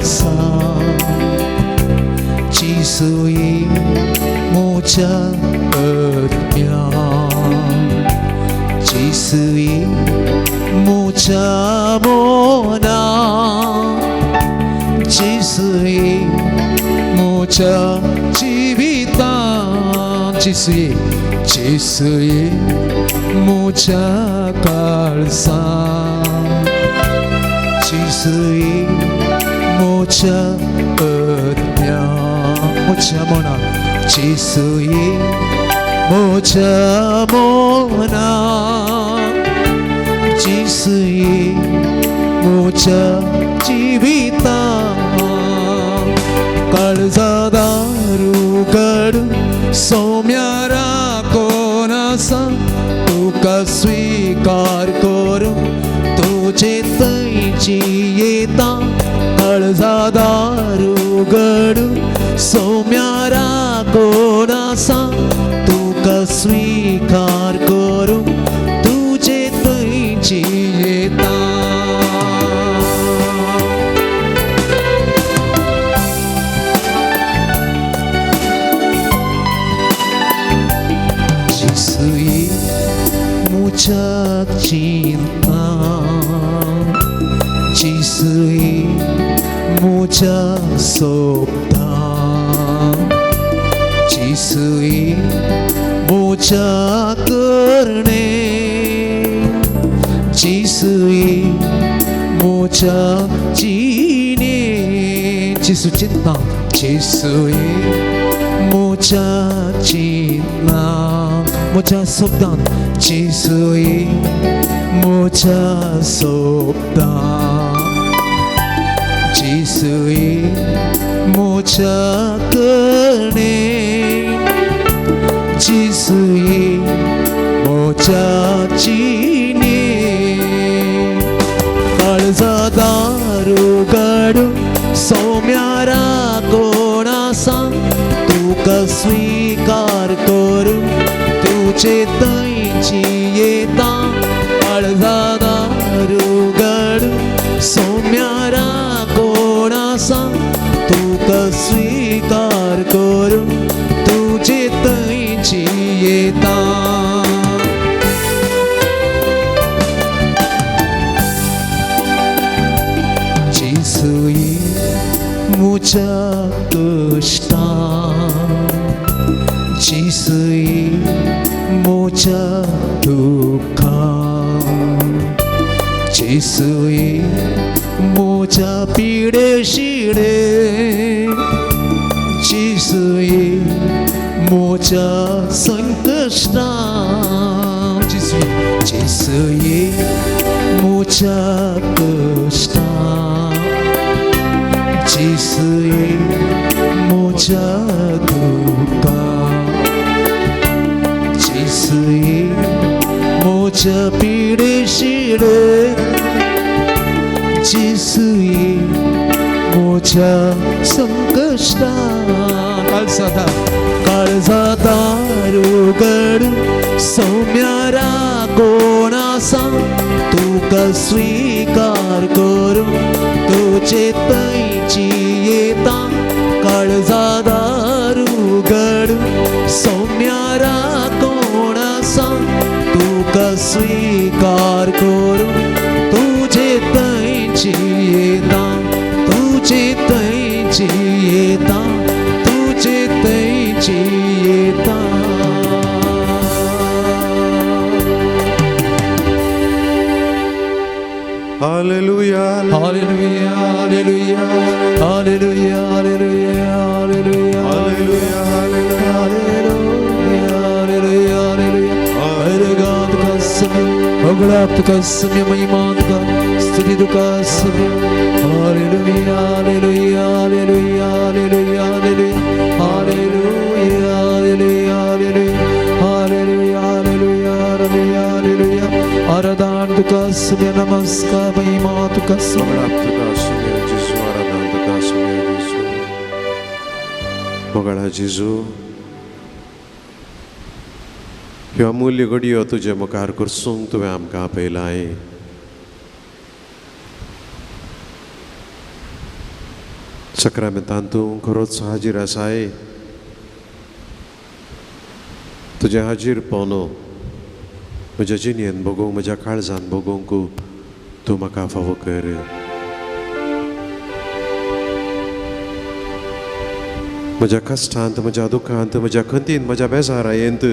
上，只属于木家的庙，只属于木家莫那，只属于木家जिवितां，只属于只属于木家काळजां，只属于木家आत्म्या，木家莫那，只属于木家莫那，只属于木家जिवितां，काळजा दारू गड सौम्या राखून आसा, तुका स्वीकार करूं तुजे थंयची येता. काळजा दारू गड सौम्या राखून आसा, तुका स्वीकार करूं तुजे थंयची येता. जिसुई मुझा चिंता, जिसुई मुझा सोपता, जिसुई मुझा करणे, जिसुई मुझा जिणे, जिसु चिंता, जिसुई मुझा चिंता, मुझा सोपता, जिसुई मुझा सोपता, जिसुई मुझा करणे, जिसुई मुझा जिणे. काळजा दारू गडू सौम्या राखून आसा, तुका स्वीकार करूं तुजे थंयची येता. काळजा दारू गडू सौम्या राखून आसा, तुका स्वीकार करूं तुजे थंयची येता. जिसुई मुझा कश्टां, जिसुई मुझा दुखां, जिसुई मुझा पिडे शिडे, जिसुई मुझा संकश्टां, जिसुई जिसुई मुझा कश्टां, जिसुई मुझा दुखां, जिसुई मुझा पिडे शिडे, जिसुई मुझा संकश्टां. काळजा काळजा दारू गडू सौम्या राखून आसा, तुका स्वीकार करूं तुजे थंयची येता. काळजा दारू गडू सौम्या राखून आसा, तुका स्वीकार करूं तुजे थंयची येता, तुजे थंयची येता, तुजे थंयची येता. Hallelujah, hallelujah, hallelujah, hallelujah, hallelujah, hallelujah, hallelujah, hallelujah, hallelujah, hallelujah. हरगा तुका समय, होगळा तुका समय, महिमा तुका, स्तुती तुका समय. Hallelujah, hallelujah, hallelujah, hallelujah, hallelujah, hallelujah, hallelujah, hallelujah, hallelujah, hallelujah, hallelujah. आराधना तुका समय, नमस्कार, महिमा तुका समय. तुका समय जेजू, आराधना तुका समय जेजू. मोगाळा जेजू, ह्यो अमूल्य घडयो तुजे मुखार करसूंक तुवें आमकां आपयलाय. साक्रामेंतान तूं खरोच हाजीर आसाय. तुजें हाजीर पावनो म्हज्या जिणेन भोगोवंक, म्हज्या काळजान भोगोवंक तूं म्हाका फावो कर. म्हज्या कश्टांत, म्हज्या दुखांत, म्हज्या खंतींत, म्हज्या बेजारायेंत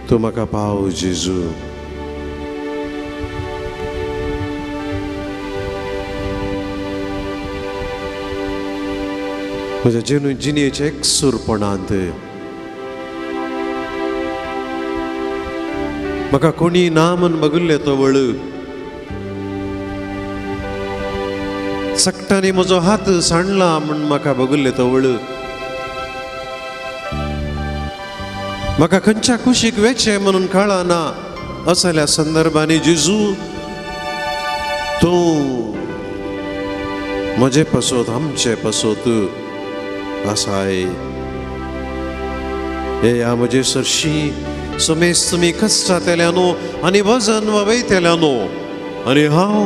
तूं म्हाका पाव जेजू. म्हज्या जिणेच्या एकसूरपणांत म्हाका कोणी ना म्हूण बगुल्ले तवळ सगटांनी म्हजो हात सांडला म्हूण म्हाका बगुल्ले तवळ म्हाका खंयच्या कुशीक वेचें म्हणून कळना असल्या संदर्भांनी जेजू तूं म्हजे पासत, आमचे पासत आसाय. येया म्हजे सरशी समेस्त तुमी कश्टांतल्यानो आनी वजन वयतल्यानो आनी हांव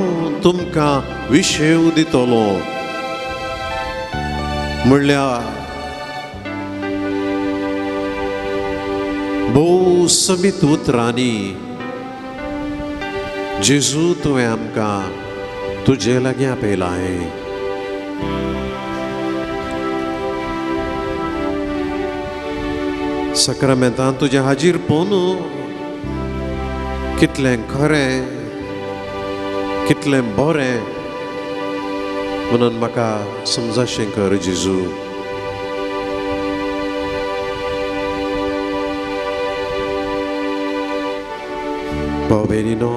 तुमकां विशेव दितलो. म्हणल्यार भोव समीत उतरांनी जेजू तुवें आमकां तुजे लागीं आपयलां. साक्रामेंतान तुजें हाजीर पोवन कितलें खरें, कितलें बरें म्हणून म्हाका समजाशें कर जेजू. भाव भयणीनो,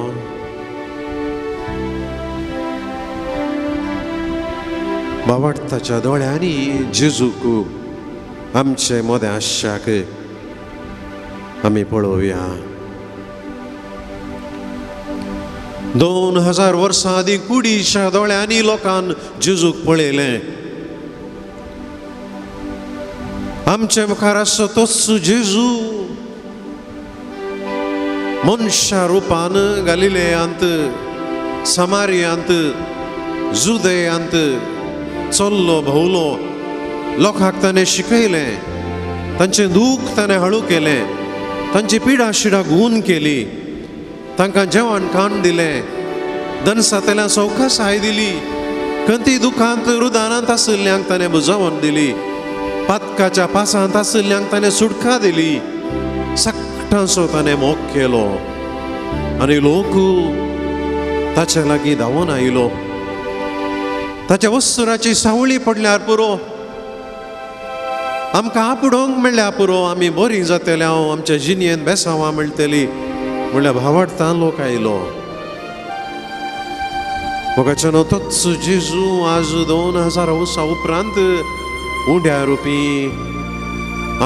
बावडताच्या दोळ्यांनी जेजूक आमचे मदें आसच्याक आमी पळोवया. 2000 वर्सां आदीं कुडीच्या दोळ्यांनी लोकान जेजूक पळयलें. आमचे मुखार आसचो तोच जेजू मनशा रुपान गालिलेयांत, समारियांत, जुदेयांत चल्लो भोवलो. लोकांक ताणें शिकयलें, तांचें दूख ताणें हळू केलें, तांची पिडा शिडा गून केली, तांकां जेवण खाण दिलें, दनसांतल्यान सवकासाय दिली, खंती दुखांत रुदानांत आशिल्ल्यांक ताणें बुजोवन दिली, पातकाच्या पासांत आशिल्ल्यांक ताणें सुटका दिली. सगटांचो ताणें मोग केलो आनी लोक ताच्या लागीं धांवून आयलो. ताच्या वस्तुराची सावळी पडल्यार पुरो, आमकां आपडोंक मेळ्ळ्यार पुरो, आमी बरीं जातले, हांव आमच्या जिणेंत बेसांवां मेळटली म्हणल्यार भावार्थान लोक आयलो. मोगाच्यानो तोच जेजू आज 2000 वर्सां उपरांत उंड्या रुपी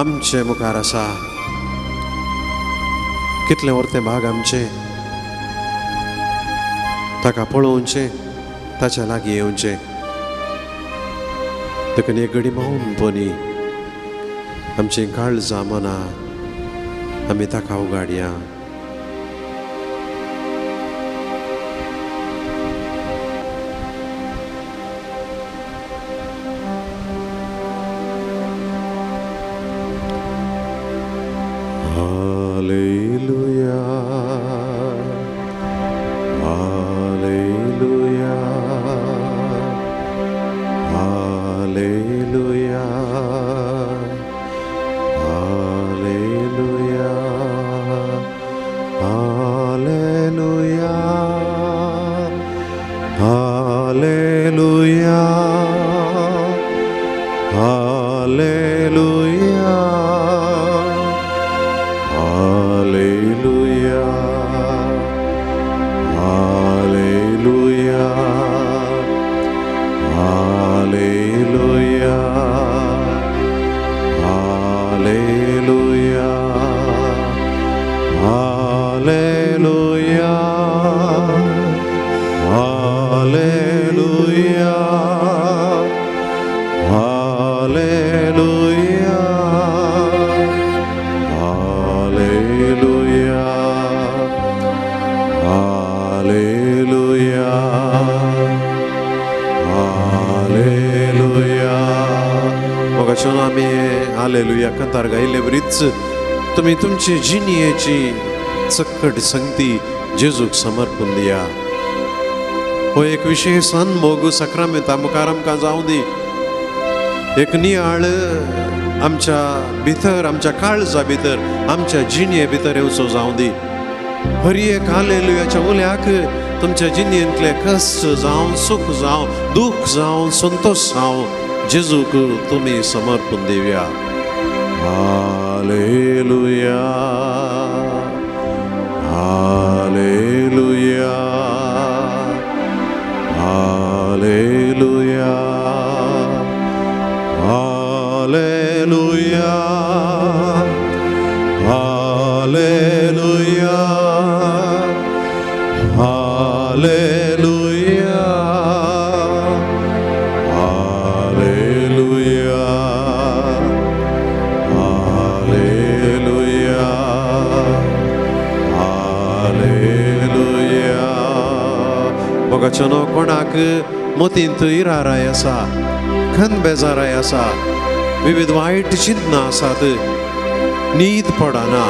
आमचे मुखार आसा. कितलें वरतें भाग आमचें ताका पळोवचें, ताच्या लागीं येवचें. देखून एक घडी मौनपणी आमचीं काळजां मनां आमी ताका उगाडया. Hallelujah, hallelujah, hallelujah, hallelujah, मोगाच्यान आमी हालेलुया कांतार गायिल्ले वरीच तुमी तुमची जिणयेची चक्कट संगती जेजूक समर्पण दिया. हो एक विशेश अनमोग साक्रामेंता मुखार आमकां जावं दी. एक नियाळ आमच्या भितर, आमच्या काळजा भितर, आमच्या जिणये भितर येवचो जावं दी. हर एक हालेलुयाच्या उल्याक तुमच्या जिणयेंतले कश्ट जावं, सूख जावं, दूख जावं, संतोश जावं, जेजूक तुमी समर्पण दिवया. हालेलुया, हालेलुया, हालेलुया, हालेलुया, हालेलुया, हालेलुया, हालेलुया, हालेलुया, हालेलुया. मोगाच्यानो कोणाक मतींत इराराय आसा, खंत बेजाराय आसा, विविध वायट चिंतना आसात, न्हीद पडना,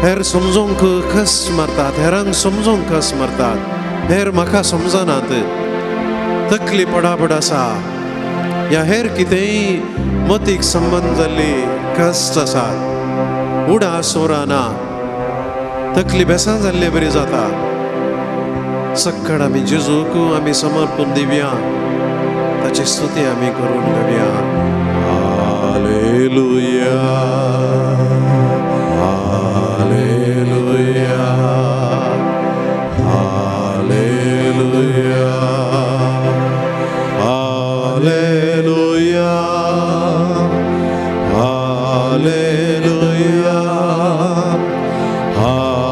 हेर समजूंक कस मारतात, हेरांक समजूंक कस मारतात, हेर म्हाका समजनात, तकली पडापड आसा, या हेर कितेंय मतीक संबंद जाल्ली कश्ट आसात, उडास उरना, तकली बेसां जाल्ले बरी जाता. सक्कड आमी जेजूक आमी समर्पण दिवया, ताची स्तुती आमी करून घेवया. हालेलुया, हालेलुया, हालेलुया, हालेलुया, हालेलुया, हालेलुया,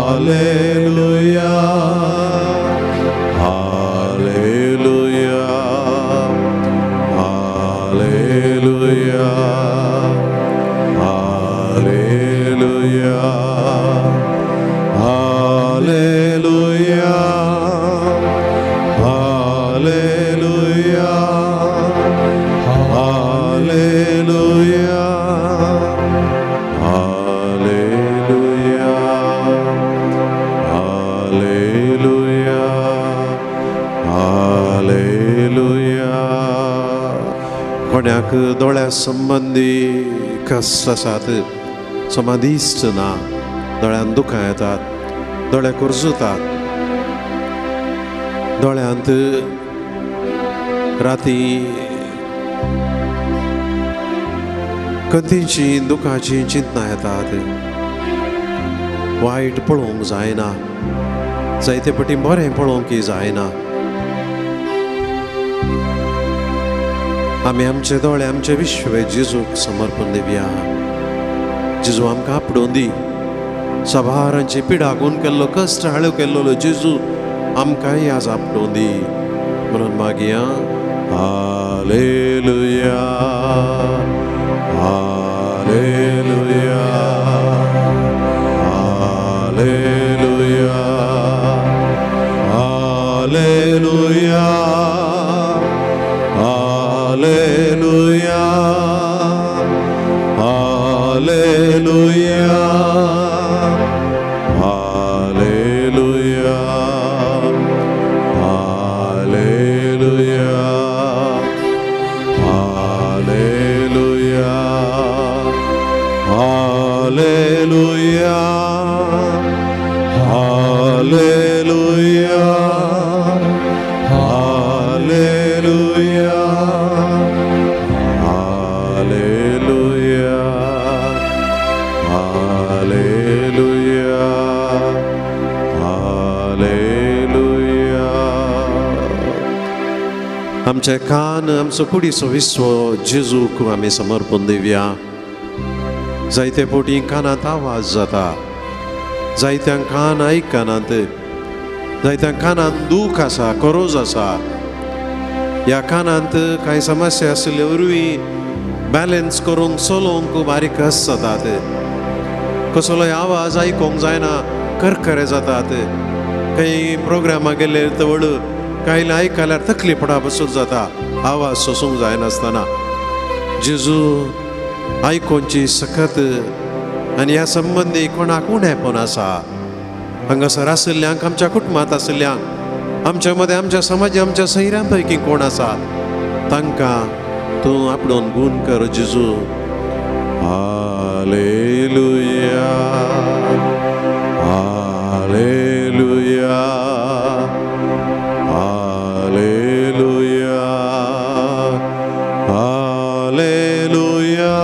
हालेलुया, हालेलुया, हालेलुया, हालेलुया, हालेलुया, हालेलुया, हालेलुया, हालेलुया, हालेलुया. कोणाक दोळ्या संबंदी कश्ट आसात, समाधीश्ट ना, दोळ्यांत दुखां येतात, दोळे कुर्जुतात, दोळ्यांत राती खंतीची दुखाची चिंतना येतात, वायट पळोवंक जायना, जायते पटी बरें पळोवंक जायना. आमी आमचे दोळे, आमचे विश्व जेजूक समर्पण दिवया. जेजू आमकां आपडोवन दी. सभारांची पिडागून केल्लो कश्ट हाळू केल्लो जेजू आमकांय आज आपडोवन दी म्हणून मागया. हालेलुया, हालेलुया, हालेलुया, हालेलुया, हालेलुया, हालेलुया, हालेलुया, हालेलुया, हालेलुया, हालेलुया, हालेलुया, हालेलुया, हालेलुया, हालेलुया, हालेलुया. आमचे कान, आमचो कुडीचो विश्व जेजूक आमी समर्पण दिवया. जायते फावटी कानांत आवाज जाता, जायत्यांक कान आयकनात, जायत्यांक कानांत दूख आसा, करोज आसा. ह्या कानांत कांय समस्या आशिल्ले वरवीं बॅलन्स करूंक चलोवंक बारीक कश्ट जातात, कसलोय आवाज आयकूंक जायना, करकरे जातात. खंय प्रोग्रामाक गेले तवळ कांय आयकल्यार तकली पडा बसून जाता, आवाज सोसूंक जायनासतना. जेजू आयकोनची सकत आनी ह्या संबंदी कोणाक उणेपण आसा हांगासर आशिल्ल्यांक, आमच्या कुटुंबांत आशिल्ल्यांक, आमच्या मदें, आमच्या समाज, आमच्या सैऱ्यां पैकी कोण आसा तांकां तूं आपणून गूण कर जेजू. हालेलुया, हालेलुया, हालेलुया, हालेलुया, हालेलुया,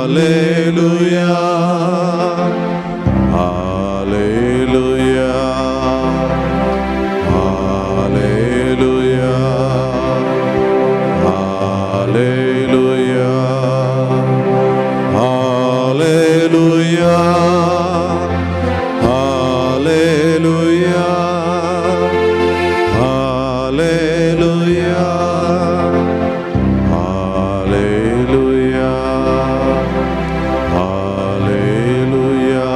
हालेलुया, हालेलुया, हालेलुया, हालेलुया, हालेलुया, हालेलुया, हालेलुया, हालेलुया, हालेलुया,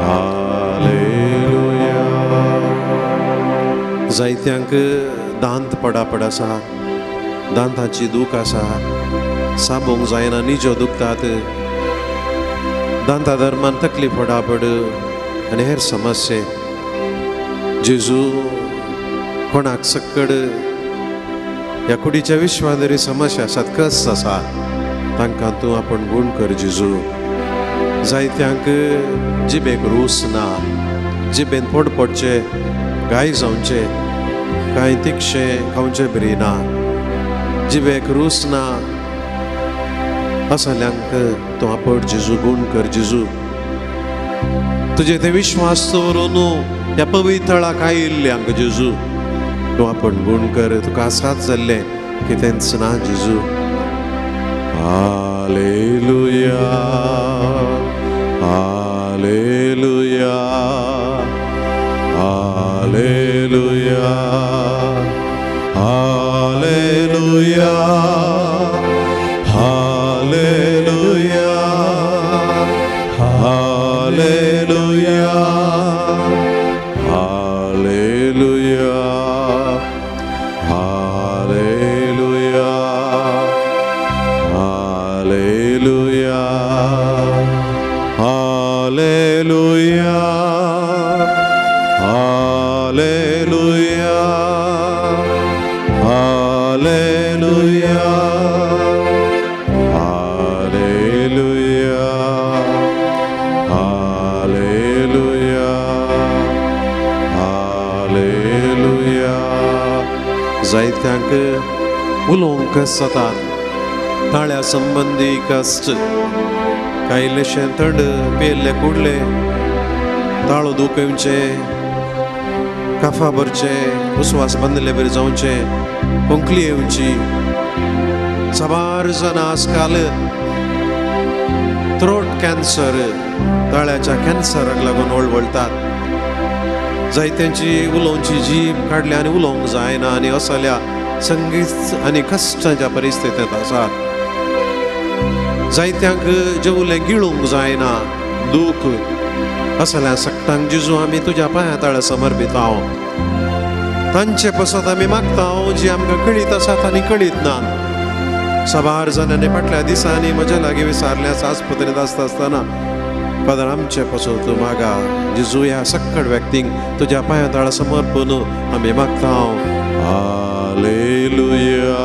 हालेलुया. जायत्यांक दांत पडापड आसा, दांतांची दूख आसा, साबूंक जायना, निजो दुखतात, दांता दरम्यान तकली पडापड आनी हेर समस्ये. जेजू कोणाक सक्कड ह्या कुडीच्या विश्वान जरी समस्या आसात, कस आसा, तांकां तूं आपूण गूण कर जेजू. जायत्यांक जिबेक रूस ना, जिबेन पोट पडचे, घाय जावचे, कांय तिखशें खावचें बरी ना, जिबेक रूस ना, असल्यांक तूं आपट जेजू, गूण कर जेजू. तुजे ते विश्वास दवरून ह्या पवित्रळाक आयिल्ल्यांक जेजू तूं आपण गूण कर. तुका आसात जाल्लें कितेंच ना जेजू. हालेलुया, हालेलुया, हालेलुया, हालेलुया, हालेलुया, हालेलुया, हालेलुया, हालेलुया, हालेलुया, हालेलुया, हालेलुया, हालेलुया, हालेलुया, हालेलुया, हालेलुया. जायत्यांक उलोवंक जातात, ताळ्या संबंदी कश्ट, कांय इल्लेशें थंड पियेल्ले कुडले, ताळो दुखोवचें, काफा भरचें, उस्वास बांदिल्ले बरी जावचें, खोंकली येवची. साबार जाणां आजकाल थ्रोट कॅन्सर, ताळ्याच्या कॅन्सराक लागून वळवळतात. जायत्यांची उलोवची जीब काडल्या आनी उलोवंक जायना आनी असल्या संगीत आनी कश्टाच्या परिस्थितींत आसात. जायत्यांक जेवलें गिळूंक जायना, दूख असल्या सक्तांक जेजू आमी तुज्या पांया ताळ्या समर्पिता. तांचे पसत आमी मागता जी आमकां कळीत आसात आनी कळीत ना. साबार जाणांनी फाटल्या दिसांनी म्हज्या लागीं विचारलें आस्पत्रेंत आसता आसतना, फादर आमचे पसत तूं मागा जेजू, ह्या सक्कड व्यक्तींक तुज्या पांया ताळा समर्पून आमी मागता. हालेलुया,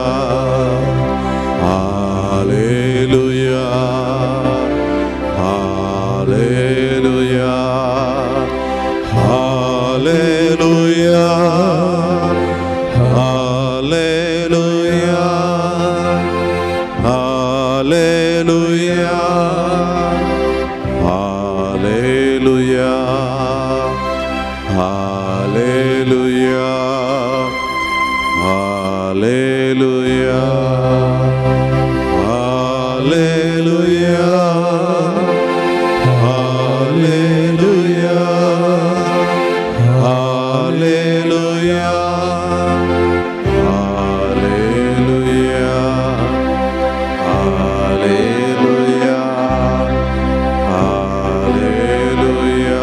हालेलुया, हालेलुया, हालेलुया, हालेलुया, हालेलुया, हालेलुया, हालेलुया, हालेलुया, हालेलुया, हालेलुया, हालेलुया, हालेलुया, हालेलुया, हालेलुया.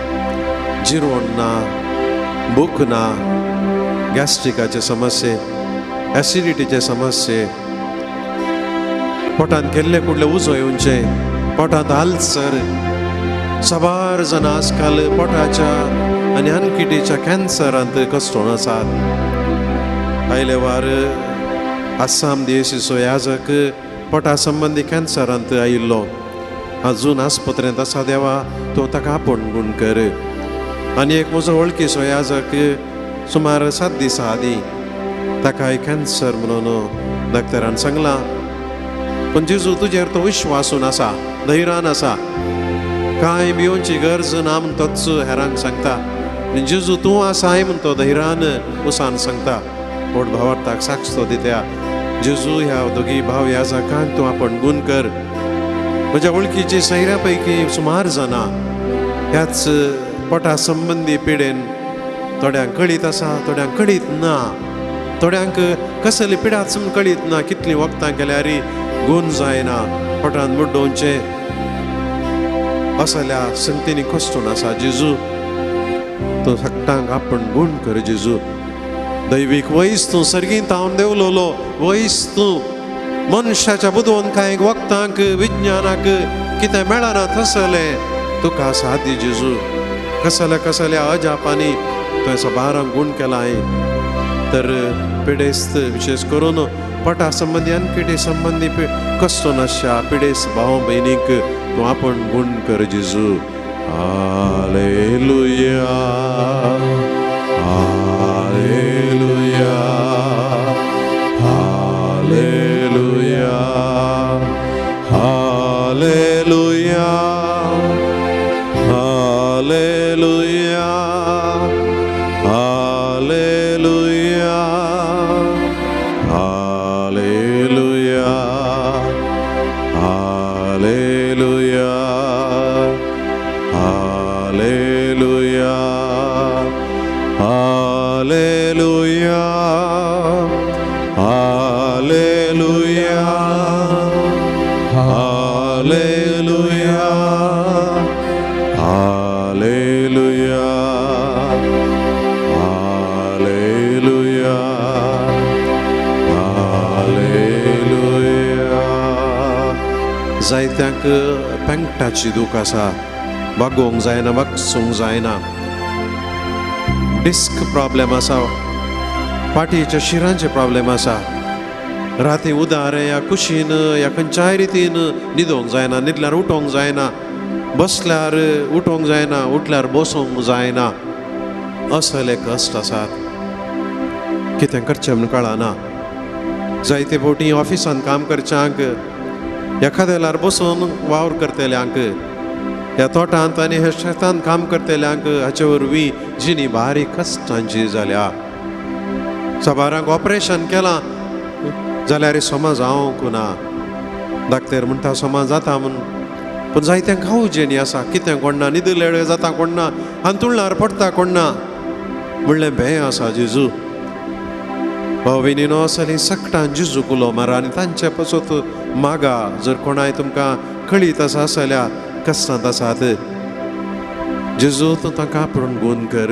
जिरवण ना, भूक ना, गॅस्ट्रिकाचे समस्ये, एसिडिटीचे समस्ये, पोटांत केल्ले कुडले उजो येवचे, पोटांत अल्सर. साबार जाणां आजकाल पोटाच्या आनी अनकिटीच्या कॅन्सरांत कश्टोन आसात. आयले वार आसाम देशीचो याजक पोटा संबंदी कॅन्सरांत आयिल्लो, अजून आस्पत्रेंत आसा. देवा तूं ताका आपोवन गूण कर. आनी एक म्हजो वळखीचो याजक सुमार 7 दिसां आदीं ताकाय कॅन्सर म्हणून डॉक्टरान सांगलां. पूण जेजू तुजेर तो विश्वासून आसा, धैर्यान आसा, कांय भिवची गरज ना म्हण तोच हेरांक सांगता. आनी जेजू तूं आसाय म्हण तो धैर्यान उसान सांगता. पोट भावार्थाक साक्ष तो दित्या. जेजू ह्या दोगी भाव याजकांक तूं आपण गूण कर. म्हज्या वळखीची सैऱ्या पैकी सुमार जाणां ह्याच पोटा संबंदी पिडेन थोड्यांक कळीत आसा, थोड्यांक कळीत ना, थोड्यांक कसली पिडाच म्हूण कळीत ना. कितलीं वखदां केल्यार गूण जायना, पोटान मुड्डोवचें असल्या संगतींनी कश्टून आसा. जेजू तूं सगटांक आपण गूण कर. जेजू दैवीक वयस तूं सर्गींत हांव देवलोलो वयस तूं मनशाच्या बुदवंत कांय वखदांक विज्ञानाक कितें मेळना तसलें तुका सादी. जेजू कसल्या कसल्या अजापांनी तुवें सबारांक गूण केलां. तर पिडेस्त विशेष करून पोटा संबंदी अनकिटे संबंदी कश्टो नासच्या पिडेस्त भाव भयणीक तूं आपण गूण कर. जेजू हालेलुया, हालेलुया, हालेलुया, हालेलुया, हालेलुया, हालेलुया, हालेलुया, हालेलुया, हालेलुया, हालेलुया, हालेलुया, हालेलुया, हालेलुया, हालेलुया, हालेलुया. जायत्यांक पेंकटाची दूख आसा, वागोवंक जायना, वागसूंक जायना, डिस्क प्रॉब्लेम आसा, पाटयेच्या शिरांचे प्रॉब्लेम आसा, राती उदार या कुशीन या खंयच्याय रितीन न्हिदोंक जायना, न्हिदल्यार उठोंक जायना, बसल्यार उठोंक जायना, उठल्यार बसूंक जायना, असले कश्ट आसात. कितें करचें म्हूण कळना. जायते फावटी ऑफिसान काम करच्यांक, एखाद्या वेळार बसून वावर करतल्यांक, ह्या तोटांत आनी ह्या शेतांत काम करतल्यांक हाचे वरवीं जिणी बारीक कश्टांची जाल्या. साबारांक ऑपरेशन केलां जाल्यार समा जावंक ना. डाक्टर म्हणटा समा जाता म्हूण, पूण जायत्यांक खावजेनी आसा, कितें कोण ना, न्हिदलें जाता कोण ना, हांतुळणार पडटा कोण ना म्हणलें भें आसा. जेजू भाव भयणीनो असलीं सकटां जेजू उलो मारा आनी तांचे पासत मागा. जर कोणाय तुमकां कळीत आसा असल्या कश्टांत आसात, जेजू तूं तांकां आपण गूण कर.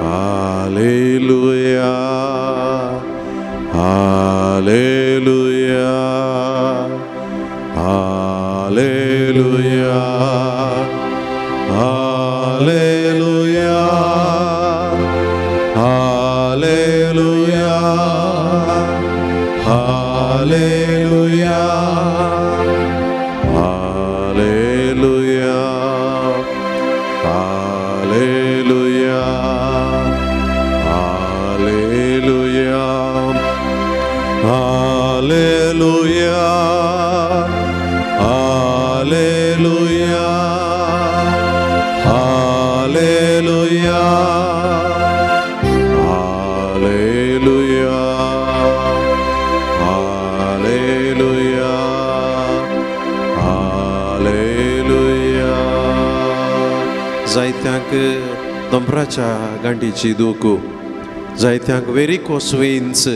हालेलुया, हालेलुया, हालेलुया, हालेलुया, हालेलुया, हालेलुया, हालेलुया, हालेलुया, हालेलुया, हालेलुया, हालेलुया, हालेलुया, हालेलुया, हालेलुया, हालेलुया. जायत्यांक दोंपराच्या गांठीची दूख, जायत्यांक वेरिकोस वेन्स,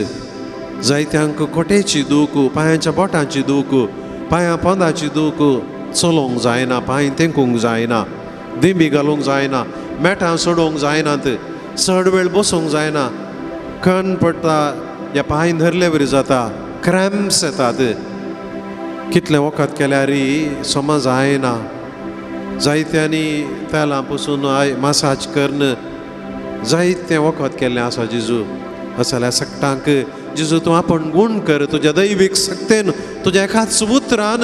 जायत्यांक कोटेची दूख, पांयांच्या बोटांची दूख, पांयां पोंदाची दूख, चलोवंक जायना, पांय तेंकूंक जायना, दिंबी घालूंक जायना, मेटां सोडोवंक जायनात, चड वेळ बसूंक जायना, कण पडटा या पांय धरले बरी जाता, क्रॅम्प्स येतात. कितलें वखद केल्यार समज जायना. जायत्यांनी तेलां पसून मसाज करून जायतें वखद केल्लें आसा जेजू. असल्या सक्तांक जेजू तूं आपूण गूण कर तुज्या दैवीक सक्तेन, तुज्या एकाच उतरान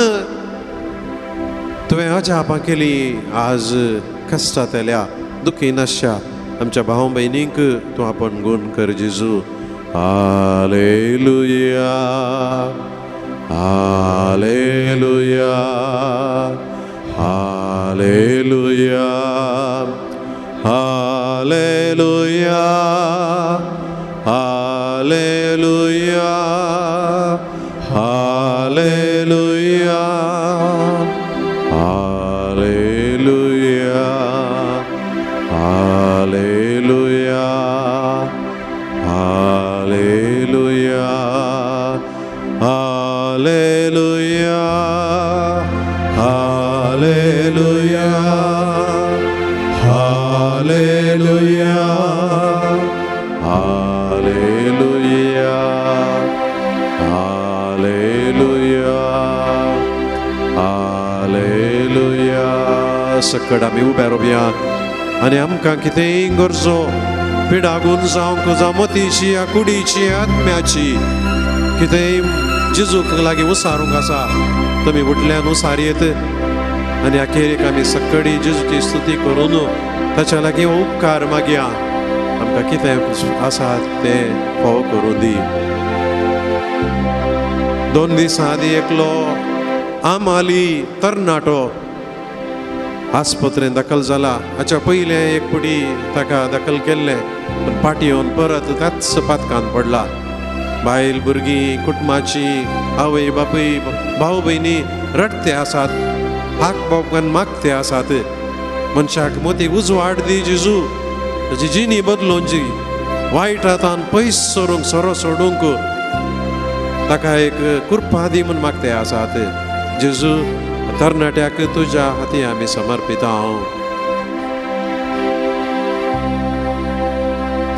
तुवें अजापां केली. आज कश्टांतल्या दुखी नासच्या आमच्या भाव भयणींक तूं आपूण गूण कर जेजू. हालेलुया, हालेलुया, हालेलुया, हालेलुया, हालेलुया, हालेलुया, हालेलुया, हालेलुया, हालेलुया, हालेलुया, हालेलुया, हालेलुया, हालेलुया, हालेलुया, हालेलुया. सकड आमी उबे रोवया आनी आमकां कितेंय गरजो पिडागून जावंक जावं मतीची या कुडीची आत्म्याची कितेंय जेजूक लागीं उसारूंक आसा, तुमी उठल्यान उसार येत आनी अखेरीक आमी सकडी जेजूची स्तुती करून ताच्या लागीं उपकार मागया. आमकां कितें आसा तें फावो करूं दी. 2 दिसां आदीं एकलो आमाली तरणाटो आस्पत्रेंत दाखल जाला. हाच्या पयलें एक पुडी ताका दाखल केल्लें, पूण फाटी येवन परत त्याच पातकान पडला. बायल भुरगीं कुटुंबाची आवय बापूय भाव भयणी रडते आसात, हाक बाबकान मागते आसात. मनशाक मोती उजवाड दी जेजू, ताजी जिणी बदलून जी वायट हातान पयस सरूंक सोरो सोडूंक ताका एक कृपा दी म्हूण मागते आसात. जेजू तरणाट्याक तुज्या हाती आमी समर्पिता. हांव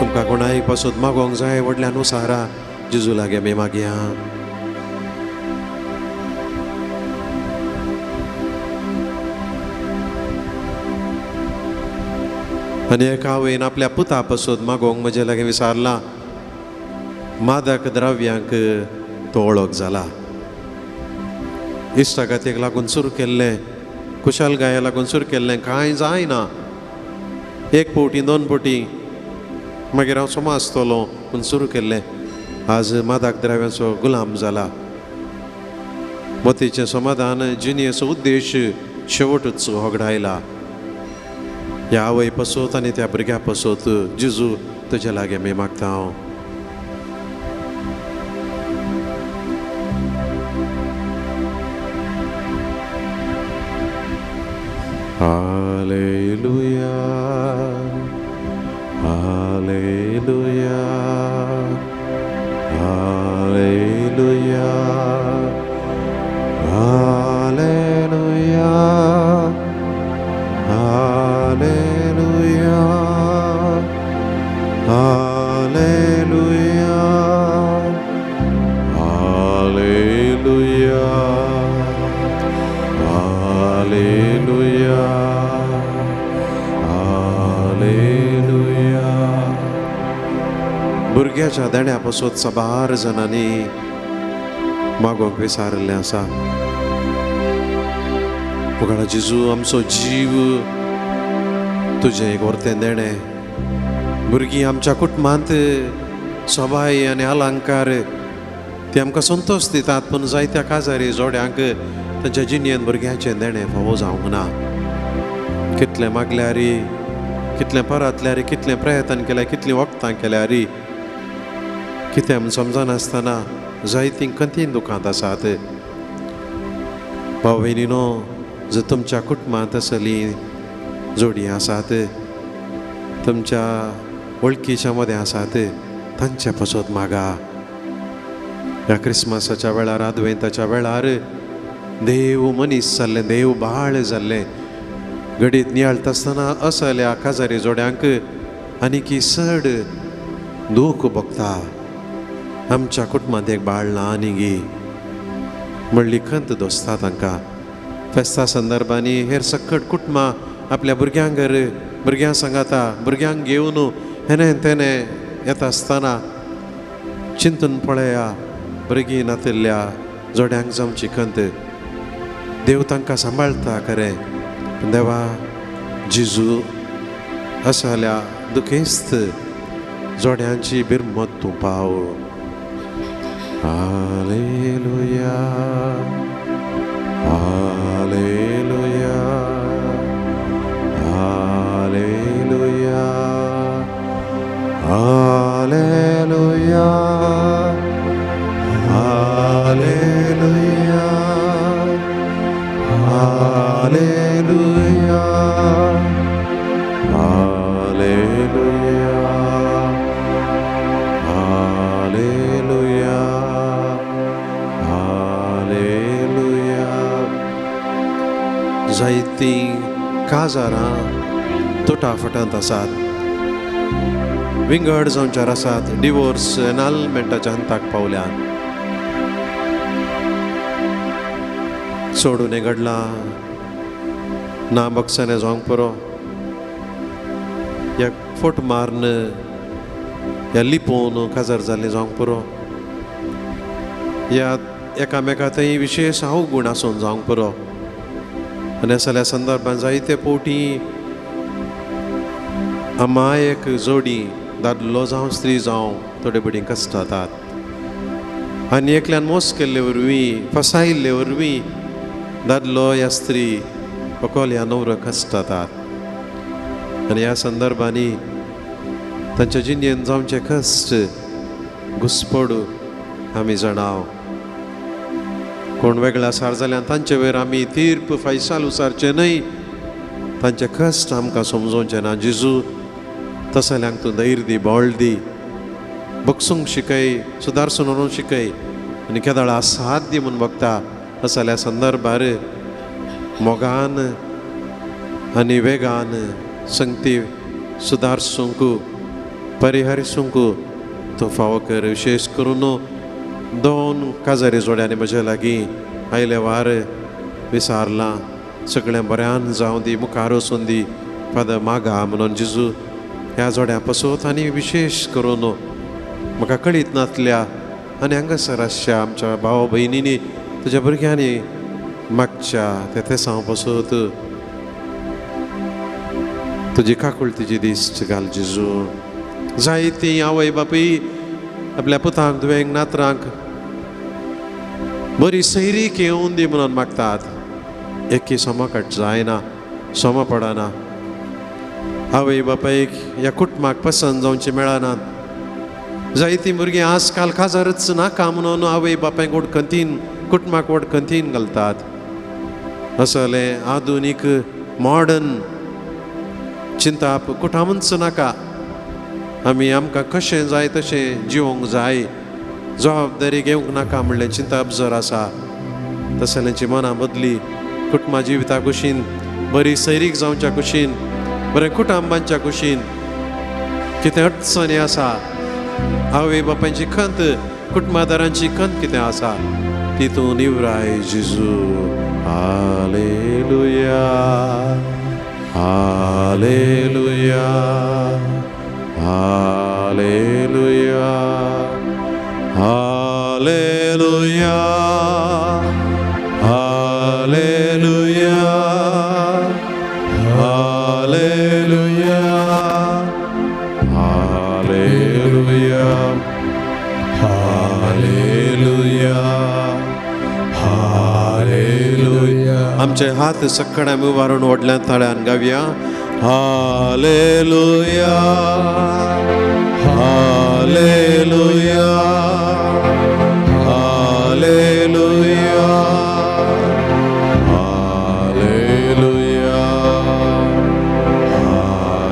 तुमकां कोणाय पासून मागोंक जाय व्हडल्यान उसारा जेजू लागीं आमी मागया. आनी एका आवयन आपल्या पुता पासून मागोंक म्हजे लागीं विचारलां, मादक द्रव्यांक तो वळख जाला, इश्टागतीक लागून सुरू केल्लें, कुशालगाये लागून सुरू केल्लें, कांय जायना, 1 फावटी 2 फावटी मागीर हांव समजतलो पूण सुरू केल्लें. आज मादक द्रव्यांचो गुलाम जाला. मतीचें समाधान जिणेचो उद्देश शेवटूच होगडायला. ह्या आवय पासत आनी त्या भुरग्या पासत जेजू तुज्या लागीं आमी मागता. हांव हालेलुया, हालेलुया, हालेलुया, हालेलुया, हालेलुया, हालेलुया, हालेलुया, हालेलुया, हालेलुया. भुरग्याच्या देण्या पासून साबार जाणांनी मागोवंक विसारिल्लें आसा. मुखार जेजू आमचो जीव तुजें एक व्हरतें देणें. भुरगीं आमच्या कुटुंबांत सोबाय आनी अलंकार ती आमकां संतोश दितात, पूण जायत्या काजारी जोड्यांक तांच्या जिणेंत भुरग्यांचें देणें फावो जावंक ना. कितलें मागल्यार, कितलें परतल्यार, कितलें प्रयत्न केल्यार, कितलीं वखदां केल्यार कितें म्हूण समजनासतना जायतीं कंतीन दुकांत आसात. भाव भयणीनो, जर तुमच्या कुटुंबांत असली जोडी आसात, तुमच्या वळखीच्या मदें आसात, तांचे पासत मागा. ह्या क्रिसमसाच्या वेळार, आदवेंताच्या वेळार देव मनीस जाल्लें, देव बाळ जाल्लें, घडीत नियाळटा आसतना असल्या काजारी जोड्यांक आनीकी चड दूख भोगता. आमच्या कुटुंबांत एक बाळ ना आनीगी म्हणली खंत दोसता तांकां. फेस्ता संदर्भांनी हेर सकट कुटुंबां आपल्या भुरग्यांक भुरग्यां सांगाता भुरग्यांक घेवन हेणे तेणे येता आसतना चिंतून पळया भुरगीं नातिल्ल्या जोड्यांक जावची खंत. देव तांकां सांबाळटा खरें, पूण देवा जेजू असल्या दुखेस्त जोड्यांची बिरमत तूं पाव. हालेलुया, हालेलुया, हालेलुया, हालेलुया, हालेलुया, हालेलुया, हालेलुया, हालेलुया, हालेलुया. जायतीं काजारां तुटाफटांत आसात, विंगड जावच्यार आसात, डिवोर्स एनालमेंटाच्या हंताक पावल्यात, सोडून घडलां ना बक्षाने जावंक पुरो, या फोट मारून या लिपोवन काजार जाल्लें जावंक पुरो, या एकामेका थंय विशेश अवगूण आसून जावंक पुरो. आनी असल्या संदर्भान जायते पोटी अमायक जोडी दादलो जावं स्त्री जावं थोडे बडी कश्ट जातात आनी एकल्यान मोस केल्ले वरवीं फसायिल्ले वरवीं दादलो या स्त्री व्हंकल ह्या नवरो कश्ट जातात. आनी ह्या संदर्भांनी तांच्या जिणेन जावचे कश्ट घुसपड आमी जाणाव. कोण वेगळा सार जाल्यार तांचे वयर आमी तीर्प फैसाल उसारचे न्हय, तांचे कश्ट आमकां समजोवचें ना. जेजू तसल्यांक तूं धैर्य दी, बळ दी, बगसूंक शिकय, सुदारसून व्हरून शिकय आनी केदळा साथ दी म्हूण बगता. असल्या संदर्भार मोगान आनी वेगान संगती सुदारसूंक परिहरिसूंक तूं फावो कर. विशेश करून दोन काजारी जोड्यांनी म्हज्या लागीं आयले वार विसारलां, सगळें बऱ्यान जावं दी, मुखार वचून दी फादर मागा म्हणून जेजू ह्या जोड्यां पसत आनी विशेश करून म्हाका कळीत नासल्या आनी हांगासर आसच्या आमच्या भाव भयणींनी तुज्या भुरग्यांनी मागच्या ते तेसांव पसत तुजी काकुळतीची दिश्ट घाल जेजू. जायतीं आवय बापूय आपल्या पुतांक धुवेंक नातरांक बरी सैरीक येवन दी म्हणून मागतात, एकी सोमाकट जायना, सोमा पडना. आवय बापायक ह्या कुटुंबाक पसंत जावची मेळनात. जायतीं भुरगीं आजकाल काजारच नाका म्हणून आवय बापायक वडखंतीन कुटुंबाक वडखंतीन घालतात. असलें आधुनीक मॉडर्न चिंताप कुटामच नाका. आमी आमकां कशें जाय तशें जिवोंक जाय, जबाबदारी घेवंक नाका म्हणलें चिंताप जर आसा तसल्यांची मनां बदली कुटुंबा जिविता कुशीन, बरी सैरीक जावच्या कुशीन, बरें कुटुंबांच्या कुशीन कितें अडचणी आसा, आवय बापायची खंत कुटुंबादारांची खंत कितें आसा ती तूं निवराय जेजू. हालेलुया, हालेलुया, हालेलुया, हालेलुया, हालेलुया, हालेलुया, हालेलुया, हालेलुया, हालेलुया. आमचे हात सक्कड्या उबारून व्हडल्या ताळ्यान गावया. हालेलुया, हालेलुया, हालेलुया, हालेलुया,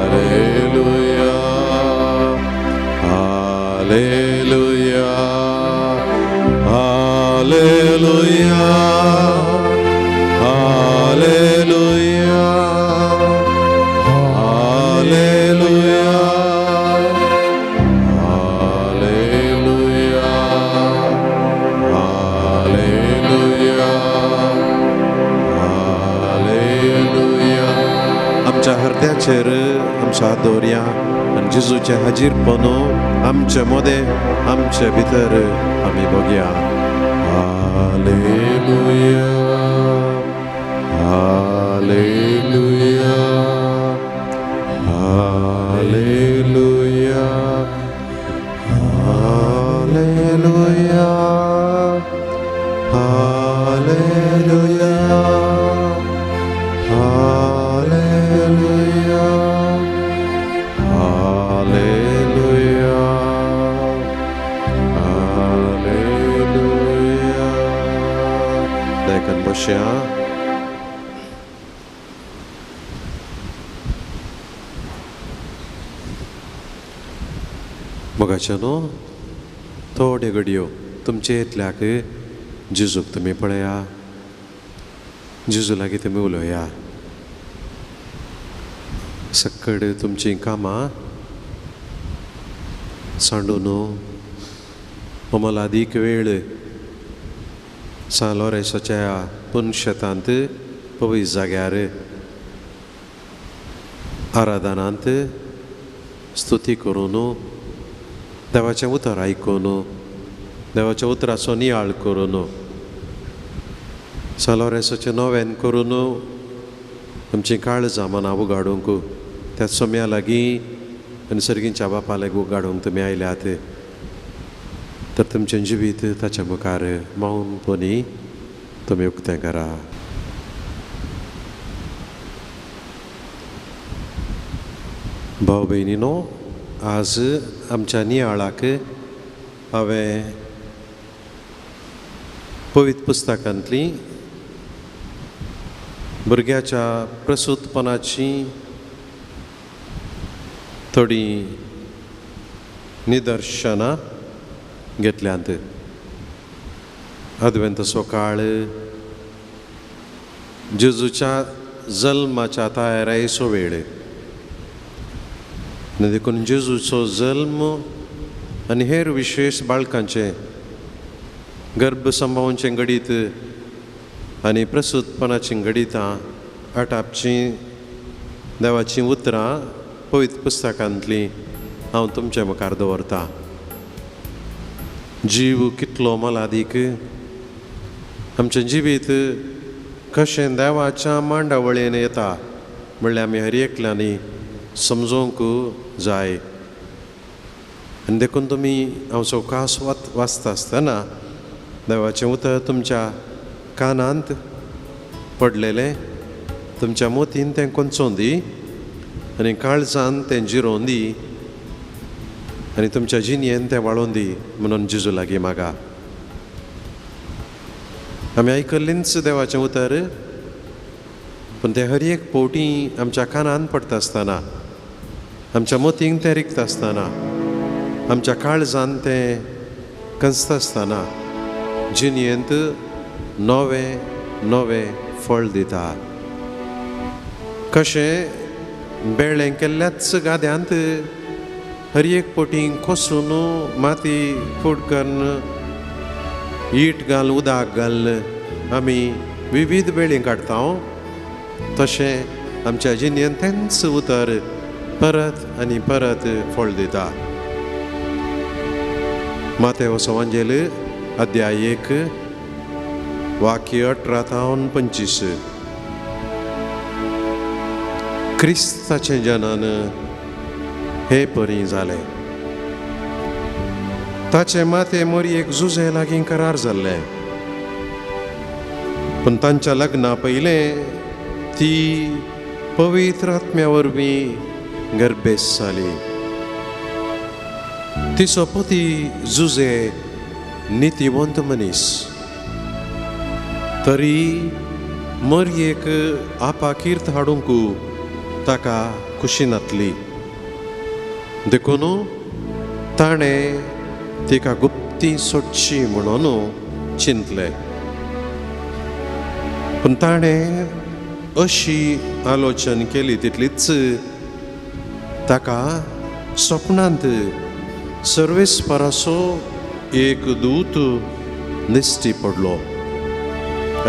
हालेलुया, हालेलुया, हालेलुया, हालेलुया, माथ्याचेर आमचो हात दवरया आनी जेजूचें हाजीरपण आमचे मदें आमचे भितर आमी बघया. हालेलुया, हालेलुया, हालेलुया, हालेलुया, हालेलुया, हालेलुया, हालेलुया, हालेलुया. दयाकन बसया. मोगाचे न्हू थोड्यो घडयो तुमचे इतल्याक जेजूक तुमी पळया, जेजू लागीं तुमी उलोवया. सक्कड तुमचीं कामां सांडून अमलादीक वेळ सान लोरेंसाच्या पुनशेतांत पवित्र जाग्यार आराधनांत स्तुती करून देवाचें उतर आयकून देवाच्या उतराचो नियाळ करून सान लोरेंसाचें नोवेन करून आमचीं काळजां मनां उगाडूंक त्या सोम्या लागीं आनी सर्गींच्या बापा लागीं उगाडूंक तुमी आयल्यात तर तुमचें जिवीत ताच्या मुखार मौनपणी तुमी उक्तें करा. भाव भयणीनो, आज आमच्या नियाळाक हांवें पवित्र पुस्तकांतली भुरग्याच्या प्रसूतपणाची थोडीं निदर्शनां घेतल्यांत. आदवेंतसो काळ जेजूच्या जल्माच्या तयारायेचो वेळ आनी देखून जेजूचो जल्म आनी हेर विशेश बाळकांचें गर्भ संभावचें घडीत आनी प्रसूतपणाचीं घडितां आटापचीं देवाचीं उतरां पवित्र पुस्तकांतलीं हांव तुमचे मुखार दवरतां. जीव कितलो मोलादीक, आमचें जिवीत कशें देवाच्या मांडावळीन येता म्हणल्यार आमी हर एकल्यांनी समजोवंक जाय. आनी देखून तुमी हांव सवकास वाचता आसतना देवाचें उतर तुमच्या कानांत पडलेलें तुमच्या मोतीन तें कोंचोवन दी आनी काळजान तें जिरोवन दी आनी तुमच्या जिणयेन तें वाळोवन दी म्हणून जेजू लागीं मागा. आमी आयकल्लींच देवाचें उतर पूण तें हर एक फावटी आमच्या कानान पडटा आसतना आमच्या मोतींक तें रिगता आसतना आमच्या काळजान तें कंसता आसतना जिणयेंत नवें नवें फळ दिता. कशें बेळें केल्ल्याच गाद्यांत हर एक पोटी कोसून माती फूट करून ईट घाल उदक घाल आमी विविध बेळीं काडटा तशें आमच्या जिणेंत तेंच उतर परत आनी परत फळ दिता. मातेव वांजेल अध्याय 1 वाक्य 18 तावन 25. क्रिस्ताचें जनन हे परी जालें. ताचें माते मोरयेक जुजे लागीं करार जाल्लें पूण तांच्या लग्ना पयलें ती पवित्र आत्म्या वरवीं गर्भेस्त जाली. तिचो पती जुजे नितीवंत मनीस तरी मोरयेक आपाकीर्त हाडूंक ताका खुशी नातली देखून ताणें तिका गुप्ती सोडची म्हणून चिंतलें. पूण ताणें अशी आलोचन केली तितलीच ताका सपनांत सर्वेस्पराचो एक दूत दिश्टी पडलो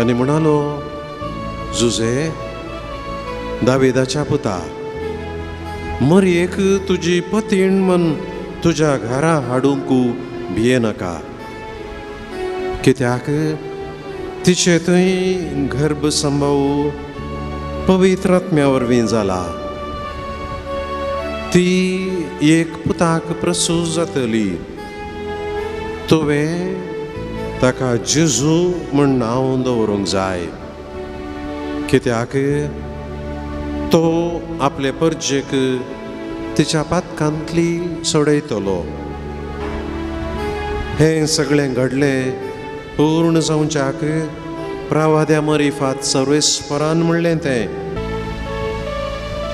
आनी म्हणालो, जुजे दाविदाच्या पुता, मरयेक तुजी पतीण म्हण तुज्या घरा हाडूंक भियेनाका, कित्याक तिचे थंय गर्भसंभव पवित्र आत्म्या वरवीं जाला। ती एक पुताक प्रसूत जातली, तुवें ताका जेजू म्हण नांव दवरूंक जाय, कित्याक तो आपले परजेक तिच्या पातकांतली सोडयतलो। हें सगळें घडलें पूर्ण जावच्याक प्रावाद्या मरिफात सर्वेस्परान म्हणलें तें।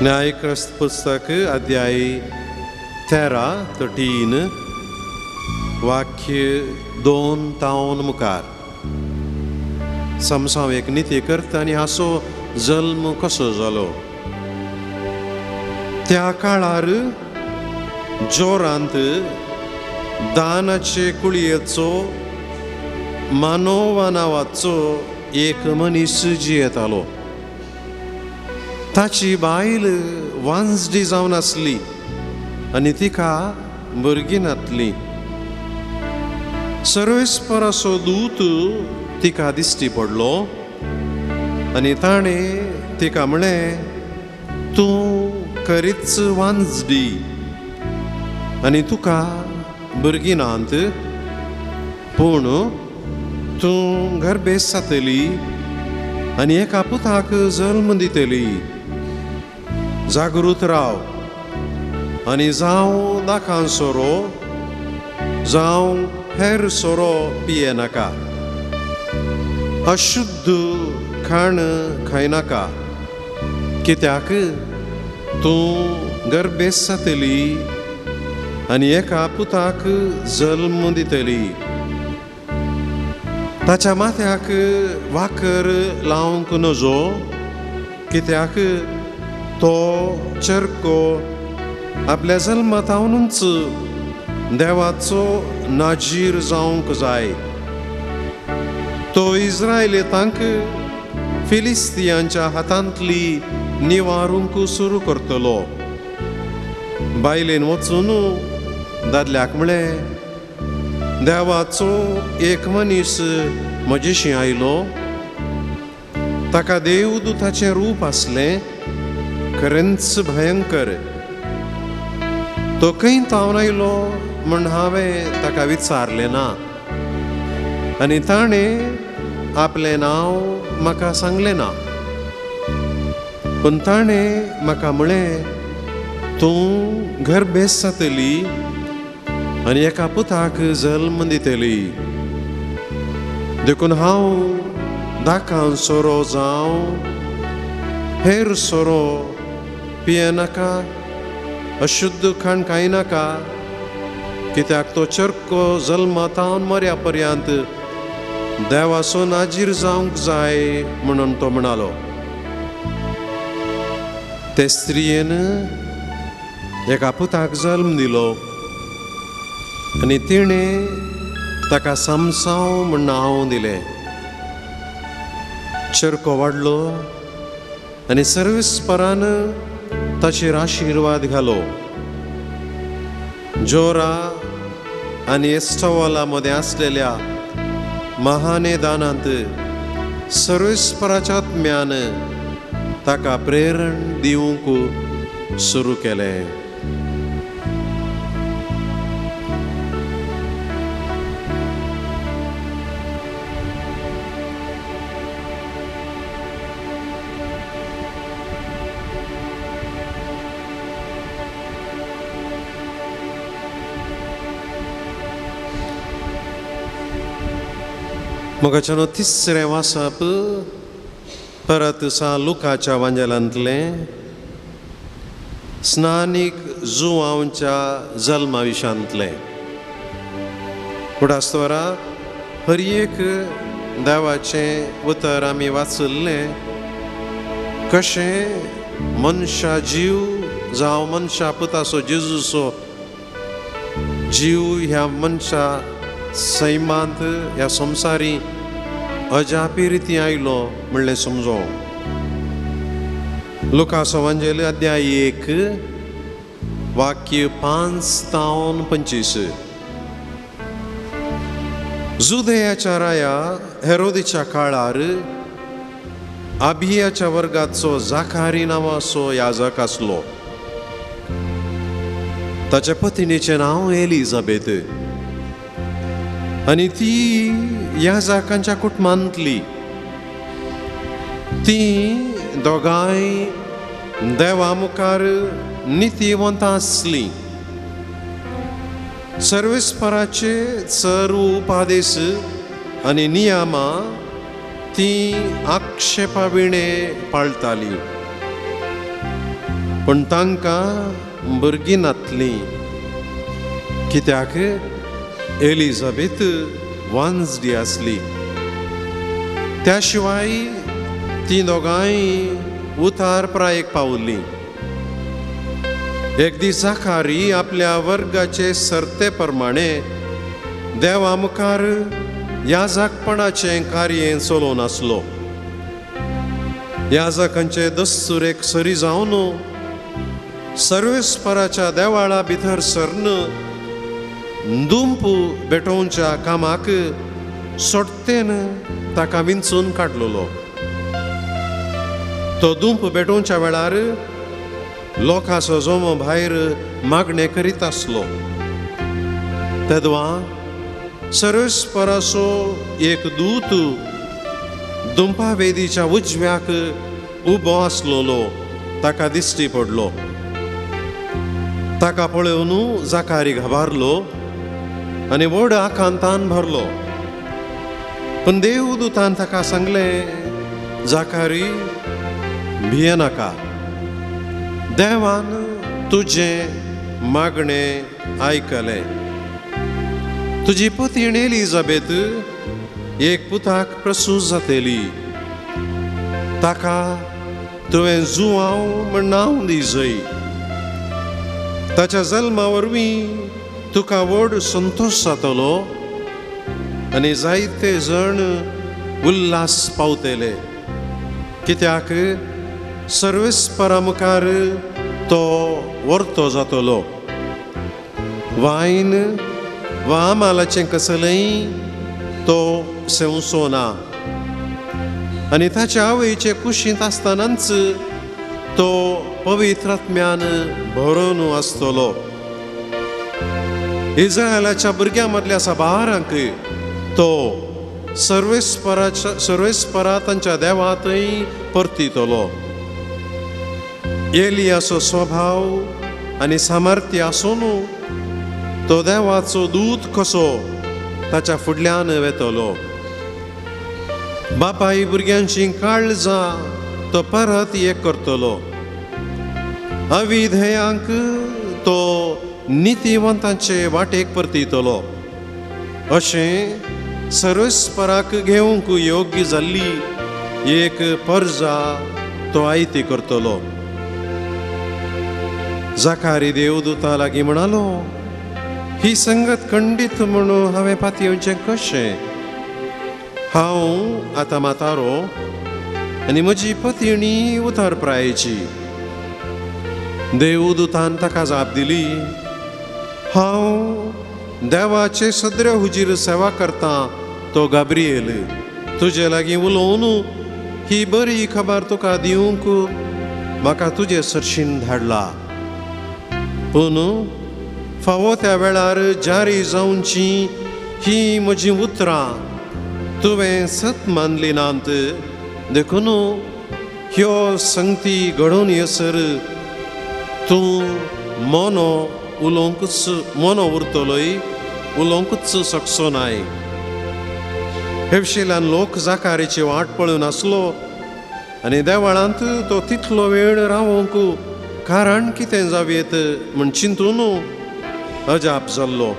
न्यायग्रस्त पुस्तक अध्याय 13 वाक्य 2 तावन मुखार। समसांव एक निती करता आनी हाचो जल्म कसो जालो। त्या काळार जोरांत दानाचे कुळयेचो मानोवा नांवाचो एक मनीस जियेतालो। ताची बायल वांजडी जावन आसली आनी तिका भुरगीं नातली। सर्वेस्पराचो दूत तिका दिश्टी पडलो आनी ताणें तिका म्हळें, तूं खरीच वांजडी आनी तुका भुरगीं नात, पूण तूं गर्भेस्त जातली आनी एका पुताक जल्म दितली। जागृत राव आनी जावं दाखां सोरो जावं हेर सोरो पियेनाका, अशुद्ध खाण खायनाका, कित्याक तूं गर्भेस्त जातली आनी एका पुताक जल्म दितली। ताच्या माथ्याक वाकर लावंक नजो, कित्याक तो चरको आपल्या जल्मातावनूच देवाचो नाजीर जावंक जाय। तो इस्रायलितांक फिलिस्तियांच्या हातांतली निवारूंक सुरू करतलो। बायलेन वचून दादल्याक म्हळें, देवाचो एक मनीस म्हजेशी आयलो, ताका देवदूताचें रूप आसलें, खरेंच भयंकर। तो खंय तावन आयलो म्हण हांवें ताका विचारलें ना आनी ताणें आपलें नांव म्हाका सांगलें ना, पूण ताणें म्हाका म्हळें, तूं गर्भेस्त जातली आनी एका पुताक जल्म दितली। देखून हांव दाकां सोरो जावं हेर सोरो पियेनाका, अशुद्ध खाण खायनाका, कित्याक तो चरको जल्मातावन मर्या पर्यंत देवाचो नाजीर जावंक जाय म्हणून तो म्हणालो। ते स्त्रियेन एका पुताक जल्म दिलो आनी तिणें ताका सामसांव म्हण नांव दिलें। चरको वाडलो आनी सर्वेस्परान ताचेर आशिर्वाद घालो। जोरा आनी एस्टोवाला मदें आसलेल्या महानेदानांत सर्वेस्पराच्या आत्म्यान ताका प्रेरण दिवंक सुरू केलें। मोगाच्यानो तिसरें वाचप परत सा लुकाच्या वांजेलांतलें स्नानीक जुवांवच्या जल्मा विशांतलें। कुडास्तवरा हर एक देवाचें उतर आमी वाचिल्लें, कशें मनशा जीव जावं मनशा पुताचो जेजूचो जीव ह्या मनशा सैमांत ह्या संवसारी अजापी रिती आयलो म्हणलें समजो। लुकास वांजेल अध्याय 1 वाक्य 5 तावन 25. जुदयाच्या राया हेरोदीच्या काळार आबियाच्या वर्गाचो जाखारी नांवाचो याजक आसलो. ताच्या पत्नीचें नांव एलिझाबेथ आनी ती याजकांच्या कुटुंबांतली. ती दोगांय देवा मुखार नितीवंत आसली. सर्वेस्पराचे सर्व उपादेश आनी नियमां ती आक्षेपा विणे पाळटाली, पूण तांकां भुरगीं नातलीं, कित्याक एलिझाबेथ वांजडी आसली. त्या शिवाय ती दोगांय उतार प्रायेक पावली. एक दीस जाखारी आपल्या वर्गाचे सर्ते प्रमाणे देवा मुखार याजकपणाचें कार्य चलोवन आसलो. याजकांचे दस्तुरेक सरी जावन सर्वेस्पराच्या देवाळा भितर सरन दुंप भेटोवच्या कामाक सोडतेन ताका विंचून काडलेलो. तो दुंप भेटोवच्या वेळार लोकांचो जमो भायर मागणें करीत आसलो. तेदवा सर्वेस्पराचो एक दूत दुंपा वेदीच्या उजव्याक उबो आसलेलो ताका दिश्टी पडलो. ताका पळोवन जाखारी घाबारलो आनी व्हड आकांतान भरलो. पूण देवदूतान ताका सांगलें, जाखारी भियेनाका, देवान तुजें मागणें आयकलें. तुजी पतीण एलिझाबेथ एक पुताक प्रसूत जातली, ताका तुवें जुआंव म्हण नांव दिजय. ताच्या जल्मा वरवीं तुका व्हड संतोश जातलो आनी जायते जण उल्हास पावतले, कित्याक सर्वेस्परा मुखार तो वर्तो जातलो. वायन वा आमालाचें कसलेंय तो सेवचो ना आनी ताच्या आवयचे कुशींत आसतनाच तो पवित्र आत्म्यान भरून आसतलो. इस्रायलाच्या भुरग्यां मदल्या साबारांक तो सर्वेस्परा तांच्या देवांतय परतितलो. एलियाचो स्वभाव आनी सामर्थ्य आसून तो देवाचो दूत कसो ताच्या फुडल्यान वेतलो. बापाय भुरग्यांची काळजां तो परत एक करतलो, अविधेयांक तो नितीवंतांचे वाटेक परतितलो. अशें सर्वेस्पराक घेवंक योग्य जाल्ली एक परजा तो आयती करतलो. जाखारी देवदूता लागीं म्हणालो, ही संगत खंडीत म्हणून हांवें पातयेवचें कशें? हांव आतां म्हातारो आनी म्हजी पतिणी उतार प्रायेची. देवदूतान ताका जाप दिली, हांव देवाचे सदरे हुजीर सेवा करतां तो गाब्रिएल तुजे लागीं उलोवन ही बरी खबर तुका दिवंक म्हाका तुजे सरशीन धाडला. पूण फावो त्या वेळार जारी जावची ही म्हजीं उतरां तुवें सत मानली नात, देखून ह्यो संगती घडोवन येसर तूं मोनो उलोवंकूच मोनो उरतलोय, उलोवंकूच शकचो नाय. हेवशिल्यान लोक जाकारीची वाट पळोवन आसलो आनी देवळांत तो तितलो वेळ रावोंक कारण कितें जावयेत म्हण चिंतून अजाप जाल्लो.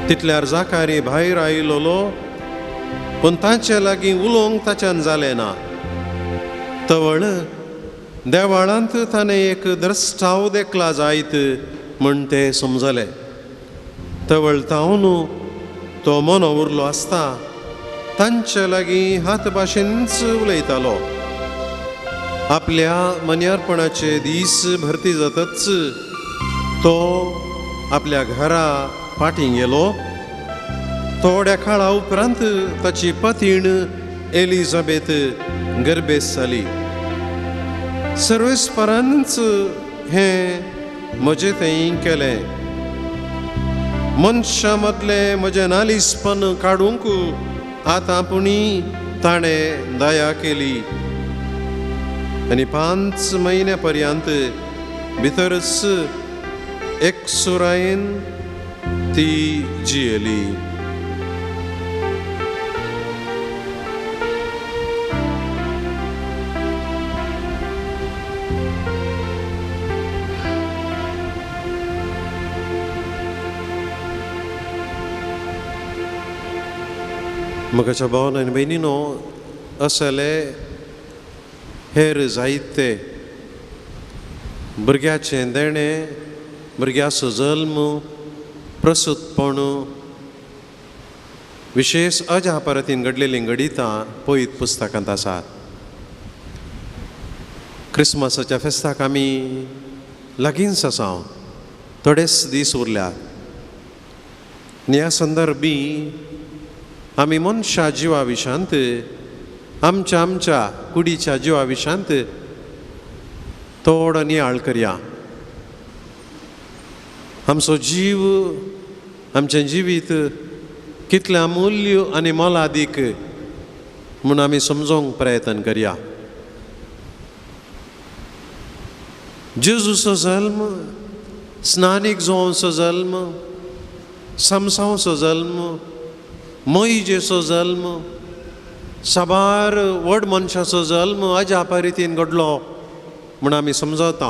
तितल्यार जाकारी भायर आयिल्लो, पूण ताचे लागीं उलोवंक ताच्यान जालें ना. तवळ देवाळांत ताणें एक द्रश्टाव देखला जायत म्हण ते समजले. तवळ तावन तो मोनो उरलो आसता तांचे लागीं हात भाशेनच उलयतालो. आपल्या मन्यारपणाचे दीस भरती जातच तो आपल्या घरा फाटीं गेलो. थोड्या काळा उपरांत ताची पतीण एलिझाबेथ गर्भेस्त जाली. सर्वेस्परानच हें म्हजें थंय केलें. मनशां मदलें म्हजें नालिसपण काडूंक आतां पुणी ताणें दया केली आनी 5 म्हयन्या पर्यंत भितरच एकसुरायेन ती जियेली. म्हज्या भावान आनी भयणीनो, असले हेर जायते भुरग्याचें देणें, भुरग्याचो जल्म, प्रसूतपण, विशेश अजापरतीन घडलेलीं घडितां पवित्र पुस्तकांत आसात. क्रिसमसाच्या फेस्ताक आमी लागींच आसा, थोडेच दीस उरल्यात. ह्या संदर्भी आमी मनशा जिवा विशांत, आमच्या आमच्या कुडीच्या जिवा विशांत थोडो नियाळ करया. आमचो जीव, आमचें जिवीत कितलें अमूल्य आनी मोलादीक म्हूण आमी समजोंक प्रयत्न करया. जेजूचो जल्म, स्नानीक जोवचो जल्म, समसांवचो जल्म, मोइजेचो जल्म, साबार व्हड मनशाचो जल्म अजापा रितीन घडलो म्हूण आमी समजता.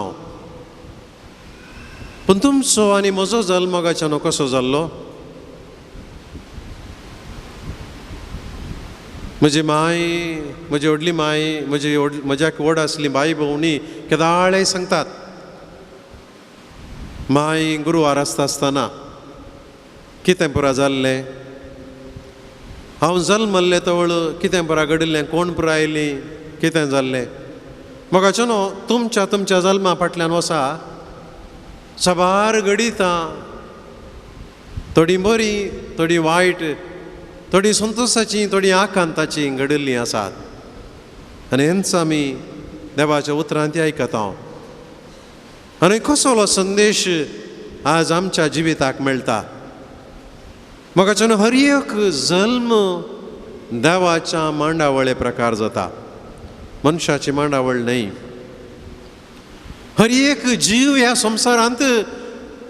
पूण तुमचो आनी म्हजो जल्म मोगाच्यानो कसो जाल्लो? म्हजी माय, म्हजी व्हडली माय, म्हजी म्हज्याक व्हड आसली बाय भोवणी केदाळे सांगतात, माय गुरवार आसता आसतना कितें पुरा जाल्लें, हांव जल्मल्लें तवळ कितें पुरा घडिल्लें, कोण पुरा आयलीं, कितें जाल्लें. मोगाचो न्हू तुमच्या तुमच्या जल्मा फाटल्यान वसा साबार घडितां, थोडीं बरीं, थोडीं वायट, थोडीं संतोशाचीं, थोडीं आकांताचीं घडिल्लीं आसात. आनी हेंच आमी देवाच्या उतरांत ती आयकता. आनी कसलो संदेश आज आमच्या जिविताक मेळटा? मोगाच्यान हर एक जल्म देवाच्या मांडावळे प्रकार जाता, मनशाची मांडावळ न्हय. हर एक जीव ह्या संवसारांत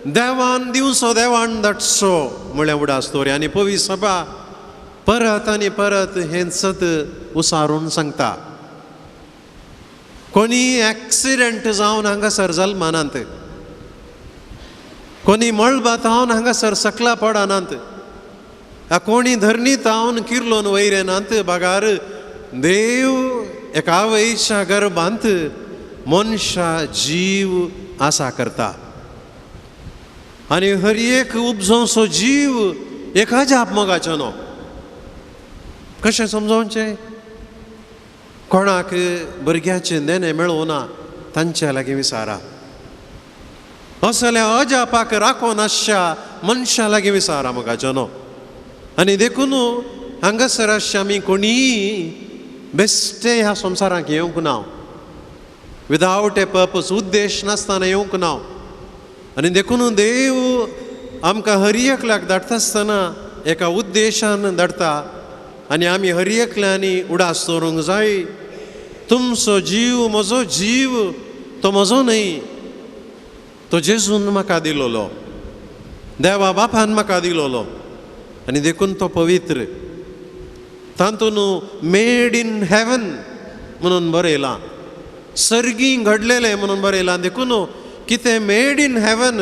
देवान दिवचो, देवान धाडचो म्हळ्यार उडास दवर. आनी पवित्र सभा परत आनी परत हें सत उसारून सांगता. कोणी एक्सिडंट जावन हांगासर जल्मानात, कोणी मळबात हांव हांगासर सकला पडनात, कोणी धरणीत हांव किर्लोन वयर येनात, बगार देव एका आवयच्या गर्भांत मनशा जीव आसा करता. आनी हर एक उपजोवचो जीव एक अजाप मोगाचो न्हू. कशें समजोवचें? कोणाक भुरग्याचें देणें मेळोवना तांच्या लागीं विचारा, असल्या अजापाक राखून आसच्या मनशा लागीं विचारा मोगाचो न्हू. आनी देखून हांगासर आसच्या आमी कोणीय बेश्टे ह्या संवसाराक येवंक ना, विदावट ए पर्पज, उद्देश नासतना येवंक ना. आनी देखून देव आमकां हर एकल्याक धाडटा आसतना एका उद्देशान धाडटा. आनी आमी हर एकल्यांनी उडास दवरूंक जाय, तुमचो जीव म्हजो जीव तो म्हजो न्हय, तो जेजून म्हाका दिलोलो, देवा बापान म्हाका दिलोलो. आनी देखून तो पवित्र, तातूंत मेड इन हेवन म्हणून बरयलां, सर्गी घडलेलें म्हणून बरयलां. देखून कितें मेड इन हेवन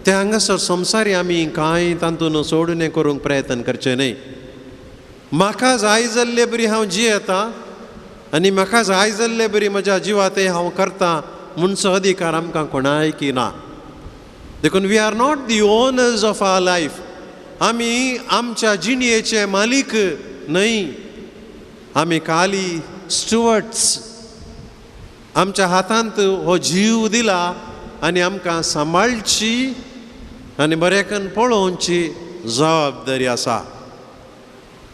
तें हांगासर संवसारी आमी कांय तातूंत सोडून करूंक प्रयत्न करचें न्हय. म्हाका जाय जाल्ले बरी हांव जियेता आनी म्हाका जाय जाल्ले बरी म्हज्या जिवा तें हांव करता म्हणचो अधिकार आमकां कोणायकी ना. देखून we are not the owners of our life, आमी आमच्या जिणयेचे मालीक न्हय, आमी खाली स्टुवर्ट्स. आमच्या हातांत हो जीव दिला आनी आमकां सांबाळची आनी बरेकन पळोवची जबाबदारी आसा.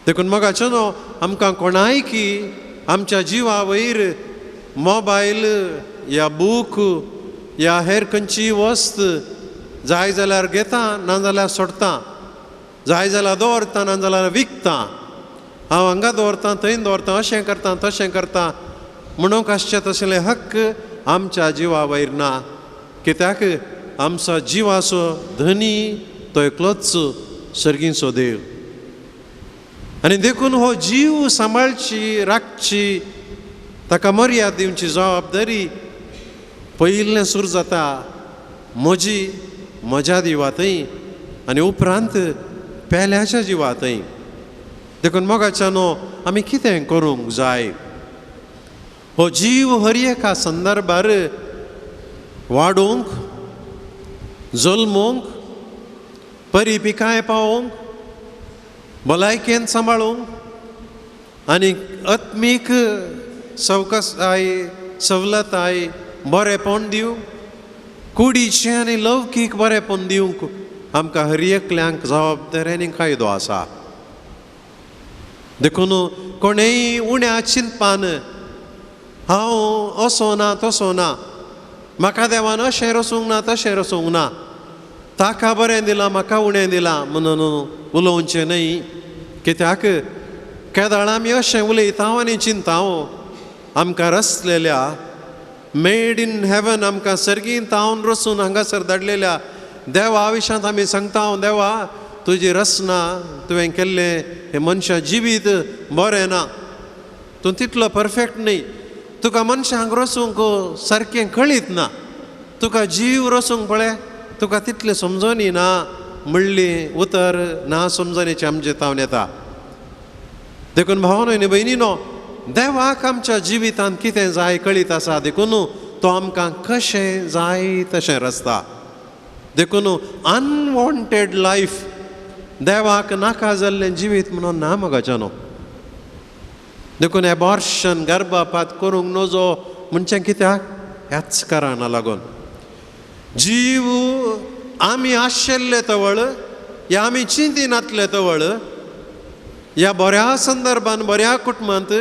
देखून मोगाचो न्हू आमकां कोणाय की आमच्या जिवा वयर मोबायल या बूक या हेर खंयची वस्त जाय जाल्यार घेता, ना जाल्यार सोडटा, जाय जाल्यार दवरता, ना जाल्यार विकता, हांव हांगा दवरता थंय दवरता, अशें करता तशें करता म्हणूंक आसचें तसले हक्क आमच्या जिवा वयर ना. कित्याक आमचो जिवाचो धनी तो एकलोच सर्गीचो देव आनी देखून हो जीव सांबाळची राखची ताका मर्याद दिवची जबाबदारी पयलें सुरू जाता म्हजी म्हज्या जिवा थंय आनी उपरांत पेल्याच्या जिवा थंय. देखून मोगाच्या न्हू आमी कितें करूंक जाय, हो जीव हर एका संदर्भार वाडोवंक, जल्मोवंक, परिपिकाय पावोवंक, भलायकेन सांबाळूंक आनी आत्मीक सवकासाय सवलताय बरेपण दिवंक, कुडीचें आनी लौकीक बरेपण दिवंक आमकां हर एकल्यांक जबाबदारी आनी कायदो आसा. देखून कोणेय उण्या चिंतपान हांव असो ना तसो ना, म्हाका देवान अशें रसूंक ना तशें रसूंक ना, ताका बरें दिलां म्हाका उणें दिलां म्हणून उलोवचें न्हय. कित्याक केदाळ आमी अशें उलयता आनी चिंता आमकां रसलेल्या मेड इन हेवन आमकां सर्गीन तावन रसून हांगासर धाडलेल्या देवा विशांत आमी सांगता, देवा तुजी रचना तुवें केल्लें हें मनशां जिवीत बरें ना, तूं तितलो परफेक्ट न्हय, तुका मनशांक रसूंक सारकें कळीत ना, तुका जीव रसूंक पळय तुका तितलें समजोनी ना म्हणली उतर ना समजणेचें आमचें तावन येता. देखून भावानो आनी भयणीनो देवाक आमच्या जिवितांत कितें जाय कळीत आसा, देखून तो आमकां कशें जाय तशें रचता. देखून अनवॉन्टेड लायफ देवाक नाका जाल्लें जिवीत म्हणून ना मोगाच्या न्हू. देखून एबॉर्शन गर्भपात करूंक नजो म्हणचें कित्याक ह्याच कारणाक लागून जीव आमी आशिल्ले तवळ या आमी चिंतिनातले तवळ ह्या बऱ्या संदर्भान बऱ्या कुटुंबांत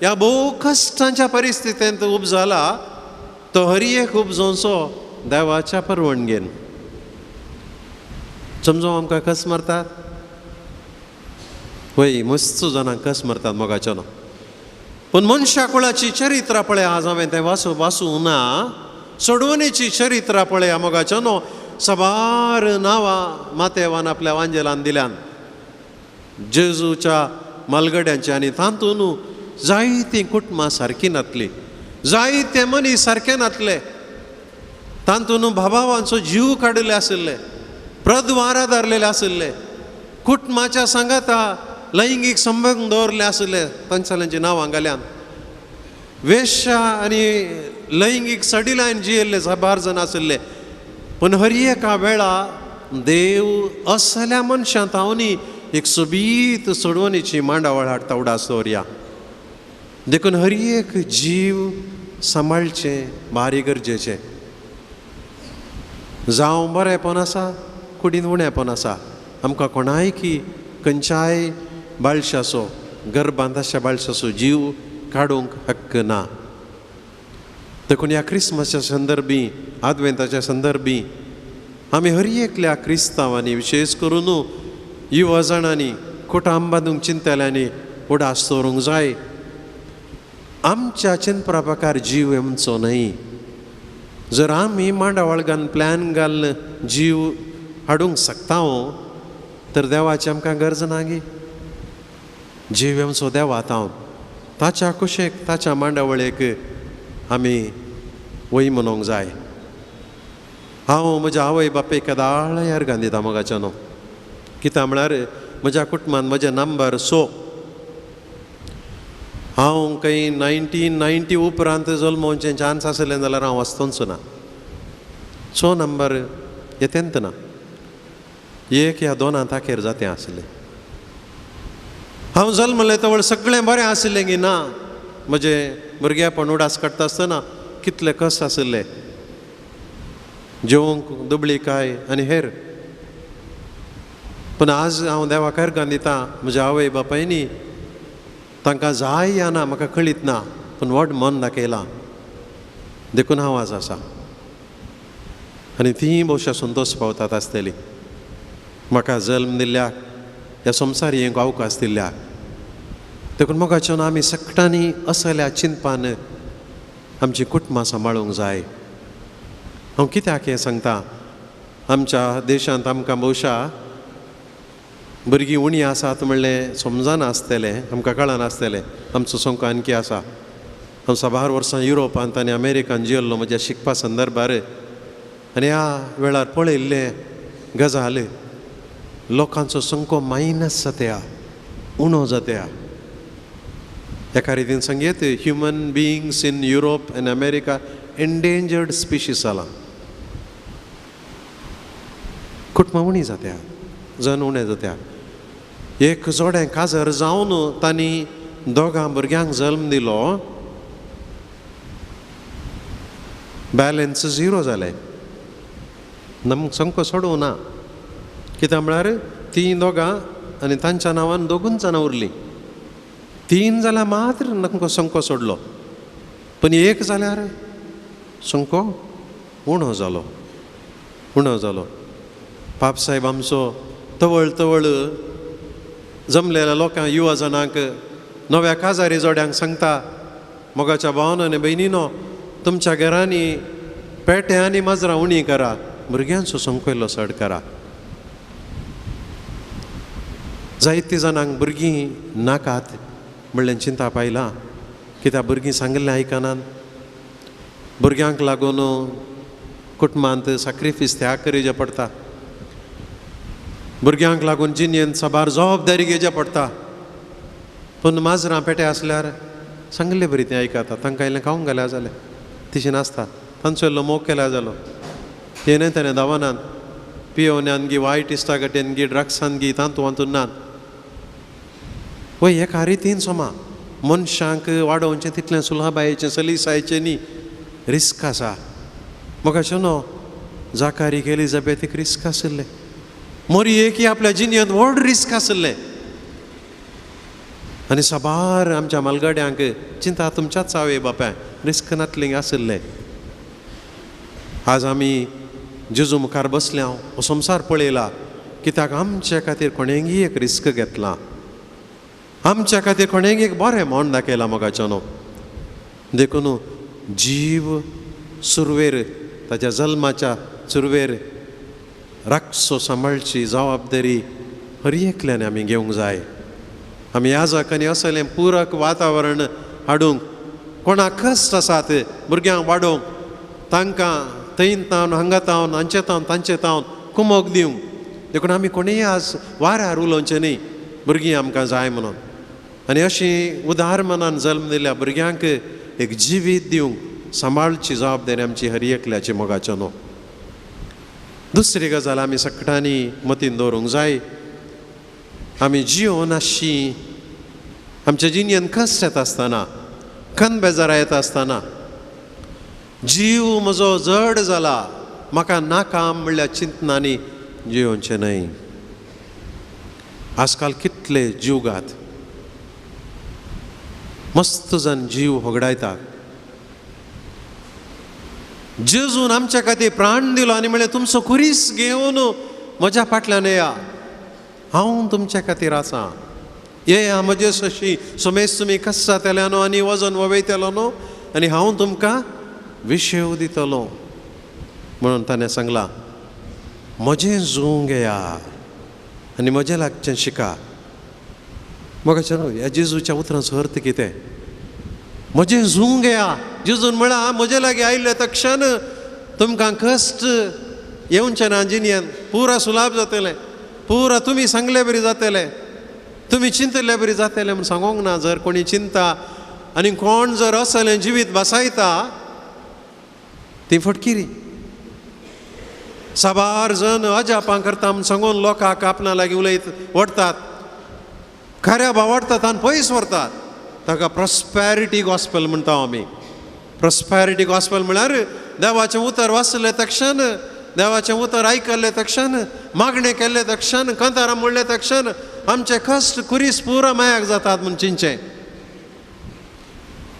ह्या भोव कश्टांच्या परिस्थितींत उब जाला तो हर एक उपजोवचो देवाच्या परवणगेन. समजो आमकां कस मारतात वय मस्त जाणांक कस मारतात मोगाच्या न्हू. पूण मनशा कुळाची चरित्रां पळय आज हांवें तें वाचूं वाचूं ना, सोडवणेची चरित्रां पळया मोगाच्या न्हू साबार नांवां मातेवान आपल्या वांजेलान दिल्यान जेजूच्या मालगड्यांच्या आनी तातूंत जायतीं कुटुंबां सारकीं नातलीं, जायते मनीस सारके नातले, तातूंत भाबावांचो जीव काडिल्ले आशिल्ले, प्रद्वारा धरलेले आशिल्ले, कुटुंबाच्या सांगाता लैंगीक संबंद दवरले आशिल्ले, तांच्या नांवां घाल्यान वेश्या आनी लैंगीक सडिलान जियेल्ले साबार जाण आशिल्ले. पूण हर एका वेळा देव असल्या मनशां तावनी एक सोबीत सोडवणीची मांडावळ हाडटा उडास दवरया. देखून हर एक जीव सांबाळचें भारी गरजेचें. जावं बरेंपण आसा कुडीन उणेपण आसा, आमकां कोणाय की खंयच्याय बाळशाचो गर्भांत आसच्या बाळशाचो जीव काडूंक हक्क ना. देखून ह्या क्रिसमसाच्या संदर्भी आदवेंताच्या संदर्भी आमी हर एकल्या क्रिस्तांवांनी विशेश करून युवा जाणांनी कुटाम बांदूंक चिंतल्यांनी उडास दवरूंक जाय. आमच्या चिंतपा प्रकार जीव येवचो न्हय. जर आमी मांडावळ घालून प्लॅन घालून जीव हाडूंक शकता तर देवाची आमकां गरज ना गी. जीव येवचो देवा तावन ताच्या कुशेक ताच्या मांडावळेक आमी वय म्हणूंक जाय. हांव म्हज्या आवय बापूय केदाळ अर्गां दिता मोगाच्या न्हू, कित्याक म्हळ्यार म्हज्या कुटुंबान म्हजें नंबर सो हांव खंय 1990 उपरांत जल्मोवचें चान्स आसलें जाल्यार हांव वाचतोच ना. सो नंबर येतेंत ना, एक या दोना ताकेर जातें आसलें. हांव जल्मलें तवळ सगळें बरें आशिल्लें की ना, म्हजें भुरगेपण उडास काडटा आसतना कितले कस आशिल्ले. जेवंक दुबळीकाय आनी हेर. पूण आज हांव देवाक अर्गां दिता म्हज्या आवय बापायनी तांकां जाय या ना म्हाका कळीत ना, पूण व्हड मन दाखयलां देखून हांव आज आसा. आनी तीं भोवशा संतोश पावतात आसतली म्हाका जल्म दिल्ल्याक, ह्या संवसार एक अवकाश दिल्ल्याक. देखून मोगाच्यान आमी सगळ्यांनी असल्या चिंतपान आमची कुटुंबां सांबाळूंक जाय. हांव कित्याक हें सांगता, आमच्या देशांत आमकां भोवशा भुरगीं उणी आसात म्हणलें समजना आसतलें, आमकां कळना आसतलें. आमचो संको आणखी आसा. हांव साबार वर्सां युरोपांत आनी अमेरिकान जियल्लो म्हज्या शिकपा संदर्भार, आनी ह्या वेळार पळयल्लें गजाल लोकांचो संको मायनस जाता, उणो जाता. एका रितीन सांगयत human beings in Europe and America endangered species जालां. कुटुंबां उणी जात्या, जन उणें जात्या. एक जोडें काजर जावन तांणी दोगां भुरग्यांक जल्म दिलो, बॅलन्स झिरो जालें. नमक संको सोडूं ना, कित्याक म्हळ्यार तीं दोगां आनी तांच्या नांवान दोगूच जाणां उरलीं. तीन जाल्यार मात्र नमको संको सोडलो, पूण एक जाल्यार संको उणो जालो, उणो जालो. पाप साहेब आमचो तवळ तवळ जमलेल्या लोकांक, युवा जणांक, नव्या काजारी जोड्यांक सांगता, मोगाच्या भावान आनी भयणीनो, तुमच्या घरांनी पेटे आनी माजरां उणी करा, भुरग्यांचो संको इल्लो चड करा. जायते जाणांक भुरगीं नाकात म्हणलें चिंता पायलां, कित्याक भुरगीं सांगिल्लें आयकनात. भुरग्यांक लागून कुटुंबांत साक्रिफीस त्याग करचें पडटा, भुरग्यांक लागून जिणेंत साबार जबाबदारी घेवचें पडटा. पूण माजरां पेटे आसल्यार सांगिल्ले बरी तें आयकता, तांकां इल्लें खावंक घाल्यार जालें, तशें नासता. तांचो इल्लो मोग केल्यार जालो. हें न्हय तेणें धांवनात, पियोवण्यान गी वायट इश्टागटेन गी ड्रग्सान गी तांतू वांतून नात. वय एका रितीन सोमा मनशांक वाडोवचें तितलें सुलभायेचें सलीसायचें न्ही, रिस्क आसा. म्हाका न्हू जाकारी एलिझाबेथीक रिस्क आशिल्लें, मोरयेक आपल्या जिणेंत व्हड रिस्क आशिल्लें. आनी साबार आमच्या मालगाड्यांक चिंता तुमच्याच आवय बापाय रिस्क नातलें आशिल्लें. आज आमी जेजू मुखार बसल्या, हो संवसार पळयला, कित्याक आमच्या खातीर कोणेंगी एक रिस्क घेतला, आमच्या खातीर कोणेंगी एक बरें म्हण दाखयलां मोगाचो न्हू. देखून जीव सुरवेर ताच्या जल्माच्या सुरवेर राखचो सांबाळची जबाबदारी हर एकल्यान आमी घेवंक जाय. आमी याजक आनी असलें पुरक वातावरण हाडूंक कोणाक कश्ट आसात भुरग्यांक वाडोवंक, तांकां थंय तावन हांगा तावन हांचे तावन तांचे तावन कुमोक दिवंक. देखून आमी कोणीय आज वाऱ्यार उलोवचें न्ही भुरगीं आमकां जाय म्हणून. आनी अशी उदार मनान जल्म दिल्या भुरग्यांक एक जिवीत दिवंक सांबाळची जबाबदारी आमची हर एकल्याची मोगाचो न्हू. दुसरी गजाल आमी सगळ्यांनी मतीन दवरूंक जाय, आमी जिवन आशी आमच्या जिणेंत कश्ट येता आसतना, खंत बेजारा येता आसतना, जीव म्हजो जड जाला म्हाका नाका म्हणल्यार चिंतनांनी जियोवचें न्हय. आजकाल कितले जीवघात, मस्त जाण जीव होगडायतात. जेजून आमच्या खातीर प्राण दिलो आनी म्हणलें तुमचो खुरीस घेवन म्हज्या फाटल्यान येया, हांव तुमच्या खातीर आसा. येया म्हजे सशी समेज तुमी कस जातले न्हू आनी वजन वयतलो न्हू आनी हांव तुमकां विशेव दितलो म्हणून ताणें सांगलां म्हजें जूंग येया आनी म्हजें लागचें शिका. म्हाका न्हू ह्या जेजूच्या उतरांचो अर्थ कितें? म्हजें जूंग येया. जेजून म्हळां म्हजे लागीं आयिल्ले तक्षण तुमकां कश्ट येवचें ना जिणेंत, पुरा सुलाभ जातलें, पुरा तुमी सांगले बरी जातलें, तुमी चिंतले बरी जातलें म्हूण सांगूंक ना. जर कोणी चिंता आनी कोण जर असलें जिवीत बसायता ती फटकिरी. साबार जण अजापां करता म्हूण सांगून लोकांक आपणा लागीं उलयत व्हरतात, खऱ्या भावार्थात आनी पयस व्हरतात. ताका प्रॉस्पेरिटी गॉस्पेल म्हणटा आमी. प्रॉस्पेरिटी गॉस्पेल म्हळ्यार देवाचें उतर वाचलें तक्षण, देवाचें उतर आयकल्लें तक्षण, मागणें केल्लें तक्षण, कांतारां म्हणलें तक्षण आमचे कश्ट कुरीस पुरा मायाक जातात म्हूण चिंतचें.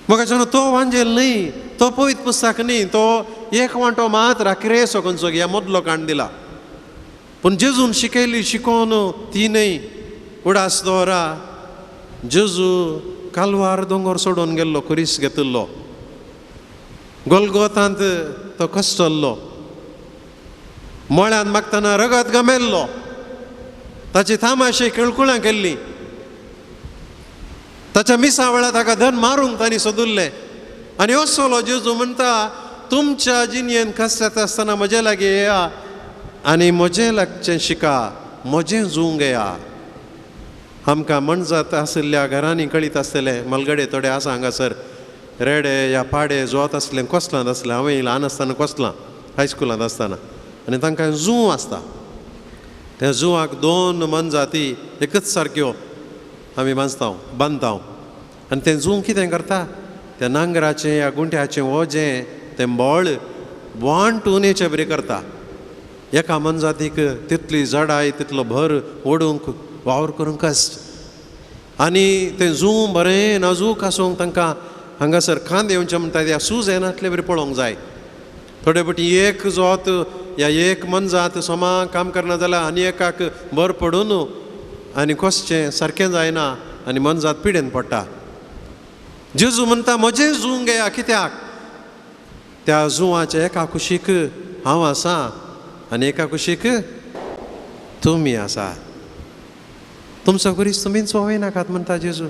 म्हाका तो वांजेल न्हय, तो पवित्र पुस्तक न्हय, तो एक वांटो मात राखरे खंयचो ह्या मदलो काण दिला. पूण जेजून शिकयली शिकोवन ती न्हय. उडास दवरा, जेजू कालवार दोंगर सोडून गेल्लो, खुरीस घेतिल्लो, गोलगोतांत तो कश्टल्लो, मळ्यांत मागतना रगत गमेल्लो, ताची थामाशी किळकुळां केल्ली, ताच्या मिसा वेळार ताका धन मारूंक तांणी सोदुल्लें. आनी असलो जेजू म्हणटा, तुमच्या जिणेन कश्ट येता आसतना म्हजे लागीं येया आनी म्हजें लागचें शिका, म्हजें जूंग येया. आमकां मनजात आशिल्ल्या घरांनी कळीत आसतलें, मलगडे थोडे आसा हांगासर, रेडे या पाडे जोत आसलें कोसलांत आसलें. हांवें ल्हान आसतना कोसलां, हायस्कुलांत आसतना, आनी तांकां जूं आसता. त्या जुवाक दोन मनजाती एकच सारक्यो आमी बांदता बांदता आनी तें जूं कितें करता, त्या नांगराचें या गुंट्याचें वजें तें बळ 1 2 हेचे बरें करता. एका मनजातीक तितली जडाय तितलो भर ओडूंक वावर करूंक कश्ट, आनी तें जूं बरें नाजूक आसूंक तांकां हांगासर खांद येवचें म्हणटा त्या सूज येनातले बरें पळोवंक जाय. थोडे फावटी एक जोत या एक मनजात सोमा काम करना जाल्यार आनी एकाक बर पडून आनी कसचें सारकें जायना आनी मनजात पिडेन पडटा. जेजू म्हणटा म्हजें जूं घेया, कित्याक त्या जुंवाच्या एका कुशीक हांव आसा आनी एका कुशीक तुमी आसा. तुमचो खुरीस तुमीच नाकात म्हणटा जेजू.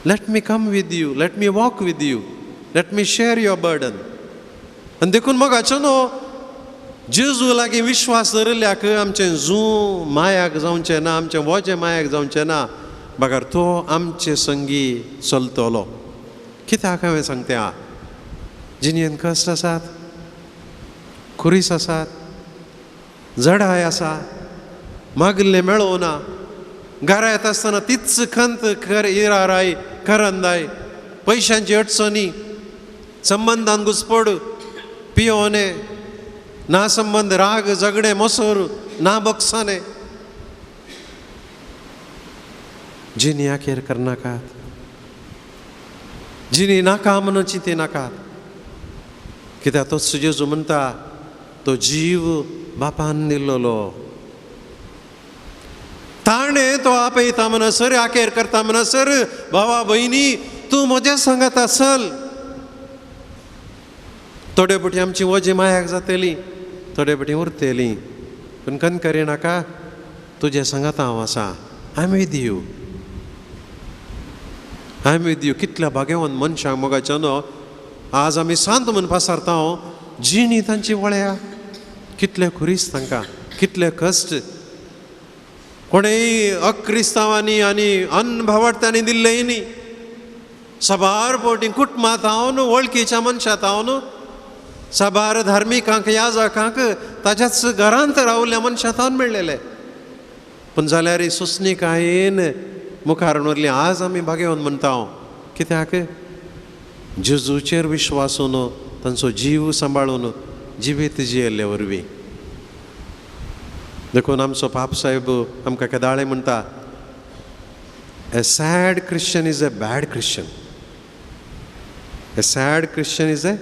Let me come with you, let me walk with you, let me share your burden. आनी देखून मोगाचो न्हू जेजू लागीं विश्वास दवरिल्ल्याक आमचें जूं मायाक जावचें ना, आमचें वजें मायाक जावचें ना, बगर तो आमचे संगी चलतलो. कित्याक हांवें सांगता, जिणेन कश्ट आसात, खुरीस आसात, जडाय आसा, मागिल्लें मेळोना, घरा येता आसतना तीच खंत खर इराराय करंदाय, पयशांची अडचणी, संबंदान घुसपड, पियोने ना संबंद, राग झगडे मोसोर ना बक्साने, जिनी अखेर करनाकात, जिनी नाका म्हणून चिंती नाकात. कित्याक तो जेजू म्हणटा तो जीव बापान दिल्लो, ताणें तो आपयता म्हणसर आखेर करता म्हणसर भावा भयणी तूं म्हज्या सांगाता चल. थोडे फावटी आमची वजी मायाक जातली, थोडे फावटी उरतली, पूण कन करिनाका, तुजें सांगाता हांव आसा. I am with you, I am with you. कितल्या भाग्यवंत मनशांक मोगाच्या न्हू आज आमी शांत म्हूण पासारता, जिणी तांची वळ्या, कितले खुरीस तांकां, कितले कश्ट, कोणेय अक्रिस्तांवांनी आनी अनभावार्थ्यांनी दिल्लेय न्ही. साबार फावटी कुटुंबांत हांव वळखीच्या मनशांत हांव साबार धार्मिकांक याजकांक ताच्याच घरांत रावल्ल्या मनशां हांव मेळ्ळेले, पूण जाल्यार सोंसणीकायेन मुखार उरली. आज आमी भाग्यवंत म्हणटा हांव, कित्याक जेजूचेर विश्वासून तांचो जीव सांबाळून जिवीत जियेल्ले वरवीं. देखून आमचो पाप साहेब आमकां केदाळे म्हणटा, a sad Christian is a bad Christian, a sad Christian is a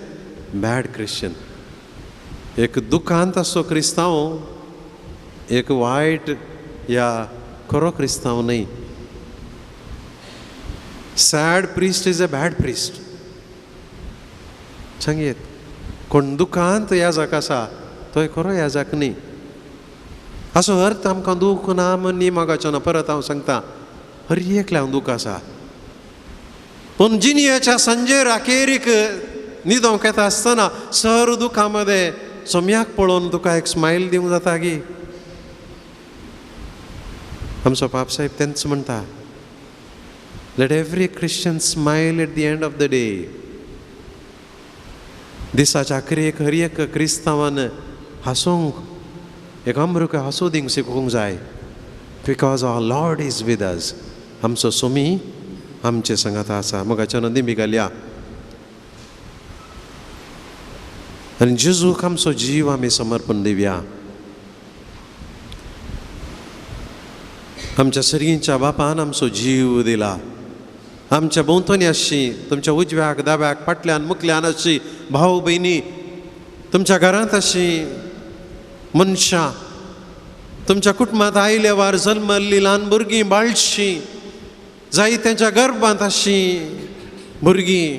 bad Christian. एक दुखांत आसचो क्रिस्तांव एक वायट या खरो क्रिस्तांव न्हय. Sad priest is a bad priest. सांगयेत कोण दुखांत याजक आसा तोय खरो याजक न्ही. असो अर्थ आमकां दूख ना म्हण न्ही मोगाचो ना. परत हांव सांगता, हर एकल्याक दूख आसा, पूण जिणयेच्या सांजेर अखेरीक न्हिदोंक येता आसतना सर दुखां मदें सोम्याक पळोवन तुका एक स्मायल दिवंक जाता गी. आमचो पाप साहेब तेंच म्हणटा, let every Christian smile at the end of the day. दिसाच्या अखेरेक हर एक क्रिस्तांवान हांसूंक, एक अमृक हांसू दिवंक शिकूंक जाय, because our Lord is with us. आमचो सोमी आमचे सांगाता आसा. मोगाच्या दिंबी घालया. आनी जेजूक आमचो जीव आमी समर्पण दिवया. आमच्या सर्गींच्या बापान आमचो जीव दिला. आमच्या भोंवतणी आसची, तुमच्या उजव्याक दाव्याक फाटल्यान मुखल्यान आसची भाव भयणी, तुमच्या घरांत आसची मनशां, तुमच्या कुटुंबांत आयल्या वार जल्मल्ली ल्हान भुरगीं बाळशीं, जाय तेंच्या गर्भांत आसची भुरगीं,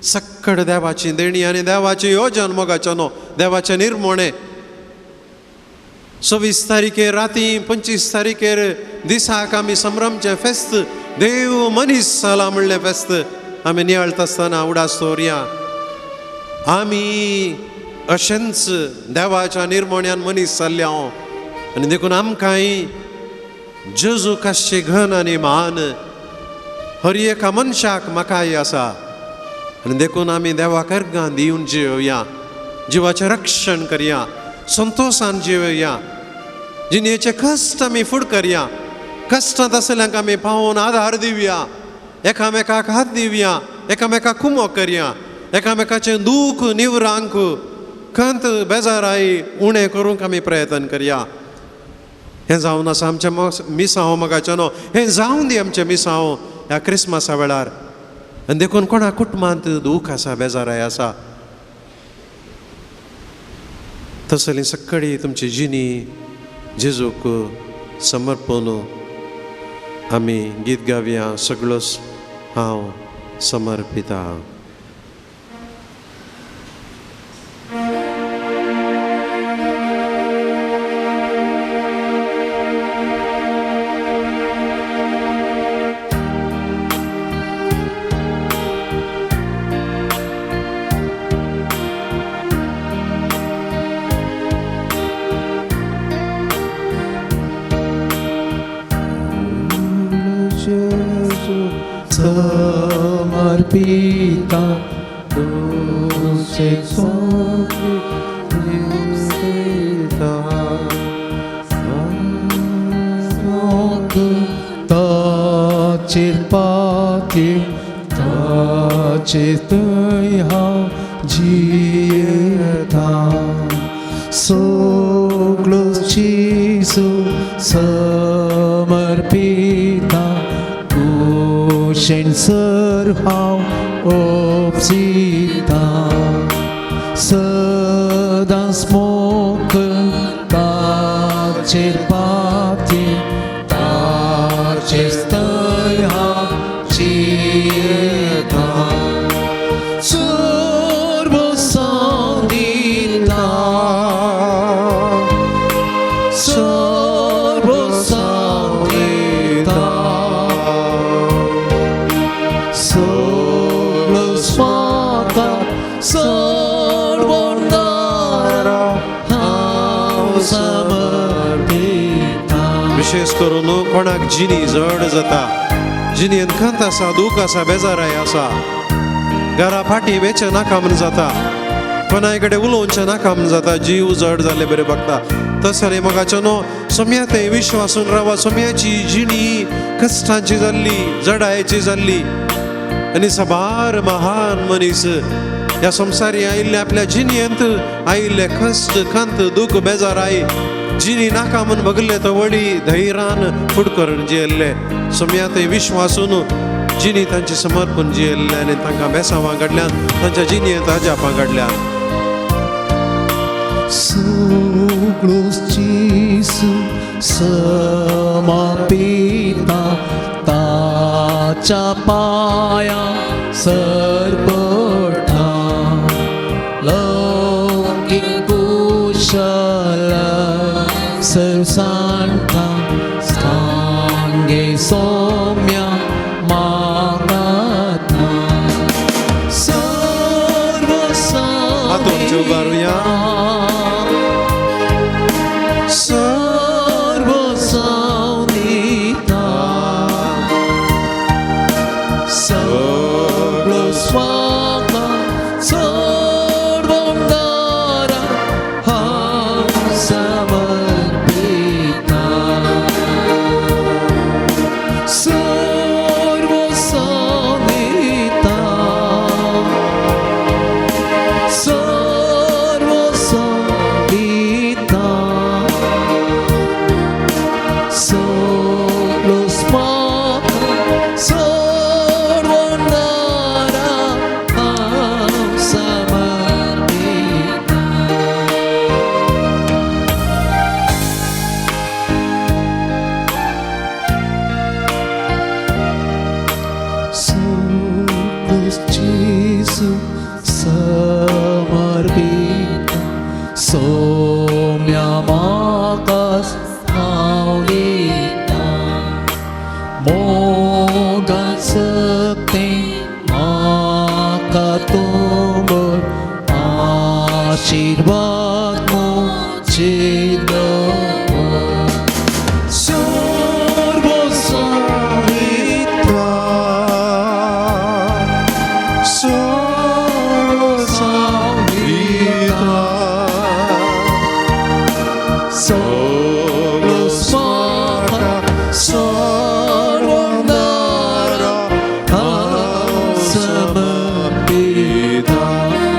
सक्कड देवाची देणी आनी देवाची योजन मोगाचो न्हू, देवाचें निर्मोणें. 26 तारखेर राती 25 तारखेर दिसाक आमी संभ्रमचें फेस्त, देव मनीस जाला म्हणलें फेस्त आमी नियाळता आसतना उडास दवरया. आमी अशेंच देवाच्या निर्मोण्यान मनीस जाल्ले हांव आनी देखून आमकांय जेजू आसचे घन आनी मान हर एका मनशाक म्हाकाय आसा. आनी देखून आमी देवाक अर्गां दिवन जियोया, जिवाचें रक्षण करया, संतोशान जियोया, जिणेचे कश्ट आमी फुड करया, कश्टांत आसल्यांक आमी पावोवन आधार दिवया, एकामेकाक हात दिवया, एकामेकाक कुमोक करया, एकामेकाचें दूख निवरांक खंत बेजाराय उणें करूंक आमी प्रयत्न करया. हें जावन आसा आमचें मिसांव मोगाचें न्हू, हें जावन दी आमचें मिसांव ह्या क्रिसमसा वेळार. आनी देखून कोणा कुटुंबांत दूख आसा, बेजाराय आसा, तसली सक्कडी तुमची जिणी जेजूक समर्पण आमी गीत गावया. सगळोच हांव समर्पिता. समर्पिता तुझे ताचेर पाती ताचेर थंय हांव जियेता. सगळो जेजू समर्पिता कुशेन सर हांव ओपसिता. सदांच मोकल ताचेर पाती ताचेर थंय हांव जियेता. सर्वसांव दिता, सर्वसांव दिता, सगळो म्हाका सर्वोंदारा हांव समर्पिता. विशेष करून कोणाक जिणी जड जाता, जिणेंत खंत आसा, दूख आसा, बेजाराय आसा, घरा फाटीं वेचें नाका म्हूण जाता, कोणाय कडेन उलोवचें नाका म्हूण जाता, जीव जड जाल्ले बरें बगता. तसलें मोगाचें न्हू, सोम्या तें विश्वासून रावा. सोम्याची जिणी कश्टांची जाल्ली, जडायेची जाल्ली आनी साबार महान मनीस ह्या संवसारी आयिल्ले आपल्या जिणेंत आयिल्ले कश्ट खंत दूख बेजाराय जिणी नाका म्हूण बगल्ले तो व्हडी धैर्यान फुड करून जियेल्ले. सोम्या थंय विश्वासून जिणी तांचें समर्पण जियेल्लें आनी तांकां बेसांवां घडल्यान, तांच्या जिणेंत अजापां घडल्यान. सगळो जेजू समर्पिता ताच्या पांया सरपटा. लौकीक कुशल सर्वसांता सांगे सौम्या मागता. सर्वसांव हात उंच उबारुया. सर्वसांव दिता, सगळो स्वागत सर्वोंदारा हांव समर्पिता. सर्वसांव दिता, सर्वसांव आशीर्वाद मुझे दो सर्वसंहिता सर्वसंहिता Solo smaka सर्वनारा समर्पिता.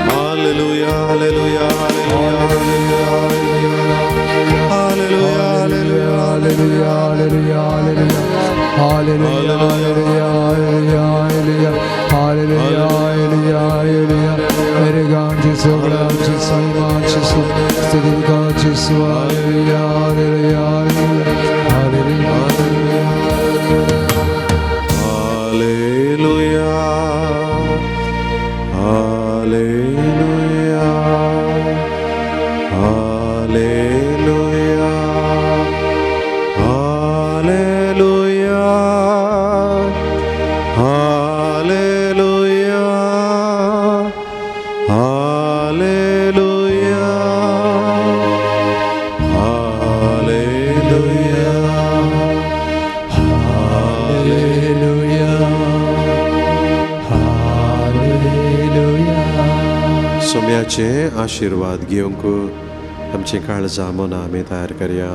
Hallelujah, hallelujah, hallelujah, hallelujah, Hallelujah, hallelujah, hallelujah, hallelujah, hallelujah, hallelujah, hallelujah, hallelujah. मेरे गान जिसो गुलाम जिसो ईमान जिसो स्तुति का जिसो hallelujah, hallelujah, hallelujah, hallelujah. Hallelujah, hallelujah, hallelujah, hallelujah, hallelujah, hallelujah, hallelujah, Hallelujah, hallelujah. सोम्याचे आशिर्वाद घेवंक आमचें काळजां मनां आमी तयार करया.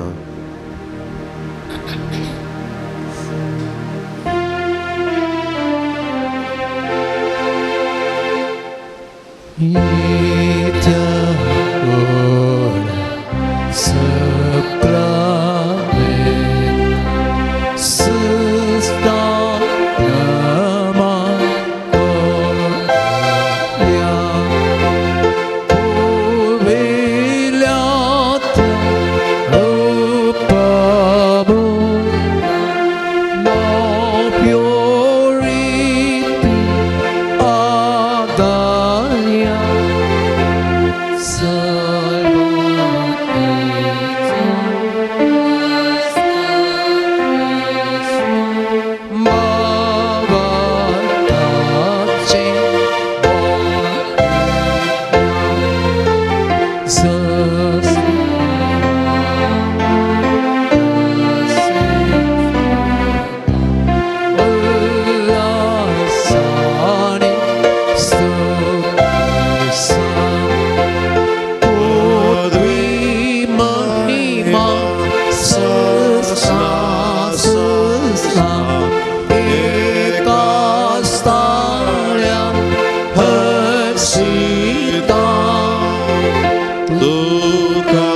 तुका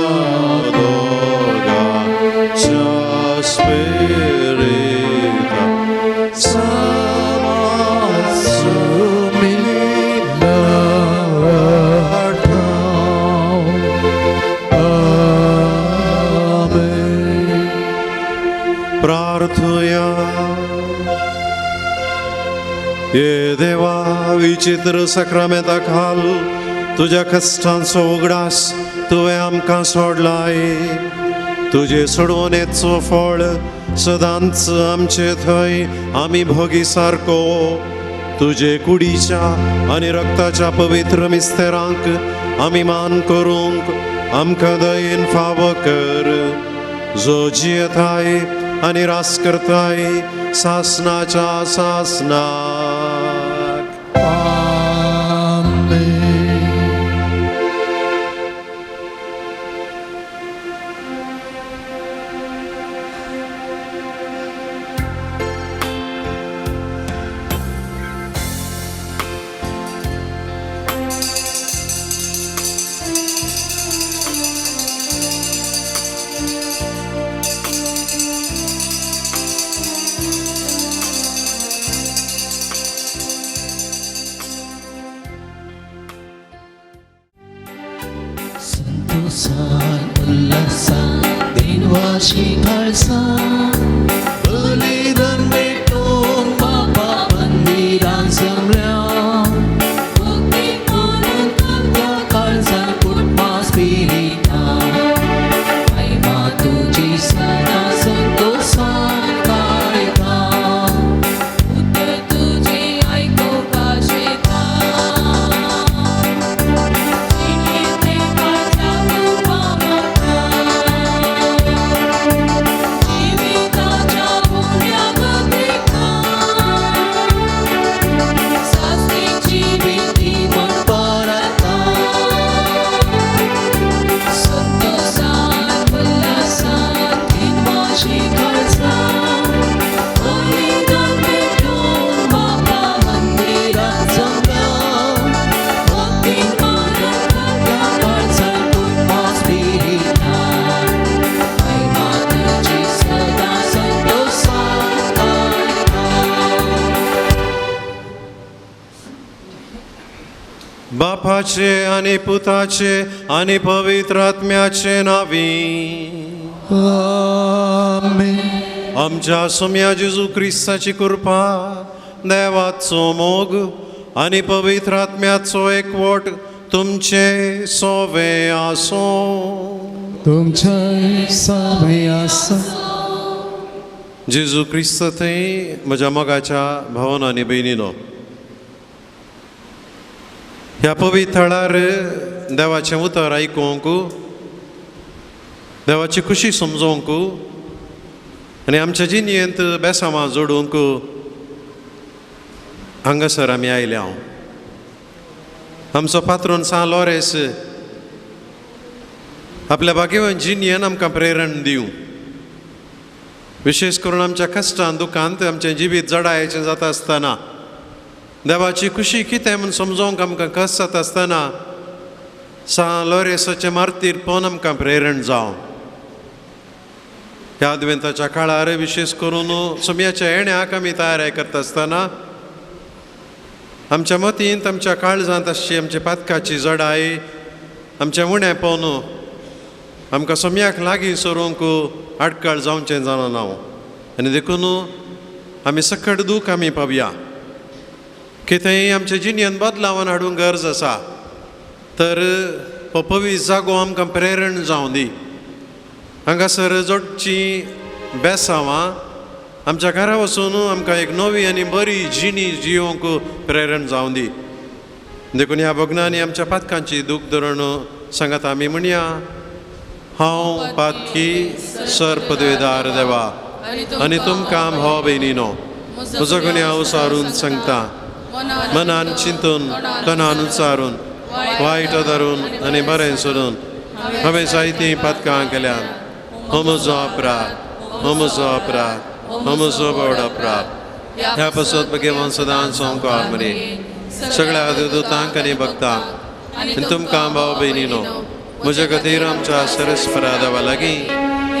दोगाच्या स्पिरिता प्रार्थया. ये देवा, विचित्र सक्रामेता खाल तुज्या कश्टांचो उगडास तुवें आमकां सोडलाय. तुजे सोडवणेचो फळ सदांच आमचे थंय आमी भोगी सारको. तुजे कुडीच्या आनी रक्ताच्या पवित्र मिस्तेरांक आमी मान करूंक आमकां दयेन फावो कर, जो जियेताय आनी रास करताय सासनाच्या सासनाक. Amen. संतोषान उल्हासान देवाशी काळसान बलिदान भेटोवन बापा मंदिरान जमल्या भक्ती करून त्या काळजान कुटुंबा स्पिरितान महिमा तुजी सदां संतोषान गायता उतर तुजी आयकूंक आशेता. बापाचे आनी पुताचे आनी पवित्र आत्म्याचे नावी। आमेन। आमच्या सोम्या जेजू क्रिस्ताची कृपा, देवाचो मोग आनी पवित्र आत्म्याचो एकवट तुमचे सोवे आसो। तुमचे सवे आसो। जेजू क्रिस्त थंय म्हज्या मोगाच्या भावन आनी भयणीनो, ह्या पवित्र थळार देवाचें उतर आयकूंक, देवाची खुशी समजोवंक आनी आमच्या जिणेंत बेसांवां जोडूंक हांगासर आमी आयल्या। आमचो पात्रोन सान लॉरेस आपल्या भाग्यवान जिणेन आमकां प्रेरण दिवं, विशेष करून आमच्या कश्टान दुखांत आमचें जिवीत जडायेचें जाता आसतना देवाची खुशी कितें म्हूण समजोवंक आमकां कश्ट जाता आसतना सान लॉरेसाचें मार्तीर पळोवन आमकां प्रेरण जावं। ह्या आदवेंताच्या काळार विशेष करून सोम्याच्या येण्याक आमी तयारी करता आसतना आमच्या मतींत आमच्या काळजांत आसची आमच्या पातकाची जडाय, आमच्या उणें पळोवन आमकां सोम्याक लागीं सरूंक आडकाळ जावचें जाणा ना। आनी देखून आमी सकट दूख आमी पावया कितेंय आमच्या जिणेंत बदलावन हाडूंक गरज आसा तर हो पवित्र जागो आमकां प्रेरण जावं दी। हांगासर जोडची बेसांवां आमच्या घरा वचून आमकां एक नवी आनी बरी जिणी जियोवंक प्रेरण जावं दी। देखून ह्या भग्नांनी आमच्या पातकांची दूख धरून सांगात आमी म्हणया, हांव पातकी सर पदवेदार देवा आनी तुमकां भाव भयणीनो म्हजो गुन्यांव उसारून सांगता, मनान चिंतून तनान उचारून वायट धरून आनी बरें सोडून हांवें जायतीं पातकां केल्यात। हो म्हजो अपराध, हो म्हजो अपराध, हो म्हजो व्हड अपराध। ह्या पासत भगवान सदांच संवकार मरे सगळ्या देवदूतांक आनी भक्तांक आनी तुमकां भाव भयणीनो म्हज्या खातीर आमच्या सरस्परा देवा लागीं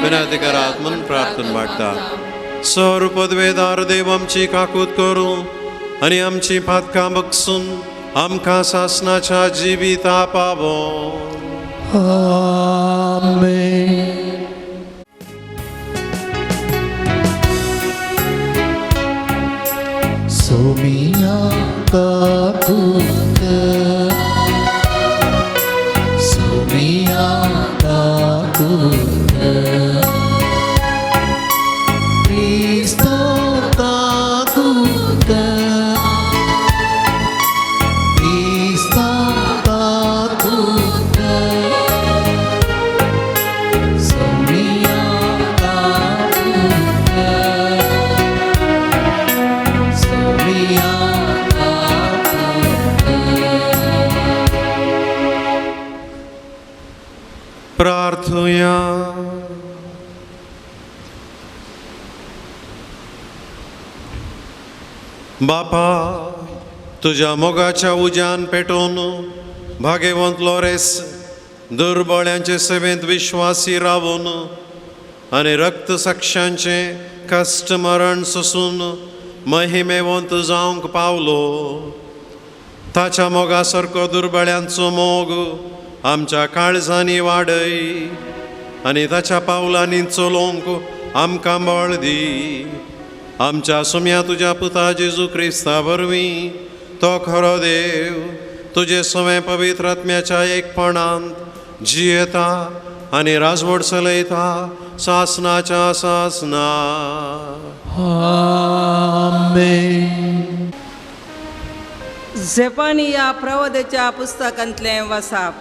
विनंती करात म्हूण प्रार्थना मागता। सर पदवेदार देव आमची काकूत करूं आनी आमची पातकां बगसून आमकां सासनाच्या जिविता पावो। आमेन। सोमिया काकूत, सोमिया काकूत, क्रिस्तो काकूत, क्रिस्ता काकूत, सोमिया काकूत, सोमिया काकूत। प्रार्थुया। बापा तुज्या मोगाच्या उज्यान पेटोवन भाग्यवंत लॉरेस दुर्बळ्यांचे सेवेंत विश्वासी रावून आनी रक्त साक्षांचें कश्ट मरण सोसून महिमेवंत जावंक पावलो। ताच्या मोगा सारको दुर्बळ्यांचो मोग आमच्या काळजांनी वाडय आनी ताच्या पावलांनी चलोवंक आमकां बळ दी। आमच्या सोम्या तुज्या पुता जेजू क्रिस्ता वरवीं तो खरो देव तुजे सवें पवित्र आत्म्याच्या एकपणांत जियेता आनी राजवट चलयता सासनाच्या सासना। आमेन। झेपानिया प्रवादाच्या पुस्तकांतलें वसाप।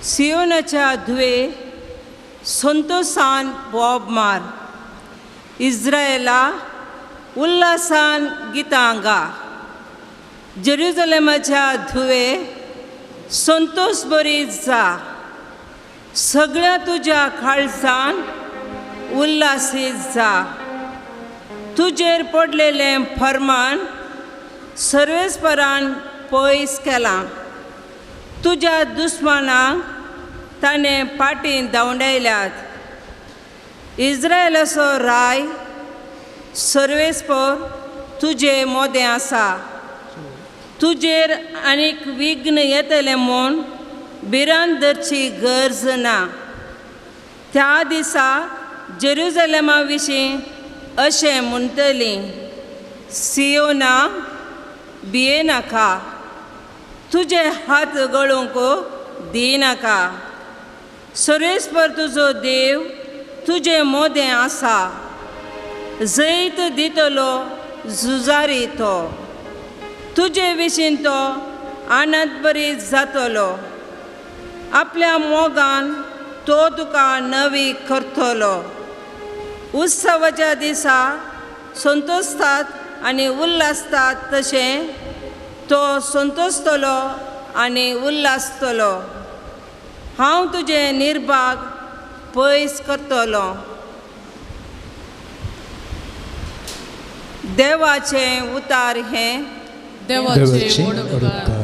सियोनाच्या धुवे संतोषान बोब मार, इस्रायला उल्हासान गितां गा। जेरुजलेमाच्या धुवे संतोष बरी जा, सगळ्या तुज्या काळजान उल्हासीत जा। तुजेर पडलेलें फर्मान सर्वेस्परान पयस केलां, तुज्या दुस्मानाक ताणें पाटीं धांवडायल्यात। इस्रायलाचो राय सर्वेस्पर तुजे मोदें आसा, तुजेर आनीक विघ्न येतलें म्हूण भिरांत धरची गरज ना. त्या दिसा जेरुजलेमा विशीं अशें म्हणटलीं, सियोना भियेनाका, तुजे हात गळूंक दिनाका. सर्वेस्पर तुजो देव तुजे मोदें आसा, जैत दितलो झुजारी तो. तुजे विशीं तो आनंदभरीत जातलो, आपल्या मोगान तो तुका नवी करतलो. उत्सवाच्या दिसा संतोषतात आनी उल्हासतात तशें तो संतोषतलो आनी उल्हासतलो. हांव तुजें निर्भाग पयस करतलो. देवाचें उतार हें देवाचे उपकार.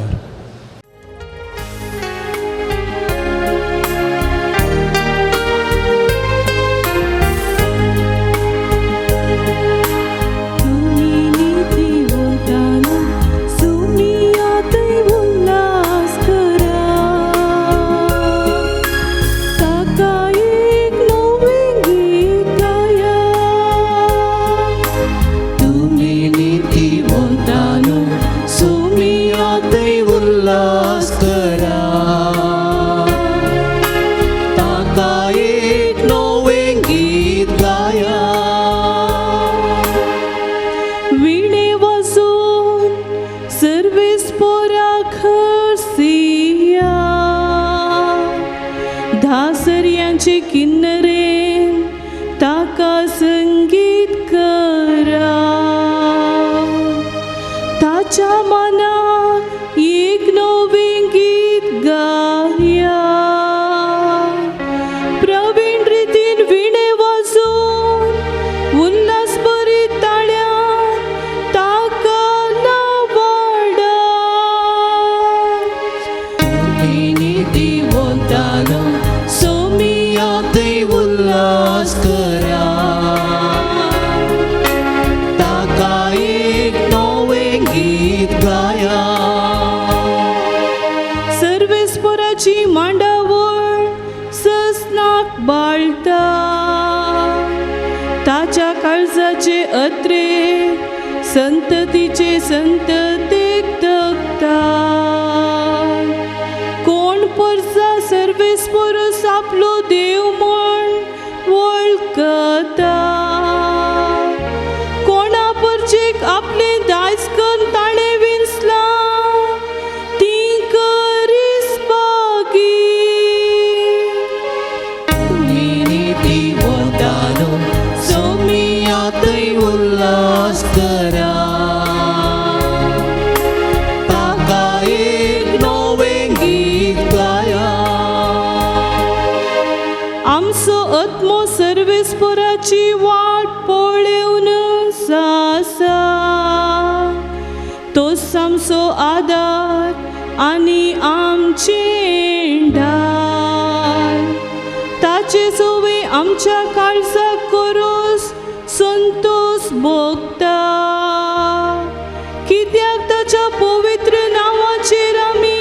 संततीचे संततीक तकता कोण परसा सर्वेस्परस आपलो देव म्हण वळखता. कोणा परचेक आपले दायज करून ताणें विंचलां ती करीस बागी. सोमियातय उल्हास करा, ताका एक नवें गीत गाया. आमचो आत्मो सर्वेस्पराची वाट पळेवन आसा, तोच आमचो आदार आनी आमचें ढाल. ताचे सवे आमच्या काळजाक करोस संतोष भोगता, कित्याक ताच्या पवित्र नांवाचेर आमी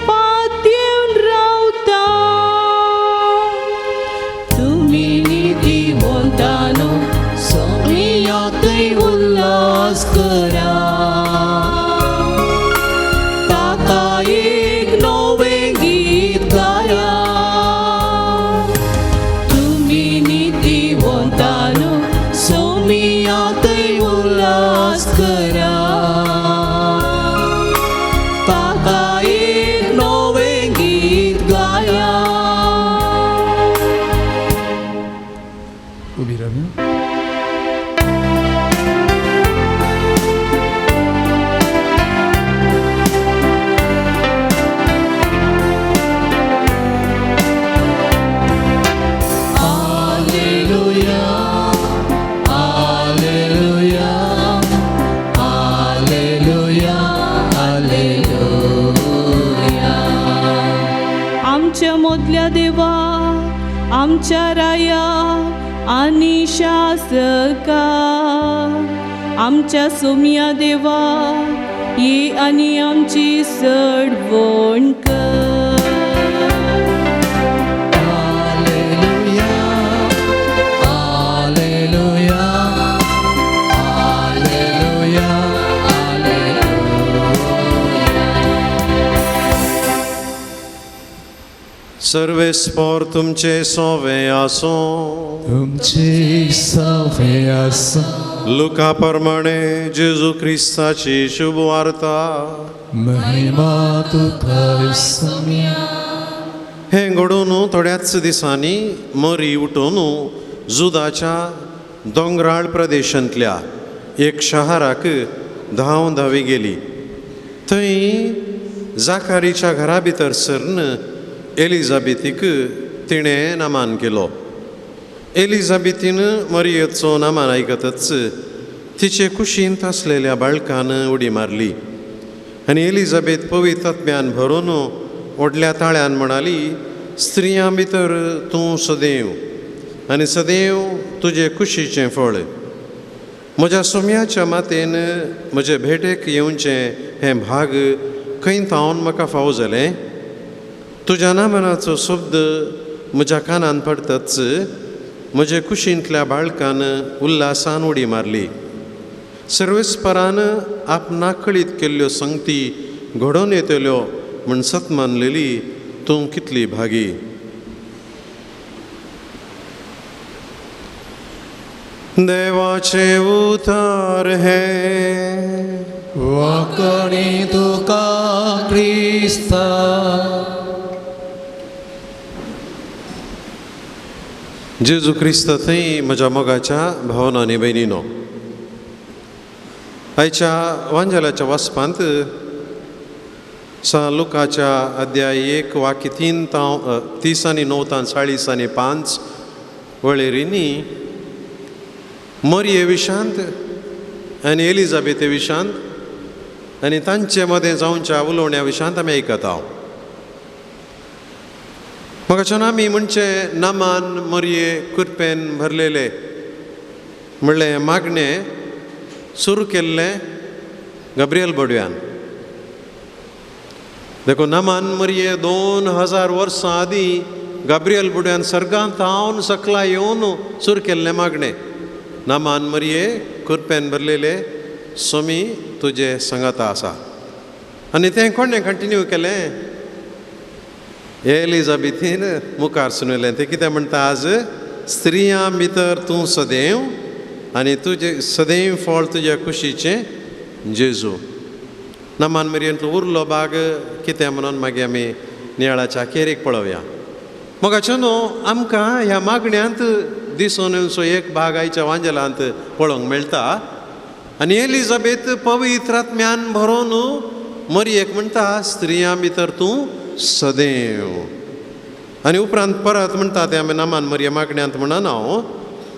पातयेवन रावता. तुमी नीतिवंतानो सोमियातय उल्हास करा, ताका एक नवें गीत गाया. तुमी नीतिवंतानो सोमियातय उल्हास करा, ताका एक नवें गीत गाया. उबी रावया. Alleluia, Alleluia, Alleluia, Alleluia. आमच्या मदल्या देवा, आमच्या राया आनी शासका, आमच्या सोमिया देवा, ये आनी आमची सडवण कर. Alleluia, alleluia, alleluia, alleluia. सर्वेस्पोर तुमचे सोवे आसो. तुमची सवे आसा. लुका प्रमाणे जेजू क्रिस्ताची शुभ वार्ता. महिमा तुका सम्या. हें घडोवन थोड्याच दिसांनी मरी उठोवन जुदाच्या दोंगराळ प्रदेशांतल्या एक शहराक धांव धावी गेली. थंय जाकारीच्या घरा भितर सरन एलिजाबेथीक तिणें नामान केलो. एलिजाबेथीन मरियेचो नामान आयकतच तिचे कुशींत आसलेल्या बाळकान उडी मारली आनी एलिजाबेथ पवित्र आत्म्यान भरून व्हडल्या ताळ्यान म्हणाली, स्त्रियां भितर तूं सदैव आनी सदैव तुजे कुशीचें फळ. म्हज्या सोम्याच्या मातेन म्हजे भेटेक येवचें हें भाग खंय थावन म्हाका फावो जालें? तुज्या नामनाचो शब्द म्हज्या कानान पडतच म्हजे कुशींतल्या बाळकान उल्हासान उडी मारली. सर्वेस्परान आपणाक कळीत केल्ल्यो संगती घडोवन येतल्यो म्हूण सत मानलेली तूं कितली भागी. देवाचें उतर हें. वाकणी तुका क्रिस्ता. जेजू क्रिस्त थंय म्हज्या मोगाच्या भावना आनी भयणीनो, आयच्या वांजेलाच्या वाचपांत सा लुकाच्या अध्याय 1 वाक्य 3 ताव 30 आनी 9 तान 40 आनी 5 वळेरींनी मरये विशांत आनी एलिजाबेथे विशांत आनी तांचे मदें जावच्या उलोवण्या विशांत आमी आयकता. म्हाका आमी म्हणचे नामान मरये कुरपेन भरलेले म्हणलें मागणें सुरू केल्लें गब्रियल बडव्यान. देखून नामान मरये 2000 वर्सां आदीं गाब्रियल बुड्यान सर्गांत हांव सकला येवन सुरू केल्लें मागणें. नामान मरये कुरपेन भरलेले सोमी तुजे संगाता आसा. आनी तें कोणें कंटिन्यू केलें? एलिजाबेथीन मुखार सुनयलें. तें कितें म्हणटा आज? स्त्रियां भितर तूं सदैव आनी तुजें सदैव फळ तुज्या कुशीचें जेजू. नामान मरयेंतलो उरलो भाग कितें म्हणून मागीर आमी नियाळाच्या अखेरेक पळोवया. मोगाचो न्हू आमकां ह्या मागण्यांत दिसून येवचो एक भाग आयच्या वांजेलांत पळोवंक मेळटा. आनी एलिजाबेथ पवित्र आत्म्यान भरोवन मरयेक म्हणटा स्त्रियां भितर तूं सदैव. आनी उपरांत परत म्हणटा तें आमी नामान मरये मागण्यांत म्हणना हांव,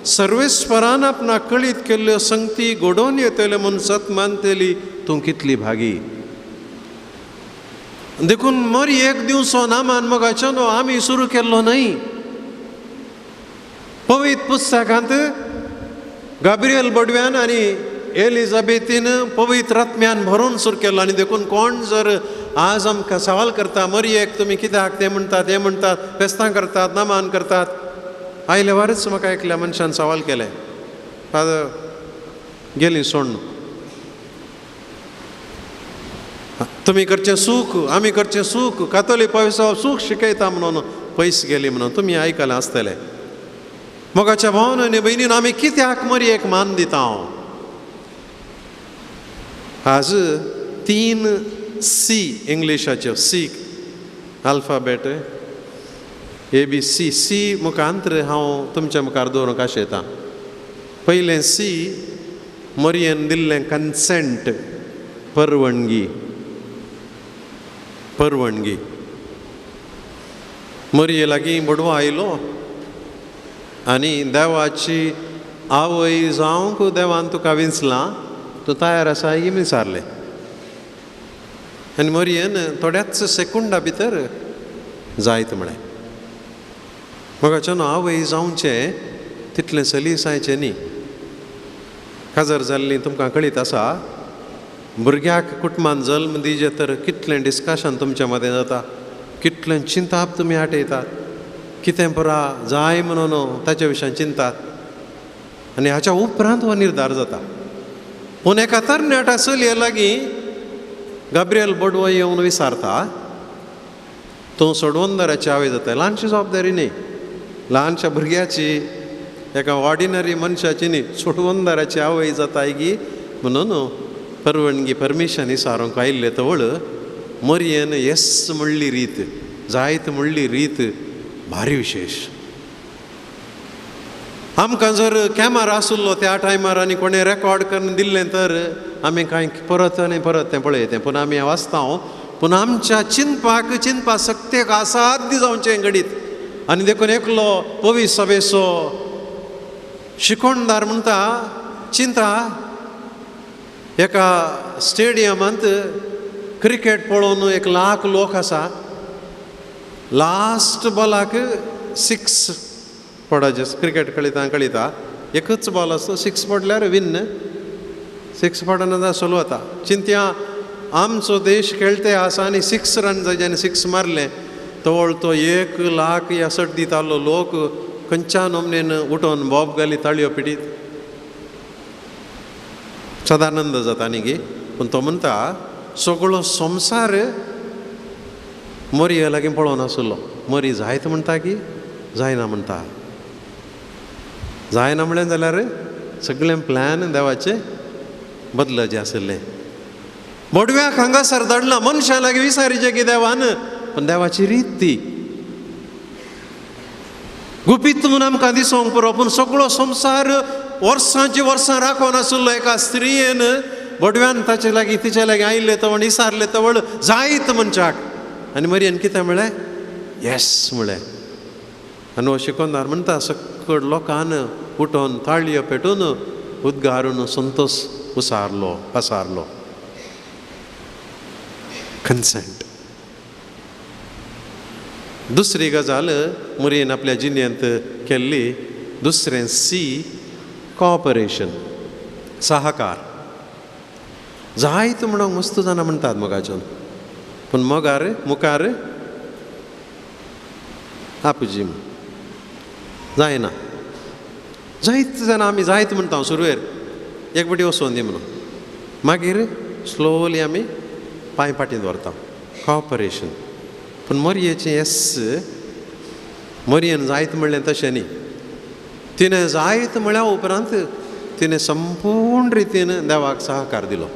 सर्वेस्परान आपणाक कळीत केल्ल्यो संगती घडोवन येतल्यो म्हूण सत मानतली तूं कितली भागी. देखून मरयेक दिवचो नामान मोगाचो न्हू आमी सुरू केल्लो न्हय. पवित्र पुस्तकांत गाब्रियल बडव्यान आनी एलिजाबेथीन पवित्र आत्म्यान भरून सुरू केल्लो. आनी देखून कोण जर आज आमकां सवाल करता मरयेक तुमी कित्याक तें म्हणटात हें म्हणटात फेस्तां करतात नामान करतात, आयले वारच म्हाका एकल्या मनशान सवाल केलें, फादर गेली सोडून तुमी करचें सूख आमी करचें सूख कातोली पयसो सूख शिकयता म्हणून पयस गेली म्हणून तुमी आयकलें आसतलें. मोगाच्या भावन आनी भयणीन आमी कित्याक मरयेक मान दिता हांव? आज 3 C इंग्लिशाच्यो C alphabet A B C, C मुखांतर हांव तुमच्या मुखार दवरूंक आशेतां. पयलें सी मरयेन दिल्लें कन्सेंट, परवणगी. परवणगी मरये लागीं बडवो आयलो आनी देवाची आवय जावंक देवान तुका विंचलां, तूं तयार आसा ही विचारलें. आनी मरयेन थोड्याच सेकुंडा भितर जायत म्हळें. मोगाचो न्हू आवय जावचें तितलें सलीसायचें न्ही. काजार जाल्ली तुमकां कळीत आसा. भुरग्याक कुटुंबान जल्म दिजे तर कितलें डिस्कशन तुमच्या मदें जाता, कितलें चिंताप तुमी आटयतात, कितें पुरा जाय म्हणून ताच्या विशयान चिंतात आनी हाच्या उपरांत हो निर्धार जाता. पूण एका तरणाट्या चलये लागीं गाब्रियल बोडवो येवन विचारता, तूं सोडवंदराची आवय जाता. ल्हानशी जबाबदारी न्ही, ल्हानशा भुरग्याची, एका ऑर्डिनरी मनशाची न्ही, सोडवंदराची आवय जाताय गी म्हणून परवणगी परमिशन विचारूंक आयिल्ले तवळ मरयेन येस म्हणली रीत, जायत म्हणली रीत भारी विशेश. आमकां जर कॅमेरा आशिल्लो त्या टायमार आनी कोणें रेकॉर्ड करून दिल्लें तर आमी कांय परत आनी परत तें पळयतें. पूण आमी वाचता, पूण आमच्या चिंतपाक चिंतपा सक्तेक असाध्य जावचें घडीत. आनी देखून एकलो पवी सभेचो शिकोणदार म्हणटा, चिंता एका स्टेडियमांत क्रिकेट पळोवन 1 लाख लोक आसा, लास्ट बॉलाक 6 पडाचे, क्रिकेट खेळयता खेळयता एकच बॉल आसता, 6 पडल्यार विन, 6 पडना जाल्यार सोलो वता. चिंत्या आमचो देश खेळटे आसा आनी 6 रन जाय आनी 6 मारलें तवळ तो 1 लाख यासट दितालो लोक खंयच्या नमनेन उठोवन बॉब घाली ताळयो पिडीत सदानंद जाता न्ही गी. पूण तो म्हणटा सगळो संवसार मरये लागीं पळोवन आशिल्लो, मरी जायत म्हणटा की जायना म्हणटा, जायना म्हणलें जाल्यार सगळें प्लॅन देवाचें बदलाचें आशिल्लें. बोडव्याक हांगासर धाडला मनशां लागीं विसारीचें की देवान, पूण देवाची रीत ती गुपीत म्हूण आमकां दिसोंक पुरो. पूण सगळो संवसार वर्सांची वर्सां राखोन आशिल्लो एका स्त्रियेन बोडव्यान ताचे लागीं तिचे लागीं आयिल्ले तवळ विसारले तवळ जायत मनशाक. आनी मरयेन कितें म्हळें, येस म्हळें. आनी हो शिकोंदार म्हणटा सकड लोकान उठोवन ताळयो पेटून उद्गारून संतोश उसारलो पसारलो. कन्सेंट. दुसरी गजाल मरयेन आपल्या जिणेंत केल्ली, दुसरें सी कॉपरेशन, सहकार. जायत म्हणून मस्त जाणां म्हणटात मोगाच्यान, पूण मोगार मुखार आपुजी जायना. जायत जाणां आमी जायत म्हणटा सुरवेर एक बटी वचोन दी म्हणून, मागीर स्लोली आमी पांय फाटीं दवरता. कॉपरेशन. पूण मरयेचें येस मरयेन जायत म्हणलें तशें न्ही, तिणें जायत म्हळ्या उपरांत तिणें संपूर्ण रितीन देवाक सहकार दिलो.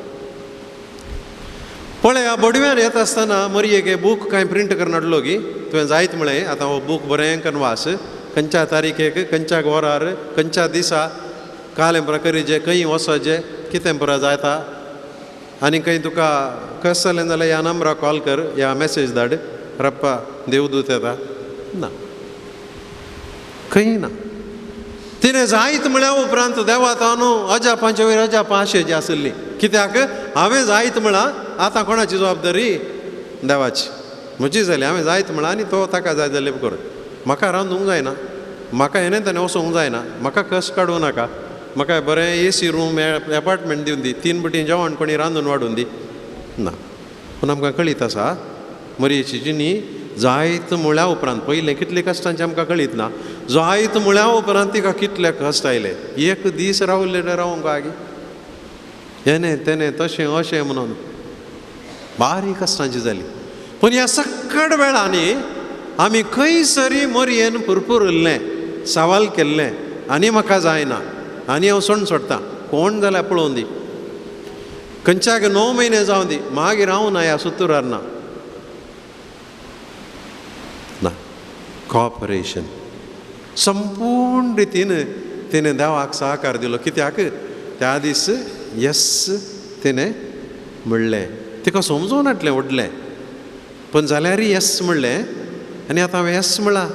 पळया बोडव्यान येता आसतना मरयेक बूक कांय प्रिंट करून हाडलो की तुवें जायत म्हळें, आतां हो बूक बरें करून वाच, खंयच्या तारीखेक खंयच्या वरार खंयच्या दिसा कालें पुरा करीजे, खंय वचोजे, कितें पुरा जाता आनी खंय तुका कस जालें जाल्यार ह्या नंबराक कॉल कर, ह्या मॅसेज धाड, रप्पा देवदूत येता ना, खंय ना. तिणें जायत म्हळ्या उपरांत देवाता न्हू अजापांचे वयर अजापां आशेची आशिल्ली. कित्याक हांवें जायत म्हळां, आतां कोणाची जबाबदारी, देवाची, म्हजी जाली. हांवें जायत म्हळां आनी तो ताका जाय जाल्यार कर, म्हाका रांदूंक जायना, म्हाका हेणें तेणें वचोंक जायना, म्हाका कश्ट काडूं नाका, म्हाका बरें ए सी रूम एपार्टमेंट दिवन दी, 3 बटी जेवण कोणी रांदून वाडून दी ना. पूण आमकां कळीत आसा मरयेची जिणी जायत म्हळ्या उपरांत पयलें कितले कश्टांचें आमकां कळीत ना, जायत म्हळ्या उपरांत तिका कितले कश्ट आयले, एक दीस रावले रावंक आगी हेणें तेणें तशें अशें म्हणून बारीक कश्टांची जाली. पूण ह्या सकट वेळांनी आमी खंयसरी मरयेन पुरपुरल्लें, सवाल केल्लें आनी म्हाका जायना आनी हांव सोण सोडटां, कोण जाल्यार पळोवन दी, खंयच्याक 9 म्हयने जावं दी, मागीर हांव ना ह्या सुतुरार ना ना. कॉपरेशन संपूर्ण रितीन तिणें देवाक सहकार दिलो. कित्याक त्या दीस येस तिणें म्हणलें, तिका समजून हाडलें व्हडलें, पूण जाल्यार येस म्हणलें आनी आतां हांवें येस म्हळां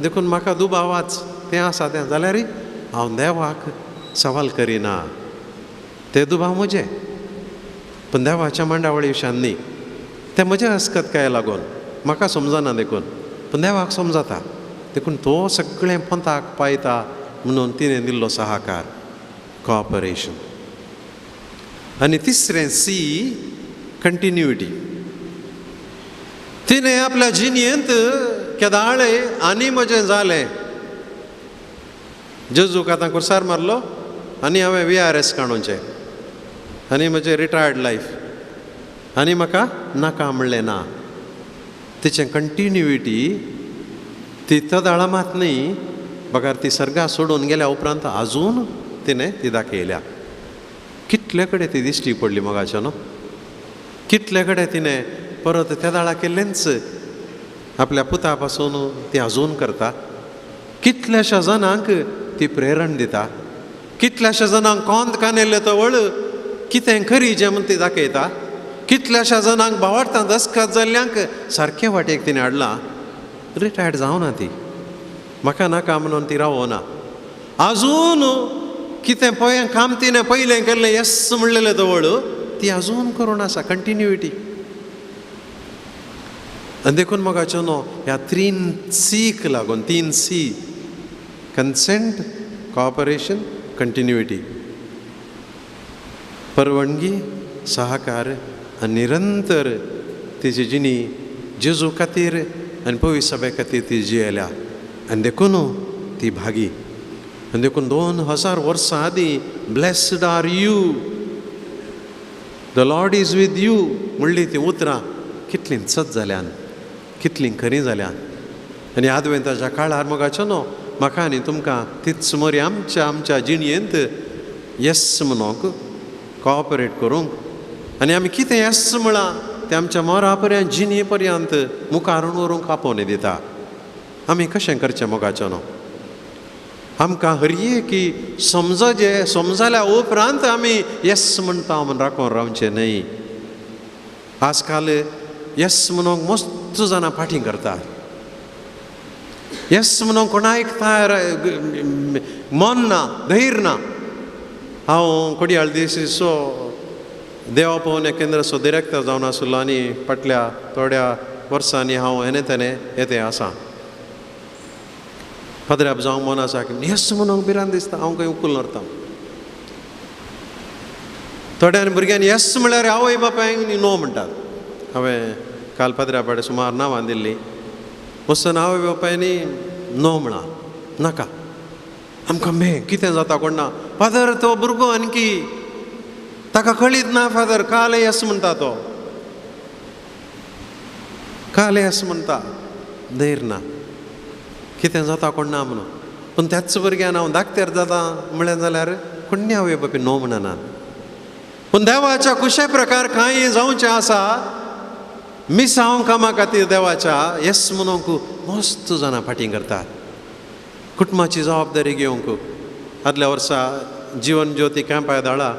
देखून म्हाका दुबावाच तें आसा तें, जाल्यार हांव देवाक सवाल करिना, ते दुबाव म्हजे, पूण देवाच्या मांडावळी विशयान न्ही, तें म्हज्या अस्कतकाये लागून म्हाका समजना देखून, पूण देवाक समजता देखून तो सगळें पंथाक पायता म्हणून तिणें दिल्लो सहकार, कॉपरेशन. आनी तिसरें सी कंटिन्युइटी. तिणें आपल्या जिणेंत केदाळे आनी म्हजें जालें, जेजूक आतां कुर्सार मारलो आनी हांवें we R S काडूचें आनी म्हजें रिटायर्ड लायफ आनी म्हाका नाका म्हणलें ना. तिचें कंटिन्युइटी ती तदाळा मात न्ही बगर ती सर्गा सोडून गेल्या उपरांत आजून तिणें ती दाखयल्या. कितले कडेन ती दिश्टी पडली मोगाच्या न्हू, कितले कडेन तिणें परत त्या दाळा केल्लेंच आपल्या पुता पासून ती आजून करता. कितल्याश्या जाणांक ती प्रेरण दिता, कितल्याश्या जाणांक कोंत कानेल्ले तवळ कितें खरी जें म्हूण ती दाखयता. कितल्याश्या जाणांक भावार्थांत दस्खत जाल्ल्यांक सारकें वाटेक तिणें हाडलां. रिटायर्ड जावना ती, म्हाका नाका म्हणून ती रावना. आजून कितें पळय काम तिणें पयलें केल्लें येस म्हणलेलें तवळ ती आजून करून आसा, कंटिन्युइटी. आनी देखून मोगाचो न्हू ह्या तीन सीक लागून, तीन सी, कन्सेंट, कॉपरेशन, कंटिन्युइटी, परवणगी, सहकार आनी निरंतर तिजी जिणी जेजू खातीर आनी पवित्र सभे खातीर ती जियेल्या. आनी देखून ती भागी. आनी देखून 2000 वर्सां आदीं blessed are you, the Lord is with you म्हणली ती उतरां कितलीं सत जाल्यान, कितलीं खरीं जाल्यान. आनी आदवेंताच्या काळार मोगाचो न्हू म्हाका आनी तुमकां तीच मोरी आमच्या आमच्या जिणयेंत येस म्हणूंक, कॉपरेट करूंक आनी आमी कितें येस म्हळां तें आमच्या मोरा पर्यंत जिणये पर्यंत मुखार व्हरूंक आपोवणी दिता. आमी कशें करचें मोगाचो न्हू, आमकां हरये की समजजे, समजल्या उपरांत आमी येस म्हणटा म्हूण राखून रावचें न्हय. आजकाल येस म्हणूंक मस्त जाणां फाटीं करतात. येस म्हणूंक कोणाक तयार मन ना, धैर्य ना. हांव कोडयाळ देसीचो देवा पवने केंद्राचो डिरेक्टर जावन आसलो आनी फाटल्या थोड्या वर्सांनी हांव हेणे तेणे येते आसा. पदराप जावं मन आसा की येस म्हणूंक भिरांत दिसता, हांव खंय उखूल व्हरता. थोड्यान भुरग्यांनी येस म्हळ्यार आवय बापायक नो म्हणटात. हांवें काल पदरा पाडे सुमार नांवां दिल्लीं, वचून आवय बापायनी नो म्हळां, नाका आमकां मे कितें जाता कोण ना. फादर तो भुरगो आणकी ताका कळीत ना, फादर काल येस म्हणटा तो, काल येस म्हणटा, धैर्य ना, कितें जाता कोण ना म्हणून. पूण त्याच भुरग्यान हांव धाकट्यार जाता म्हळें जाल्यार कोण्णी आवय बापूय नो म्हणना. पूण देवाच्या कुशे प्रकार कांय जावचें आसा मिसांव कामा खातीर देवाच्या येस म्हणूंक मस्त जाणां फाटीं करतात. कुटुंबाची जबाबदारी घेवंक आदल्या वर्सा जिवन ज्योती कॅम्पार धाडला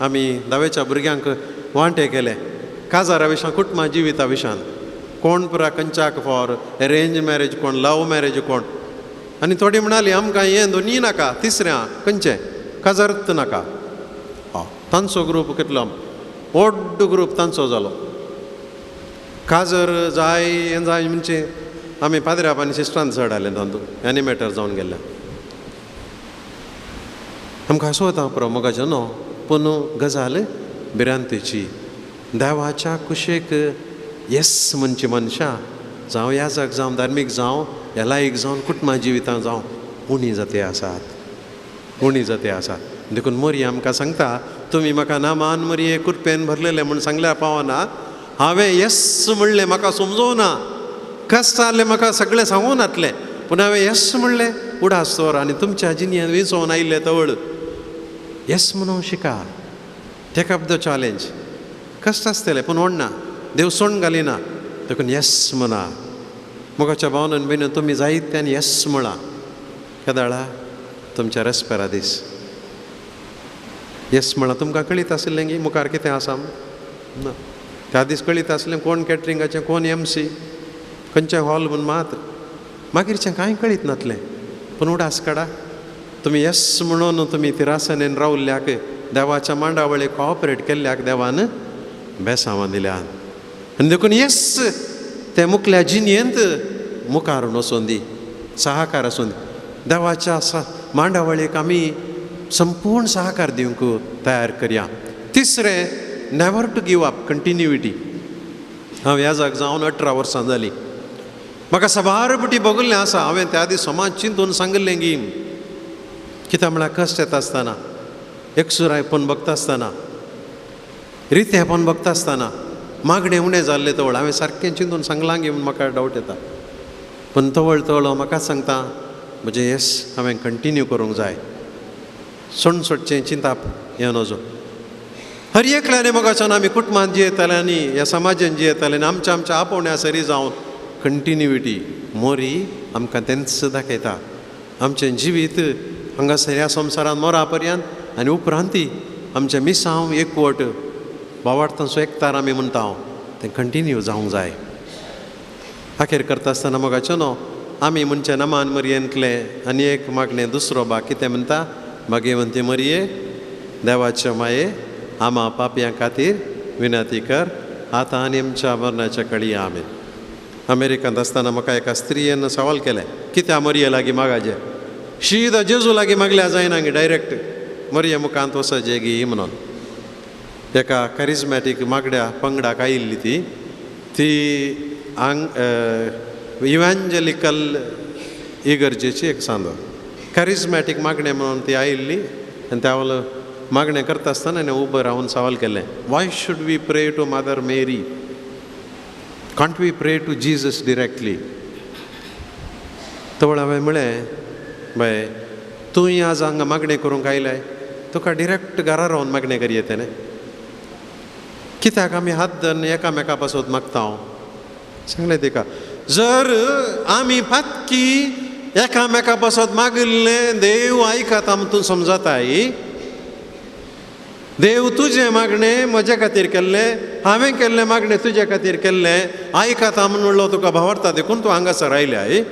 आमी धावेच्या भुरग्यांक वांटे केले काजारा विशान, कुटुंबा जिविता विशान, कोण पुरा खंयच्याक फॉर अरेंज मॅरेज कोण, लव मॅरेज कोण. आनी थोडी म्हणाली आमकां हें दोनी नाका, तिसऱ्यां खंयचें काजारच नाका. तांचो ग्रूप कितलो व्हड ग्रूप तांचो जालो. काजर जाय हें जाय म्हणजे आमी पाद्र्याप आनी सिस्टरान चड आयले तातूंत एनिमेटर जावन गेल्ले. आमकां हांसो वता पुरो मोगाचो न्हू, पूण गजाल भिरांतेची. देवाच्या कुशेक येस म्हणची मनशां जावं याजक जावं, धार्मीक जावं, एलायक जावन, कुटुंबा जिवितां जावं, उणी जाते आसात, उणी जाते आसात. देखून मोरी आमकां सांगता, तुमी म्हाका नामान मोरये कुरपेन भरलेलें म्हूण सांगल्यार पावना, हांवें येस म्हणलें म्हाका समजोना, कश्ट जालें म्हाका सगळें सांगूं नातलें, पूण हांवें येस म्हणलें उडास दवर आनी तुमच्या जिणेंत विंचोवन आयिल्लें तवळ येस म्हणून शिका. Take up the challenge. कश्ट आसतलें पूण व्हडना, देव सोण घालिना, देखून येस म्हणा. मोगाच्या भावनान भयणीन तुमी जायत्यान येस म्हळां केदाळा तुमच्या रेस्पेरा दीस येस म्हळां. तुमकां कळीत आशिल्लें की मुखार कितें आसा ना, त्या दीस कळीत आसलें कोण कॅटरिंगाचें, कोण एम सी, खंयचें हॉल म्हूण मात मागीरचें कांय कळीत नातलें. पूण उडास काडा, तुमी येस म्हणून तुमी तिरासनेन रावल्ल्याक, देवाच्या मांडावळी कॉपरेट केल्ल्याक देवान बेसांवां दिल्यान. आनी देखून येस ते मुखल्या जिणेंत मुखार वचोन दी, सहकार आसून दी. देवाच्या मांडावळीक आमी संपूर्ण सहकार दिवंक तयार करया. तिसरें, never to give up, continuity. हांव ह्या जाग जावन 18 वर्सां जालीं, म्हाका साबार पटी बगल्लें आसा. हांवें त्या दीस समाज चिंतून सांगिल्लें की कित्याक म्हळ्यार कश्ट येता आसतना, एकसुरायपण बगता आसतना, रितेपण बगता आसतना मागणें उणें जाल्लें तवळ हांवें सारकें चिंतून सांगलां की म्हूण म्हाका डावट येता. पूण तवळ तवळ म्हाका सांगता म्हजें येस हांवें कंटिन्यू करूंक जाय, सोण सोडचें चिंताप हें नजो. हर एकल्याने मोगाच्यान आमी कुटुंबांत जियेताले आनी ह्या समाजान जियेताले आनी आमच्या आमच्या आपोवण्या सरी जावन कंटिन्युइटी मोरी आमकां तेंच दाखयता. आमचें जिवीत हांगासर ह्या संवसारांत मोरा पर्यंत आनी उपरांती आमचें मिसांव एकवट बावार्थांचो एकतार आमी म्हणटा हांव तें कंटिन्यू जावंक जाय. अखेर करता आसतना मोगाचें न्हू आमी म्हणचें नमान मरयेंतलें आनी एक मागणें दुसरो बा कितें म्हणटा, भाग्यवंती मरये देवाचे माये आमा पापयां खातीर विनंती कर आतां आनी आमच्या मरणाच्या कळी आमेन. अमेरिकांत आसतना म्हाका एका स्त्रियेन सवाल केलें, कित्या मरये लागीं मागाजे, शीदा जेजू लागीं मागल्या जायना गी डायरेक्ट मरये मुखांत वचचे गी म्हणून. एका करिज्मॅटीक मागड्या पंगडाक आयिल्ली ती ती आंग इव्हॅन्जेलिकल इगर्जेची एक सांदो करिज्मॅटीक मागणें म्हणून ती आयिल्ली. आनी त्या वेळार मागणें करता आसतना हाणें उबो रावन सवाल केलें, why should we pray to mother Mary, can't we pray to Jesus directly? तवळ हांवें म्हळें, बाय तूं आज हांगा मागणें करूंक आयलाय, तुका डिरेक्ट घरा रावन मागणें करी येता न्ही, कित्याक आमी हात धरून एकामेका पासत मागता? हांव सांगलें तिका, जर आमी पातकी एकामेका पासत मागिल्लें देव आयकता म्हूण तूं समजताय. देव तुजें मागणें म्हजे खातीर केल्लें, हांवें केल्लें मागणें तुजे खातीर केल्लें आयकता म्हूण म्हणलो तुका भावार्ता, देखून तूं हांगासर आयल्याय.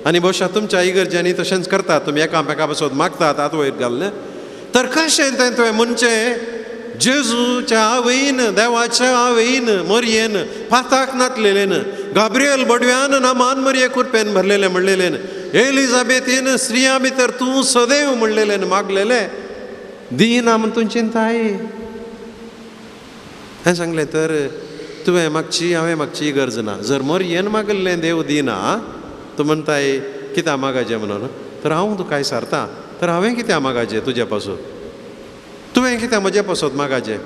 आनी भोवशा तुमच्या इगर्ज्यांनी तशेंच करतात, तुमी एकामेका पासत मागतात हात वयर घाल्लें. तर कशें तें तुवें म्हणचें जेजूच्या आवयन, देवाच्या आवयन मरयेन पाताक नातलेलेन, गाब्रियल बडव्यान नामान मरये कुरपेन भरलेलें म्हणलेलेन, एलिजाबेथीन स्त्रियां भितर तूं सदैव म्हणलेलेन मागलेलें दिना म्हूण तूं चिंताय. हांवें सांगलें, तर तुवें मागची हांवें मागची गरज ना, जर मरयेन मागलें देव दिना तूं म्हणटाय कित्याक मागाचें म्हणून, तर हांव तुका सारता, तर हांवें कित्याक मागाचें तुजे पासून, तुवें कित्याक म्हजे पासत मागाचें?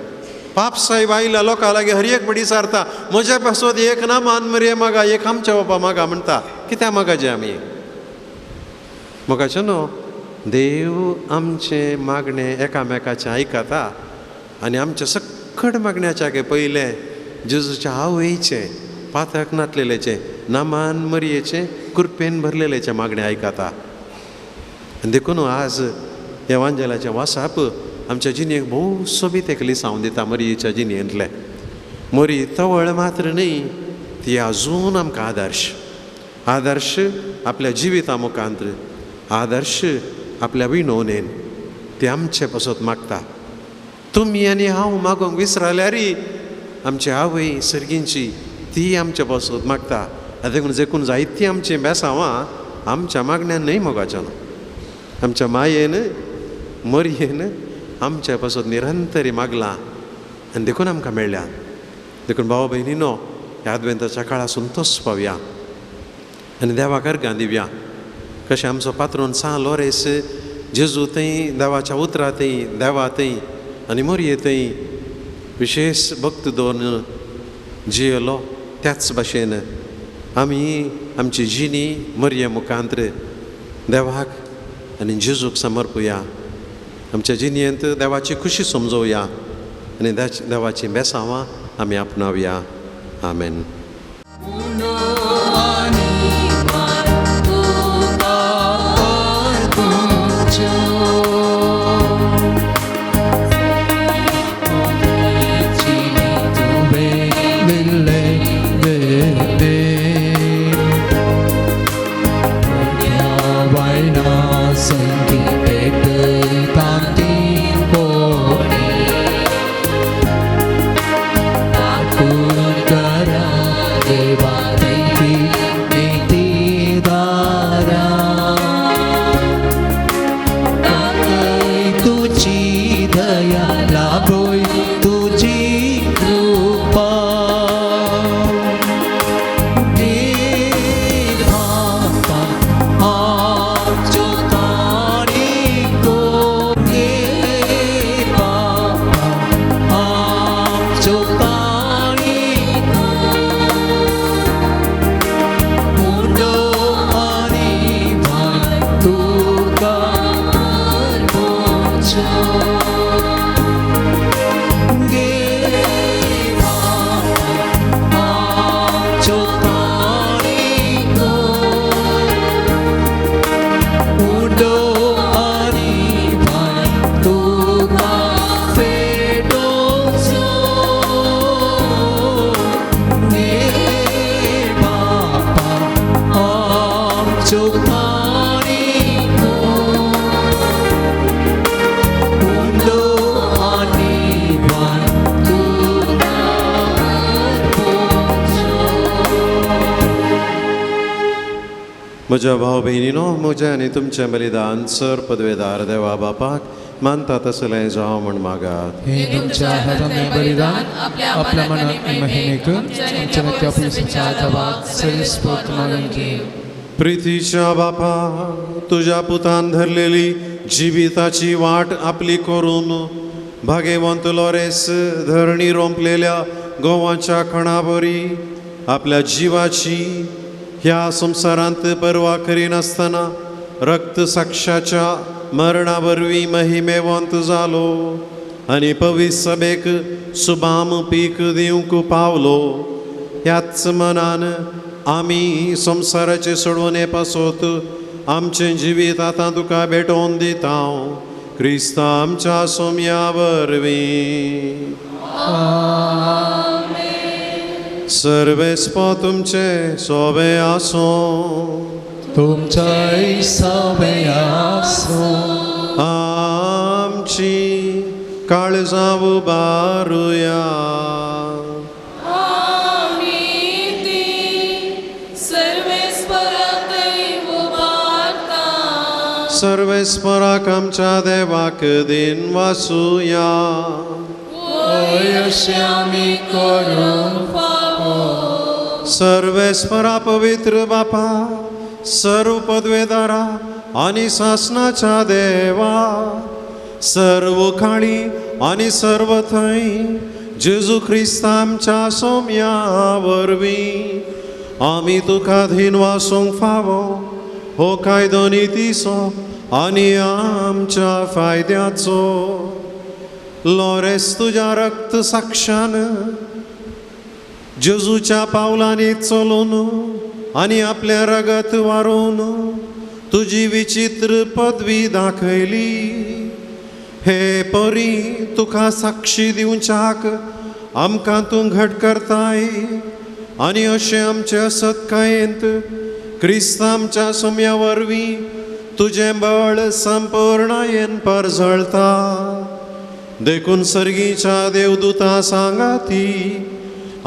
पाप साहेब आयला लोकां लागीं हर एक बडी सारता म्हज्या पासत एक ना मान मरये मागा, एक आमच्या बापा मागा म्हणटा, कित्याक मागाचें आमी? मोगाचें न्हू देव आमचें मागणें एकामेकाचें आयकता आनी आमच्या सक्कड मागण्याच्या पयलें जेजूच्या आवयचें पातक नातलेलेचें नामान मरयेचें कुरपेन भरलेलेचें मागणें आयकता. आनी देखून आज एवांजेलाचें वासाप आमच्या जिणेक भोव सोबीत एक लिसांव दिता मरयेच्या जिणेंतलें. मरी तवळ मात्र न्ही, ती अजून आमकां आदर्श, आदर्श आपल्या जिविता मुखांत, आदर्श आपल्या विनवणेन ती आमचे पासत मागता. तुमी आनी हांव मागूंक विसरल्यार आमची आवय सर्गींची ती आमचे पासत मागता. आनी देखून जेकून जायतीं आमचीं बेसांवां आमच्या मागण्यान न्हय मोगाच्यान, आमच्या मायेन मरयेन आमच्या पासत निरंतरी मागलां आनी देखून आमकां मेळ्ळ्या. देखून भाव भयणीनो ह्या आदवेंताच्या काळा संतोश पावया आनी देवाक अर्गां दिवया. कशें आमचो पात्रोन सां लोरेस जेजू थंय देवाच्या उतरा थंय देवा थंय आनी मोरये थंय विशेश भक्त दवरून जियेलो, त्याच भाशेन आमी आमची जिणी मरये मुखांत देवाक आनी जेजूक समर्पुया. आमच्या जिणेंत देवाची खुशी समजोवया आनी देवाची बेसांवां आमी आपणावया. आमेन. Kara. म्हज्या भाव भयणीनो, म्हज्या आनी तुमचें बलिदान सर पदवेदार देवा बापाक मानता तसलें जावं म्हूण मागात. हे तुमच्या हातांतलें बलिदान आपल्या मनात महिमेक आमच्या त्या पुलिसाच्या दबाक सरिस्पोत मागून घेव. प्रितीच्या बापा, तुज्या पुतान धरलेली जिविताची वाट आपली करून भागेवंत लोरेस धरणी रोंपलेल्या गोवाच्या खणावरी आपल्या जिवाची ह्या संवसारांत पर्वा करिनासतना रक्त साक्षाच्या मरणा वरवीं महिमेवंत जालो आनी पवित्र सभेक सुबाम पीक दिवंक पावलो. ह्याच मनान आमी संवसाराचे सोडवणे पासत आमचें जिवीत आतां तुका भेटोवन दिता, क्रिस्ता आमच्या सोम्या वरवीं. सर्वेस्पो तुमचे सोबे आसूं, तुमच्याय सोबे आसूं. आमची काळजां उबारुया, सर्वेस्पराक आमच्या देवाक दिन वासुया. अशें आमी करूंक फावो. सर्वेस्परा पवित्र बापा, सर्व पदवेदारा आनी सासनाच्या देवा, सर्व काळी आनी सर्व थंय जेजू क्रिस्ता आमच्या सोम्या वरवीं आमी तुका धीन वासूंक फावो. हो कायदो नितीचो आनी आमच्या फायद्याचो. लोरेस तुज्या रक्त साक्षान जेजूच्या पावलांनी चलून आनी आपलें रगत वारोवन तुजी विचित्र पदवी दाखयली. हे परी तुका साक्षी दिवच्याक आमकां तूं घट करताय आनी अशें आमचे असत्कायेंत क्रिस्ता आमच्या सोम्या वरवीं तुजें बळ संपूर्णायेन परजळता. देखून सर्गीच्या देवदूता सांगाती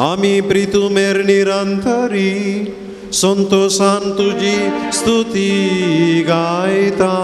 आमी प्रितुमेर निरंतरी संतोषान तुजी स्तुती गायता.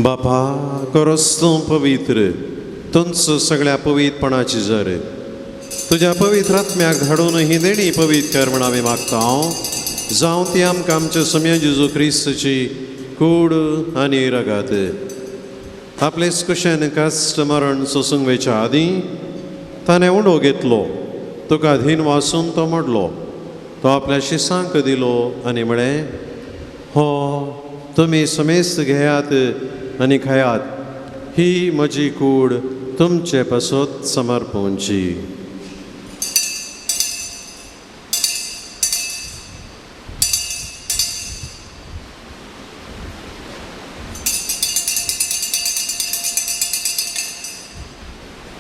बापा करोस तूं पवित्र, तुमचो सगळ्या पवित्रपणाची जर तुज्या पवित्र आत्म्याक धाडून ही देणी पवित्र कर म्हण आमी मागता. जावं ती आमकां आमच्या सोम्या जेजू क्रिस्तची कूड आनी रगात. आपलेच कुशेन कश्ट मरण सोसूंक वेच्या आदीं ताणें उंडो घेतलो, तुका धीन वासून तो मोडलो, तो आपल्या शिसांक दिलो आनी म्हळें, हो तुमी समेस्त घेयात आनी खायात, ही म्हजी कूड तुमचे पासत समर्पणची.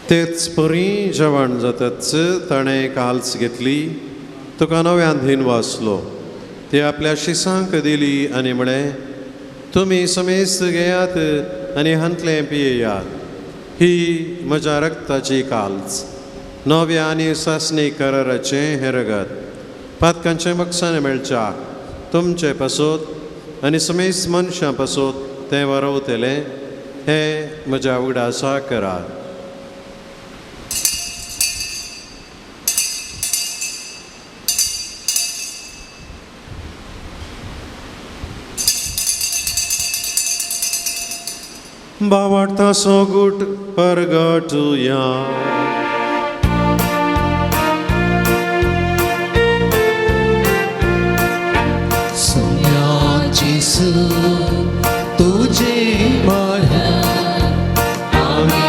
तेच परी जेवण जातच ताणें काल्स घेतली, तुका नव्यान धीन वाचलो, ती आपल्या शिसांक दिली आनी म्हळें, तुमी समेस्त घेयात आनी हांतलें पियेयात, ही म्हज्या रक्ताची काल्स, नव्या आनी सासणी कराराचें हें रगत, पातकांचें बक्षान मेळच्या तुमचे पासत आनी समेस्त मनशां पासत तें वरवतलें हें म्हज्या उगडासा करात. बावार्थाचो गूट परगटुया. सोम्या जेसू तुझे मरण आमी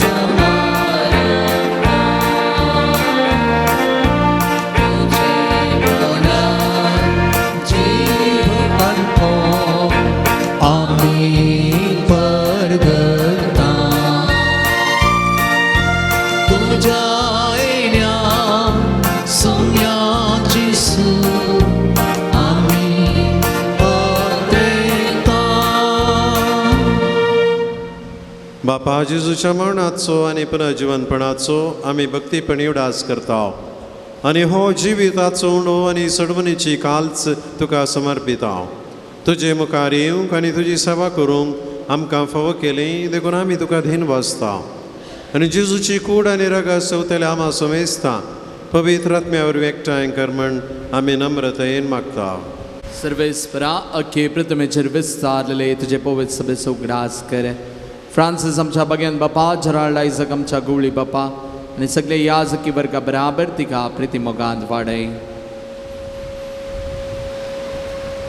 समर्पण तुझे मरण जीवन आमी परगटा तुझ्या येण्या सोम्या जेसू आमी परतेता. बापा जेजूच्या मरणाचो आनी पुनर्जिवनपणाचो आमी भक्तीपणी उडास करता आनी हो जिविताचो उंडो आनी सडवणीची कालच तुका समर्पिता. तुजे मुखार येवंक आनी तुजी सेवा करूंक आमकां फावो केली देखून आमी तुका धीन वाचता आनी जेजूची कूड आनी रगत सवतले आमा समेजता पवित्र आत्म्या वरवीं एकठांय कर म्हण आमी नम्रतायेन मागता. सर्वेस्परा अख्खे प्रथमेचेर विस्तारलेले तुजे पवित्र सभेचो उगडास कर. फ्रांसीस आमच्या बग्यान बापा, जराल्ड आयजक आमच्या गुवळी बापा आनी सगळे याजकी वर्गा बराबर तिका प्रिती मोगांत वाडय.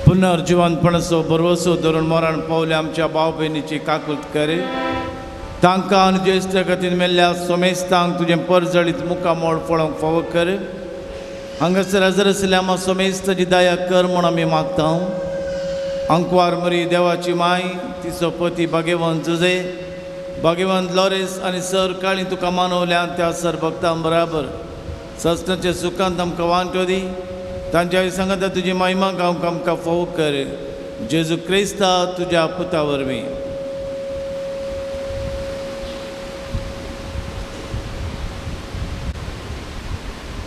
पुनर्जिवनपणाचो भरवसो धरून मरण पावले आमच्या भाव भयणीची काकूत करे. तांकां आनी ज्येश्ठ गतीन मेल्ल्या सोमेस्तांक तुजें परजळीत मुखामोळ पळोवंक फावो कर. हांगासर हजर आशिल्ल्या आमकां सोमेस्ताची दया कर म्हूण आमी मागता. अंकवार मरी देवाची माय, तिचो पती भाग्यवंत जुजे, भाग्यवंत लॉरेस आनी सर काळी तुका मानवल्या त्या सर भक्तां बराबर सस्नाच्या सुखांत आमकां वांटो दी. तांच्या सांगता तुजी महिमा गावंक आमकां फावो कर. जेजू क्रिस्ता तुज्या पुता वरवीं.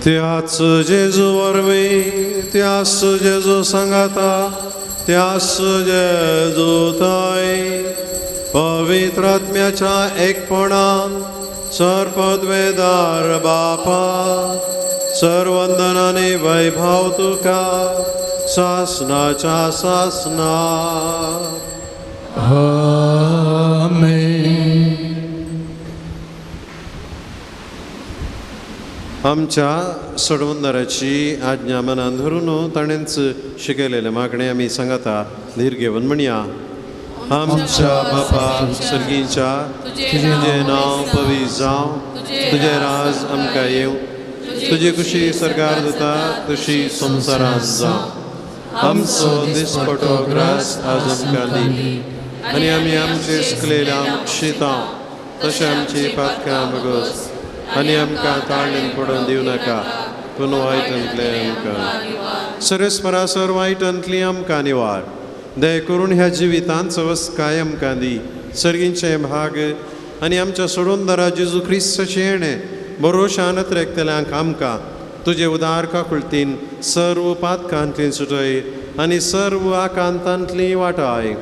त्याच जेजू वरवीं, त्याच जेजू सांगाता, त्याच जेजू थंय पवित्र आत्म्याच्या एकपणान सर्पद्वेदार बापा सर्वंदनाने वैभव तुका सासनाच्या सासना. आमेन. आमच्या सोडवंदाराची आज्ञा मनान धरून ताणेंच शिकयलेलें मागणें आमी सांगता धीर घेवन म्हणया. आमच्या बापा सर्गीच्या, तुजें नांव पवित्र जावं, तुजें राज आमकां येवं, तुजी खुशी सरकार जाता तशी संवसारांत जावं. आमचो दिसपटो ग्रास आज आमकां दी आनी आमी आमचे सकलेल्या शितां तशें आमची पातकां बगस आनी आमकां ताळणेन पडोवन दिवं नाका पूण वायटांतलें आमकां सरेस्परा सर वायटांतली आमकां निवार. दया करून ह्या जिवितांत सवस्काय आमकां दी. सर्गींचें भाग आनी आमच्या सोडूनदारा जेजू क्रिस्ताचें येणें बरोशान अत्रेकतल्यांक आमकां तुजे उदार काकुळतीन सर्व पातकांतली सुटय आनी सर्व आकांतांतली वाटाय.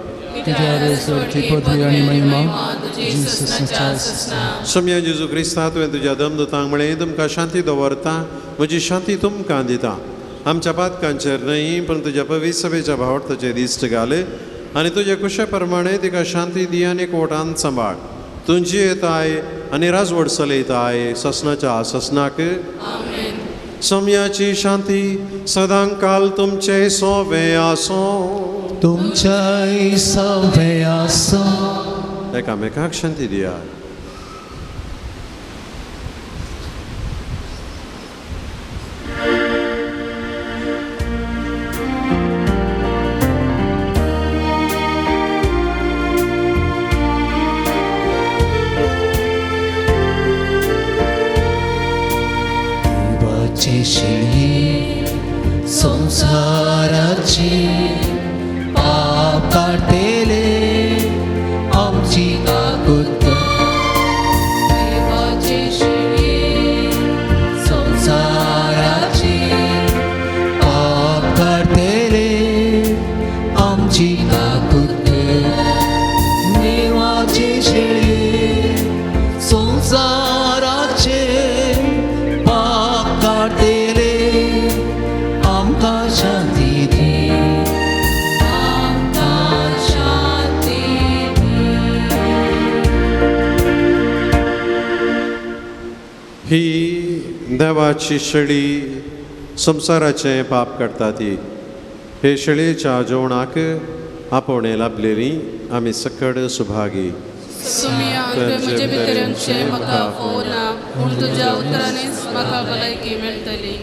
सम्या जेजू क्रिस्ता तुवें तुज्या दमदूतांक म्हळें तुमकां शांती दवरता, म्हजी शांती तुमकां दिता. आमच्या पातकांचेर न्हय पूण तुज्या पवित्र सभेच्या भावार्थाचेर दिश्ट घाल आनी तुजे कुशे प्रमाणे तिका शांती दी आनी कोटान सांबाळ. तुजी येताय आनी राजवट चलयताय ससनाच्या ससनाक. सम्याची शांती सदांकाल तुमचे सोवे आसो. तुमच्याय सोवे आसो. एकामेकाक शांती दिया. शिळी संसाराची पाप काडटले आमची काकूत. देवाची शिळी संसाराची पाप काडटले देवाची शेळी संवसाराचें पाप काडटा ती हे शेळयेच्या जेवणाक आपोवणें लाभलेली आमी सकड सुभागी. म्हजे भितरचें म्हाका फोना पूण तुज्या उतरांनीच म्हाका भलायकी मेळटली.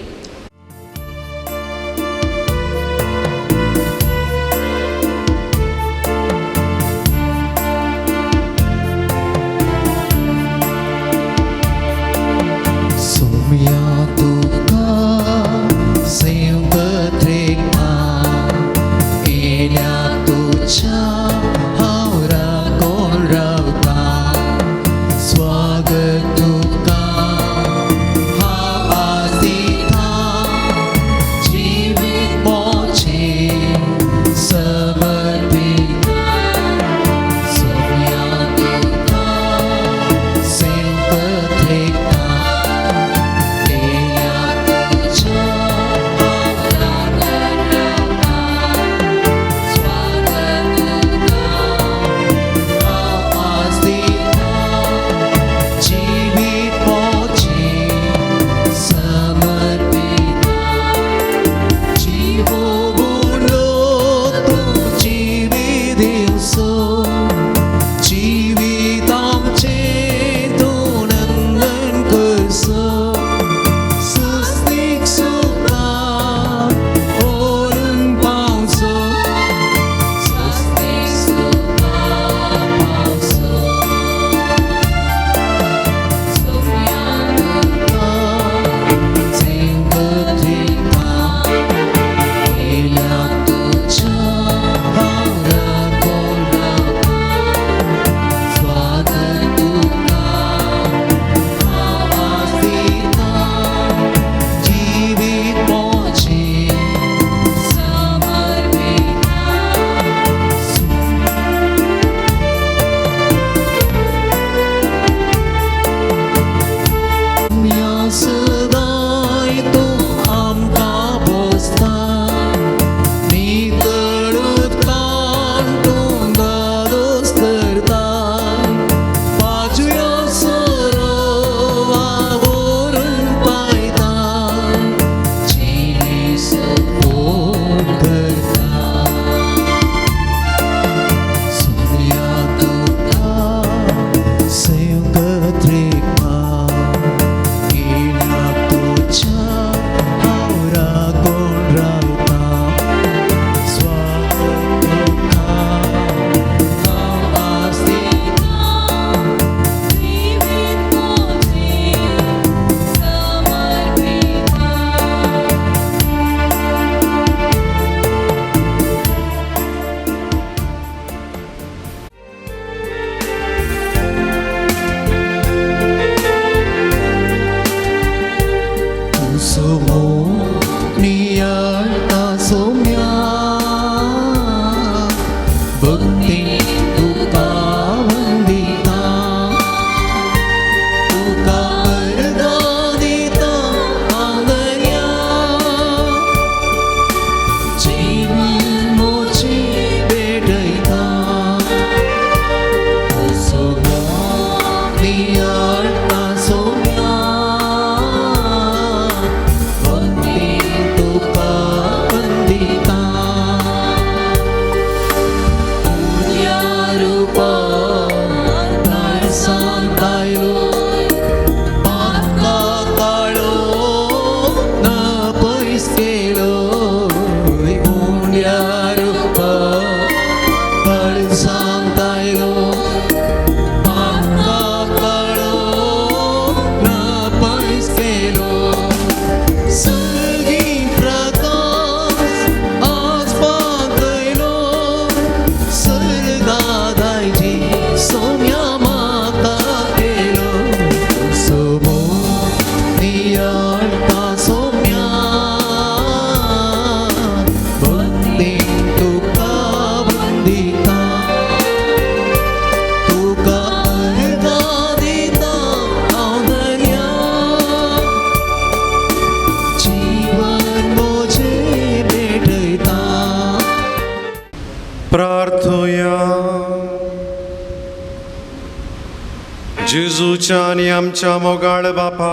जेजूच्या आनी आमच्या मोगाळ बापा,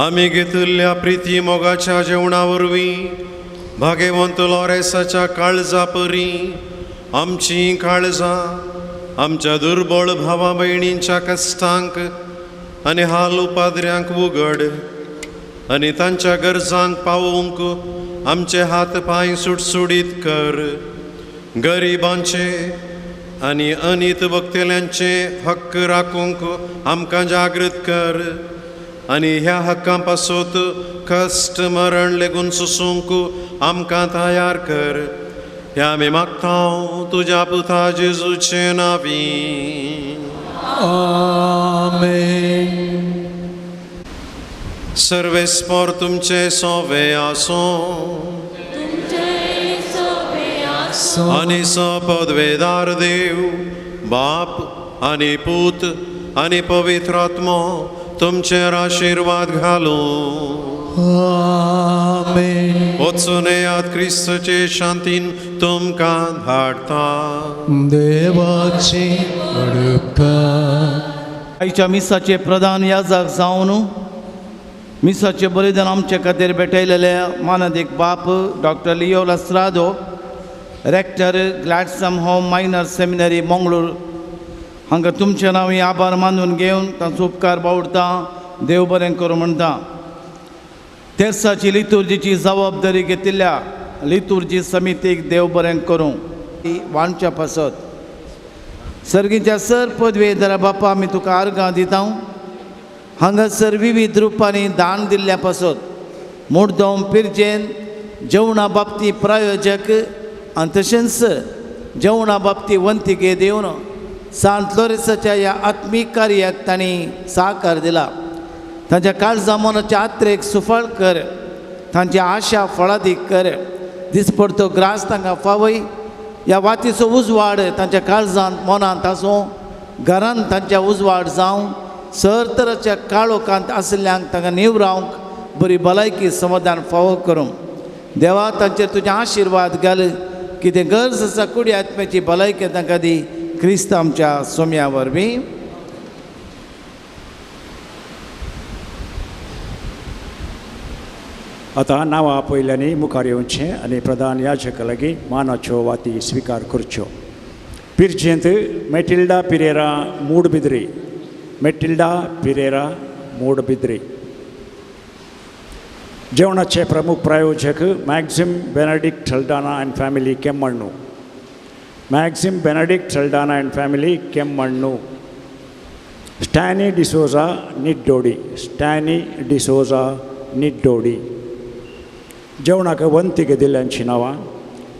आमी घेतिल्ल्या प्रिती मोगाच्या जेवणा वरवीं भागेवंत लॉरेसाच्या काळजा परी आमची काळजां आमच्या दुर्बळ भावा भयणींच्या कश्टांक आनी हाल उपाद्र्यांक उगड आनी तांच्या गरजांक पावोवंक आमचे हात पांय सुटसुडीत कर. गरिबांचे आनी अनीत वक्तेल्यांचे हक्क राखूंक आमकां जागृत कर आनी ह्या हक्कां पासत कश्ट मरण लेगून सोसूंक आमकां तयार कर. ह्या आमी मागता तुज्या पुता जेजूचे नांवी. आमेन. सर्वेस्पोर तुमचे सोवे आसूं आनी सपदवेदार देव बाप आनी पूत आनी पवित्र आत्मो तुमचेर आशिर्वाद घालूं. आमेन. वचून येयात क्रिस्तचे शांतीन तुमकां धाडटा. देवाची उपकार. आयच्या मिसाचे प्रधान याजक जावन मिसाचे बलिदान आमचे खातीर भेटयलेले मानादीक बाप doctor Leo Lasrado, rector Gladstone home minor seminary Mangalore हांगा तुमचे नांव आभार मानून घेवन तांचो उपकार बावडटा. देव बरें करूं म्हणटा. तेर्साची लितुर्जीची जबाबदारी घेतिल्ल्या लितुर्जी समितीक देव बरें करूं वांटच्या पासत. सर्गीच्या सर पदवेदारा बापा आमी तुका आर्गां दिता. हांगासर विविध रुपांनी दान दिल्ल्या पासत मुड्डोम पिरजेन जेवणा बाबती प्रायोजक आनी तशेंच जेवणा बाबती वंतिके दिवन सांत लोरेसाच्या ह्या आत्मीक कार्याक तांणी साकार दिला. तांच्या काळजा मनाच्या आत्रेक सुफळ कर, तांची आशा फळादीक कर. दिसपडतो ग्रास तांकां फावय, ह्या वातीचो उजवाड तांच्या काळजांत मनांत आसूं, घरांत तांच्या उजवाड जावं. सर तराच्या काळोखांत आशिल्ल्यांक तांकां निवरावंक बरी भलायकी समाधान फावो करूं. देवा तांचेर तुजे आशिर्वाद घाल. कितें गरज आसा कुडी आत्म्याची भलायकी तांकां दी. क्रिस्त आमच्या सोम्या वरवीं. आतां नांवां पयल्यांनी मुखार येवचें आनी प्रधान याजका लागीं मानाच्यो वाती स्विकार करच्यो. पिरजेंत मेटिल्डा पिरेरा मूडबिद्री, मेटिल्डा पिरेरा मूडबिद्री. जेवणाचे प्रमुख प्रायोजक Maxim Benedict Saldanha and family Kemmannu, Maxim Benedict Saldanha and family Kemmannu. Stany D'Souza Niddodi, Stany D'Souza Niddodi. जेवणाक वंतीक दिल्ल्यांची नांवां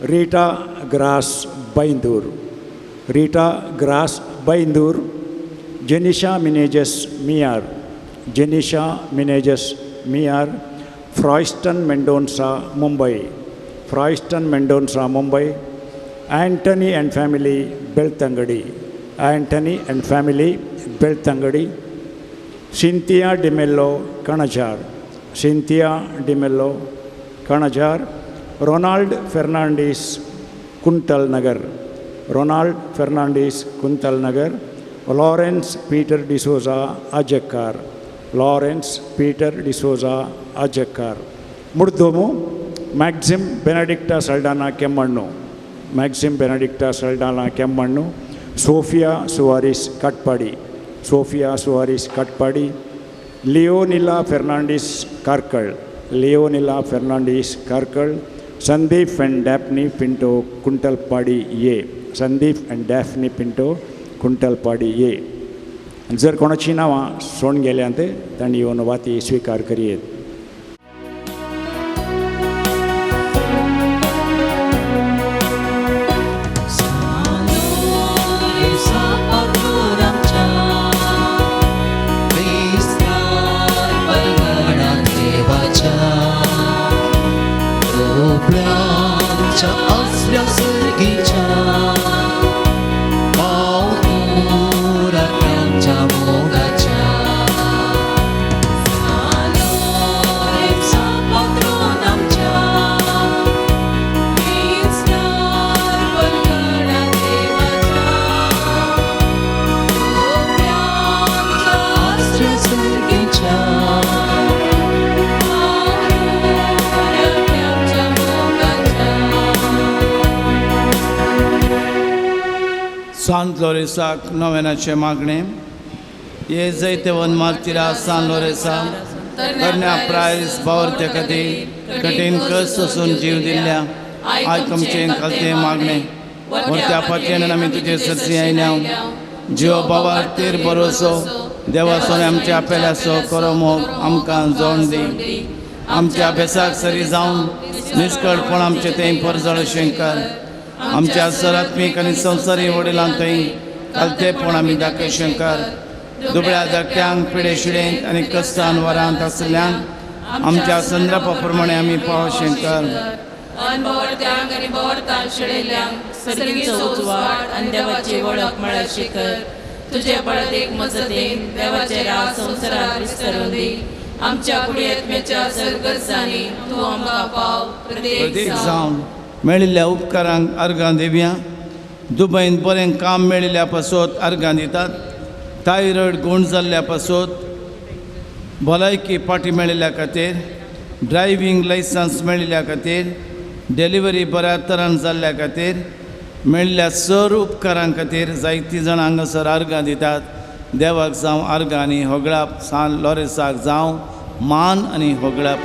Rita Grace Byndoor, Rita Grace Byndoor, Jenisha Menezes Miyar, Jenisha Menezes Miyar, Froyston Mendonca Mumbai, Froyston Mendonca Mumbai, Antony and family Belthangady, Antony and family Belthangady, Cynthia D'Mello Kanajar, Cynthia D'Mello Kanajar, Ronald Fernandes Kuntal Nagar, Ronald Fernandes Kuntal Nagar, Lawrence Peter D'Souza Ajakkar, Lawrence Peter D'Souza Ajakkar. Murdomo Maxim Benedicta Saldanha Kemmannu, Maxim Benedicta Saldanha Kemmannu, Sophia Soares Katpadi, Sophia Soares Katpadi, Leonila Fernandes Karkala, Leonila Fernandes Karkala, Sandeep and Daphne Pinto Kuntalpadi A, Sandeep and Daphne Pinto Kuntalpadi A. जर कोणाची नांवां सोडून गेल्यांत तांणी येवन वाती स्विकार करयेत. Sir. सांत लोरेसाक नवेनाचें मागणें. ये जैतवन मार्तिरा सान लोरेसा तरण्या प्रायस बावरत्या खातीर कठीण कस सोसून जीव दिल्ल्या आयक आमचें खालतें मागणें. वरत्या फाटल्यान आमी तुजे सरसी आयल्या. जियो बाबा तेर भरोसो देवासो आमच्या आपेल्याचो करो मोग आमकां जोण दी. आमच्या अभ्यासाक सरी जावन निस्कळपण आमचें तें परजळ शंकर. आमच्या सरात्मीक आनी संवसारी वडिलांक थंय कालतेपण आमी दाखय शंकर. दुबळ्या धाकट्यांक पिडे शिडेंत आनी कश्टान वरांत आशिल्ल्यांक आमच्या संद्रपा प्रमाणे आमी पाव शंकर. अनभवर्थ्यांक आनी भवर्थान शेळयल्ल्यांक सर्गीचो उजवाड आनी देवाची वळख मेळशी कर. तुजे बळदेक मजतीन देवाचे राज संवसारात विस्तारून दी. आमच्या कुडयेत्मेच्या सरगर्जांनी तूं आमकां पाव. प्रत्येक जावन मेळिल्ल्या उपकारांक अर्गां दिवया. दुबयन बरें काम मेळिल्ल्या पासत अर्गां दितात. थायरॉयड गूण जाल्ल्या पासत, भलायकी पाटी मेळिल्ल्या खातीर, ड्रायव्हींग लायसन्स मेळिल्ल्या खातीर, डिलिव्हरी बऱ्या तरान जाल्ल्या खातीर, मेळिल्ल्या सर उपकारां खातीर जायतीं जाणां हांगासर अर्गां दितात. देवाक जावं अर्गां आनी होगळाप. सान लोरेसाक जावं मान आनी होगळाप.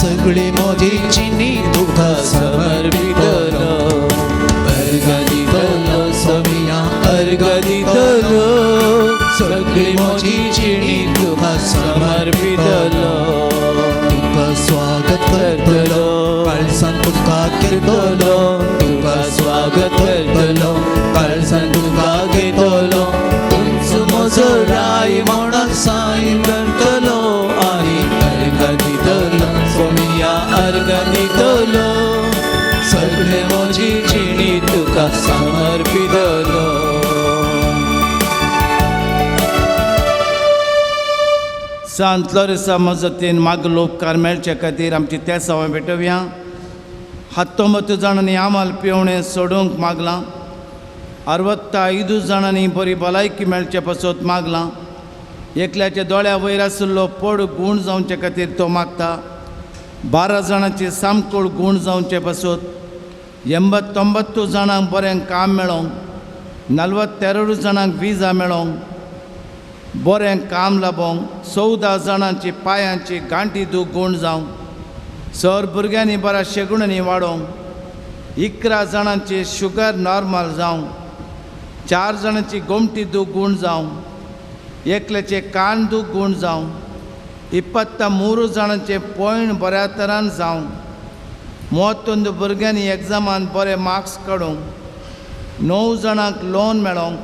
सगळी म्हजी जिणी तुका समर्पितलो. अर्गां दितलो सोमिया अर्गां दितलो. सगळी म्हजी जिणी तुका समर्पितलो. तुका स्वागत करतलो काळसान तुका घेतलो. तुका स्वागत करतलो काळसान तुका घेतलो. तुमचो म्हजो राय म्हणून सायन करतलो आनी अर्गां दितलो सोमिया अर्गां दितलो. सगळे म्हजी जिणी तुका समर्पितलो. सांत लोरेसा मजतीन मागलो उपकार मेळचे खातीर आमची तेसांव भेटोवया. 19 जाणांनी आमाल पिवणें सोडूंक मागलां. 65 जाणांनी बरी भलायकी मेळचे पासत मागलां. एकल्याच्या दोळ्या वयर आशिल्लो पड गूण जावचे खातीर तो मागता. 12 जाणांची सामकोळ गूण जावचे पासत, 89 जाणांक बरें काम मेळोंक, 42 जाणांक विजा मेळोंक, बरें काम लाबोंक, 14 जाणांची पांयांची गांठी दूख गूण जावंक, सर भुरग्यांनी बऱ्या शेगुणांनी वाडोवंक, 11 जाणांची शुगर नॉर्मल जावंक, 4 जाणांची गोमटी दूख गूण जावंक, एकल्याचे कान दूख गूण जावंक, 23 जाणांचे पॉयंट बऱ्या तरान जावंक, 31 भुरग्यांनी एग्जामान बरे मार्क्स काडूंक, 9 जाणांक लोन मेळोंक,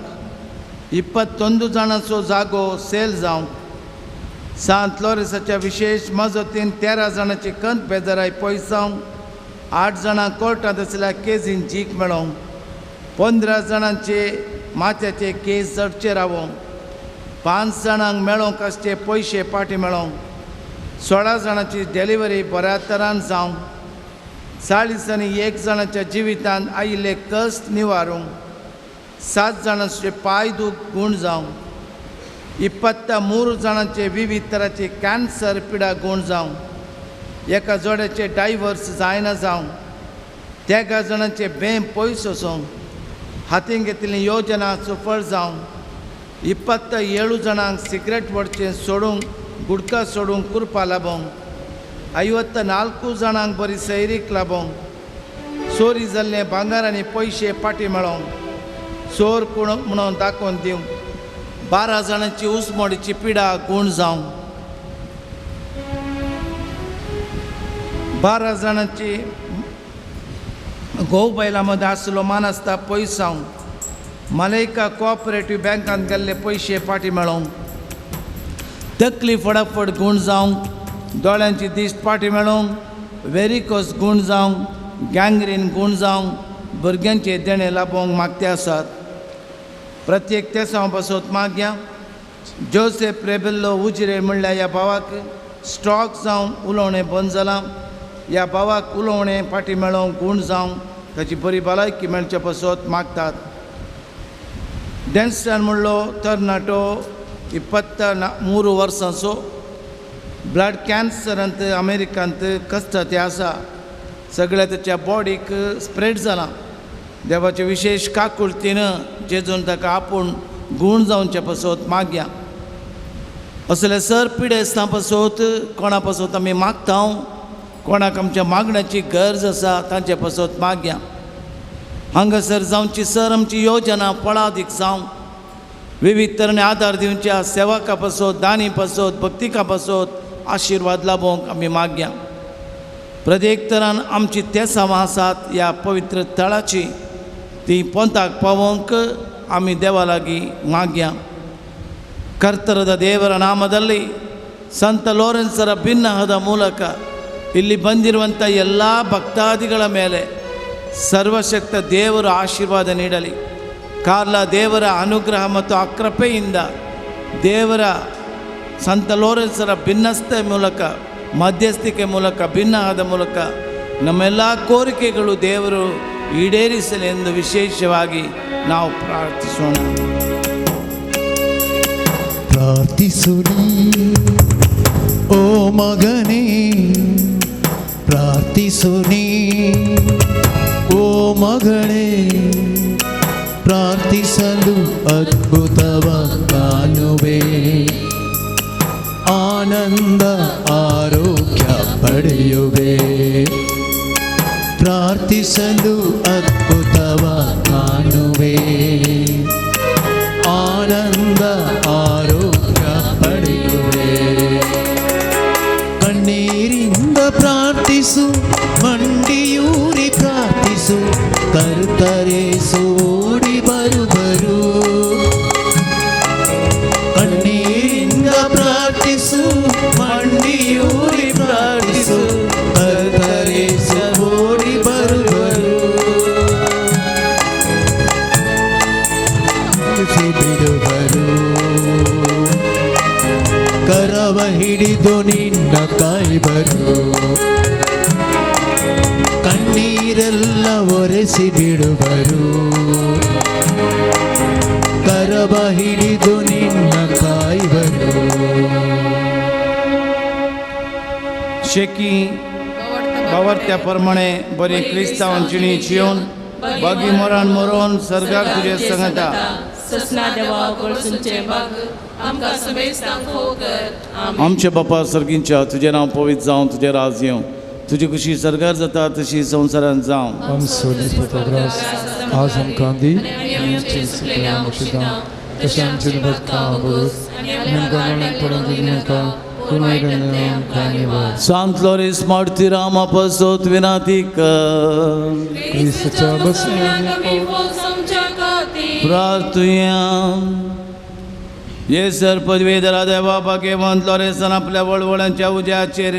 21 जाणांचो जागो सेल जावंक, सांत लोरेसाच्या विशेश मजतीन 13 जाणांची कंत बेजाराय पयस जावंक, 8 जाणांक कोर्टांत आशिल्ल्या केजीन जीक मेळोंक, 15 जाणांचे माथ्याचे केस जडचे रावोंक, 5 जाणांक मेळोंक आसचे पयशे पाटी मेळोंक, 16 जाणांची डिलिव्हरी बऱ्या तरान जावंक, 41 जाणांच्या जिवितांत आयिल्ले कश्ट निवारूंक, 7 जाणांचे पांय दूख गूण जावंक, 23 जाणांचे विविध तराचे कॅन्सर पिडा गूण जावंक, एका जोड्याचे डायवर्स जायना जावंक, 13 जाणांचे बेम पयस वचोंक, हातीन घेतिल्ली योजना सुफळ जावंक, 27 जाणांक सिगरेट वडचें सोडूंक, गुडका सोडूंक कुरपा लाबोंक, 54 जाणांक बरी सैरीक लाबोंक, चोरी जाल्ले भांगर आनी पयशे पाटी मेळोंक, चोर कोण म्हणून दाखोवन दिवंक, 12 जाणांची उसमोडीची पिडा गूण जावंक, 12 जाणांची घोव बैलां मदें आसलो मान आसता पयस जावंक, मलेका कोऑपरेटीव बँकांत गेल्ले पयशे पाटी मेळोंक, तकली फटाफट गूण जावंक, दोळ्यांची दिश्ट पाटी मेळोंक, वेरिकोस गूण जावंक, गँग्रीन गूण जावंक, भुरग्यांचे देणें लाबोवंक मागते आसात. प्रत्येक तेसांव पासत मागया. जोसेफ रेबेल्लो उजरे म्हणल्यार ह्या भावाक स्ट्रोक जावन उलोवणें बंद जालां. ह्या भावाक उलोवणें फाटी मेळोवंक गूण जावंक ताची बरी भलायकी मेळचे पासत मागतात. डॅन्स्टन म्हणलो तरणाटो 23 वर्सांचो ब्लड कॅन्सरांत अमेरिकांत कश्ट ते आसा. सगळ्या ताच्या बॉडीक स्प्रेड जाला. देवाचे विशेश काकुळतीन जेजून ताका आपूण गूण जावचे पासत मागया. असले सर पिडेस्तां पासत कोणा पासत आमी मागता, कोणाक आमच्या मागण्याची गरज आसा तांचे पासत मागया. हांगासर जावची सर आमची योजना फळादीक जावं. विविध तरेन आदार दिवच्या सेवका पासत, दानी पासत, भक्तिका पासत आशिर्वाद लाभोवंक आमी मागया. प्रत्येक तरान आमची तेसांवां आसात ह्या पवित्र थळाची ती पोंताक पावोवंक आमी देवा लागीं मागया. ಕರ್ತರದ ದೇವರ ನಾಮದಲ್ಲಿ ಸಂತ ಲೋರೆನ್ಸರ ಭಿನ್ನಹದ ಮೂಲಕ ಇಲ್ಲಿ ಬಂದಿರುವಂಥ ಎಲ್ಲ ಭಕ್ತಾದಿಗಳ ಮೇಲೆ ಸರ್ವಶಕ್ತ ದೇವರು ಆಶೀರ್ವಾದ ನೀಡಲಿ. ಕಾರ್ಲ ದೇವರ ಅನುಗ್ರಹ ಮತ್ತು ಅಕೃಪೆಯಿಂದ ದೇವರ ಸಂತ ಲೋರೆನ್ಸರ ಭಿನ್ನಸ್ಥೆ ಮೂಲಕ, ಮಧ್ಯಸ್ಥಿಕೆ ಮೂಲಕ, ಭಿನ್ನಹದ ಮೂಲಕ ನಮ್ಮೆಲ್ಲ ಕೋರಿಕೆಗಳು ದೇವರು ಈಡೇರಿಸಲಿ ಎಂದು ವಿಶೇಷವಾಗಿ ನಾವು ಪ್ರಾರ್ಥಿಸೋಣ. ಪ್ರಾರ್ಥಿಸು ನೀ ಓ ಮಗನೇ, ಪ್ರಾರ್ಥಿಸು ನೀ ಓ ಮಗಳೇ, ಪ್ರಾರ್ಥಿಸಲು ಅದ್ಭುತವ ಕಾಣುವೆ, ಆನಂದ ಆರೋಗ್ಯ ಪಡೆಯುವೆ. ಪ್ರಾರ್ಥಿಸಲು ಅದ್ಭುತವ ಕಾಣುವೆ, ಆನಂದ ಆರೋಗ್ಯ ಪಡೆಯುವೆ. ಕಣ್ಣೀರಿಂದ ಪ್ರಾರ್ಥಿಸು, ಮಂಡಿಯೂರಿ ಪ್ರಾರ್ಥಿಸು, ಕರ್ತರೇಸು ಓಡಿ ಬರುವರು. ಕಣ್ಣೀರಿಂದ ಪ್ರಾರ್ಥಿಸು, ಮಂಡಿಯೂರಿ ಪ್ರಾರ್ಥಿಸು, ಕರ್ತರೇಸು ಓಡಿ ಬರುವರು. ಬಿಡುವರು ಕರವ ಹಿಡಿದು ನಿನ್ನ ಕಾಯ್ಬರು, ಕಣ್ಣೀರೆಲ್ಲ ಒರೆಸಿ ಬಿಡುವರು. ಕರವ ಹಿಡಿದು ನಿನ್ನ ಕಾಯ್ಬರು. शेकी बावर्त्या प्रमाणे बरी क्रिस्तांवांची जिवन बागी मरण मरोन सरकार तुजे संगता. आमचे बापा सर्गींच्या तुजें नांव पवित्र जावं, तुजें राज येवं, तुजी खुशी सरकार जाता तशी संवसारांत जावं. आज आमकां दी तशें आमचें सांत लोरेस मार्तीरामा पासत विनाती कर. प्रार्थुया. ये सर पदवीधरा देवा भाग्यवंत लोरेसान आपल्या वळवळांच्या उज्याचेर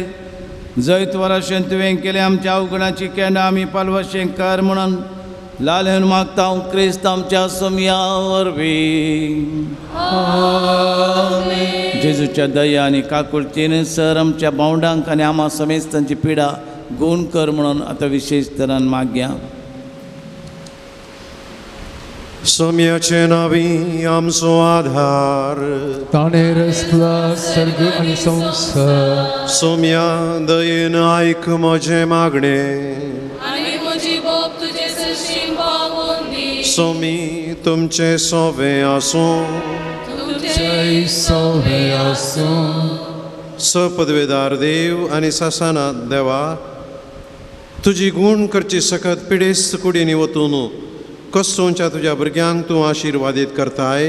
जैत वराशेन तुवें केलें आमच्या अवगुणाची केंडां आमी पालवशें कर म्हणून लालेन मागता क्रिस्त आमच्या सोमया वरवीं. जेजूच्या दया आनी काकुळतीन सर आमच्या भावंडांक आनी आमा समेस्तांची पिडा गूण कर म्हणून आतां विशेश तरान मागया. सोम्याचे नावी आमचो आधार, ताणें रचला सर्ग आनी संवसार. सोम्या दयेन आयक म्हजें मागणें, आनी म्हजी बोब तुजे सरशीं पावोवन दी. सोमी तुमचें सोवें आसूं, तुमचें सोवें आसूं. सपदवेदार देव आनी सासना देवा, तुजी गूण करची सकत पिडेस्त कुडींनी वतून कसोंच्या तुज्या भुरग्यांक तूं आशिर्वादीत करताय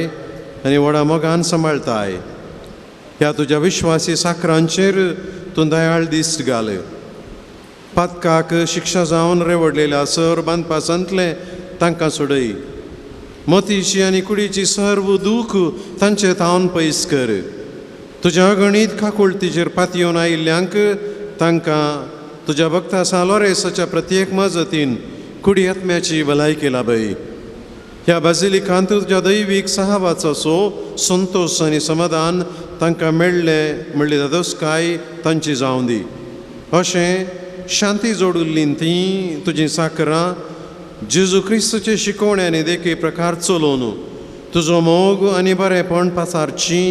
आनी व्हडा मोगान सांबाळताय. ह्या तुज्या विश्वासी साकरांचेर तूं दयाळ दिश्ट घाल. पातकाक शिक्षा जावन रेवडलेल्या सर बांदपासांतलें तांकां सोडय. मतीची आनी कुडीची सर्व दूख तांचे थावन पयस कर. तुज्या अगणीत काकुळतीचेर पातयेवन आयिल्ल्यांक तांकां तुज्या भक्ता सा लोरेसाच्या प्रत्येक मजतीन कुडी आत्म्याची भलायकी लाभय. ह्या बाजिलिकांत तुज्या दैवीक सहावाचो संतोश आनी समाधान तांकां मेळ्ळें म्हणली दादोसकाय तांची जावं दी. अशें शांती जोडुल्लीं तीं तुजीं साकरां जेजू क्रिस्तचे शिकवणे आनी देखी प्रकार चलोवन तुजो मोग आनी बरेंपण पासारची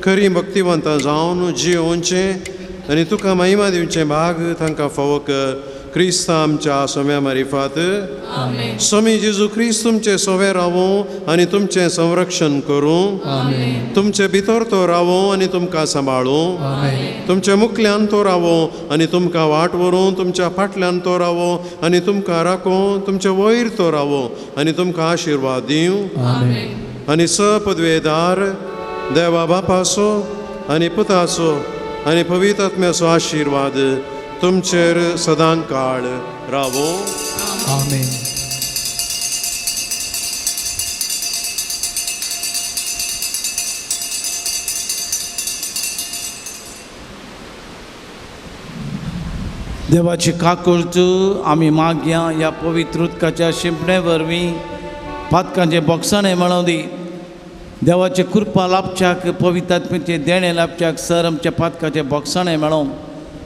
खरी भक्तिवंतां जावन जियोवचें आनी तुका महिमा दिवचें भाग तांकां फावो कर क्रिस्त आमच्या सोम्या मारिफात. स्वामी जेजू क्रिस्त तुमचे सोवे रावो आनी तुमचें संरक्षण करूं. तुमचे भितर तो रावो आनी तुमकां सांबाळूं. तुमच्या मुखल्यान तो रावो आनी तुमकां वाट व्हरूं. तुमच्या फाटल्यान तो रावो आनी तुमकां राखूं. तुमचे वयर तो रावो आनी तुमकां आशिर्वाद दिवं. आनी स पदवेदार देवा बापाचो आनी पुताचो आनी पवित्र आत्म्याचो आशिर्वाद तुमचेर सदां काळ रावो. आमेन. देवाची काकुळट आमी मागया ह्या पवित्र उदकाच्या शिंपणे वरवीं पातकांचे बोगसाणें मेळोवं दी. देवाची कृपा लाभच्याक पवित्र आत्म्याचें देणें लाभच्याक सर आमच्या पातकाचें बोगसाणें मेळोवं.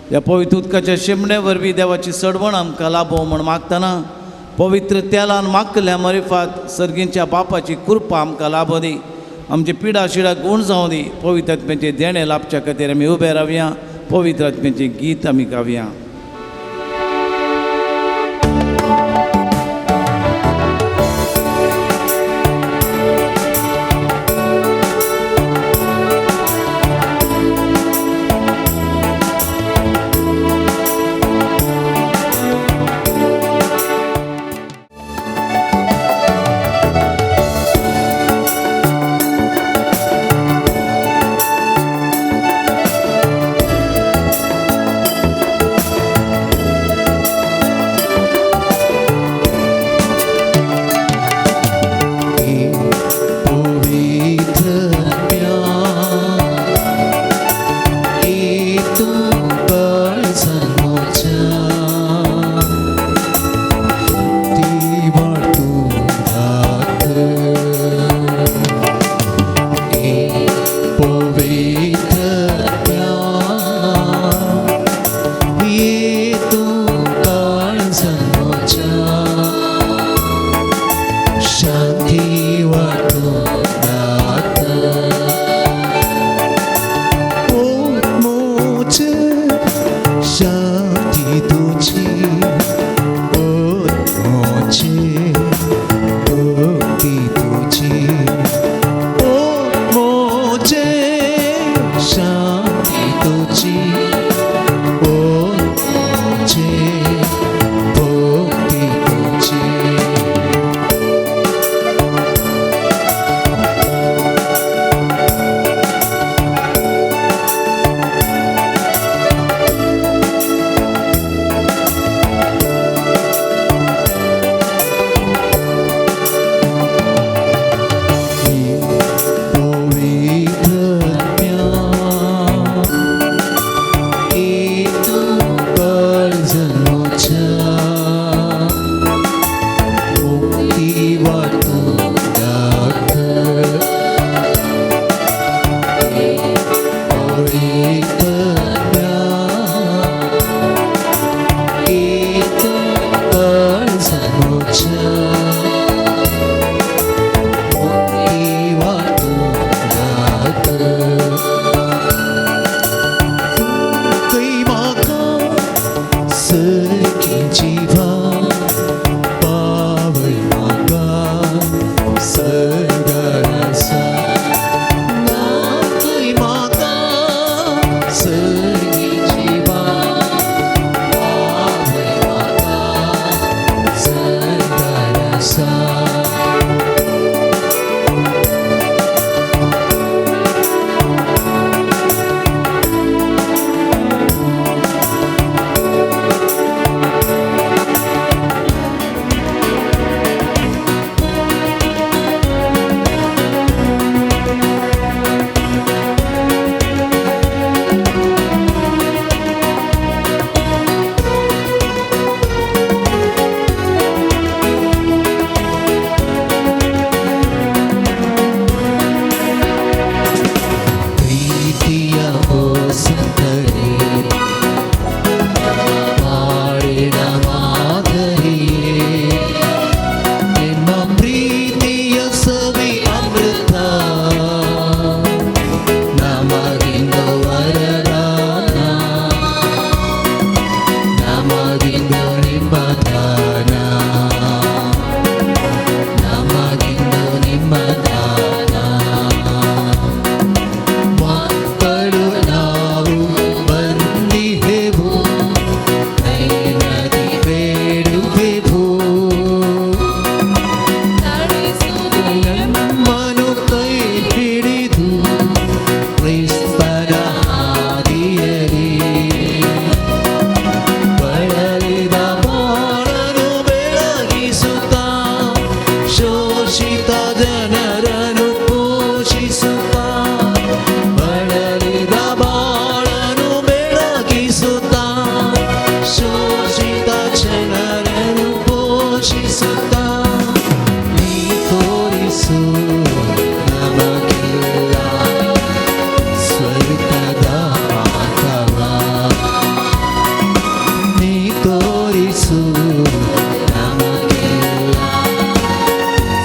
ह्या पवित्र उदकाच्या शिंपणे वरवीं देवाची सडवण आमकां लाभोवं म्हूण मागतना पवित्र तेलान मागल्या मरिफात सर्गींच्या बापाची कृपा आमकां लाभोवं दी. आमची पिडा शिडा गूण जावं दी. पवित्र आत्म्याचें देणें लाभच्या खातीर आमी उबे रावया. पवित्र आत्म्याचें गीत आमी गावया. सोदता नी तोरिसु नमगिल्ल स्वर्गದ ಮಾರ್ಗವ ನೀ ತೋರಿಸು ನಮಗೆಲ್ಲ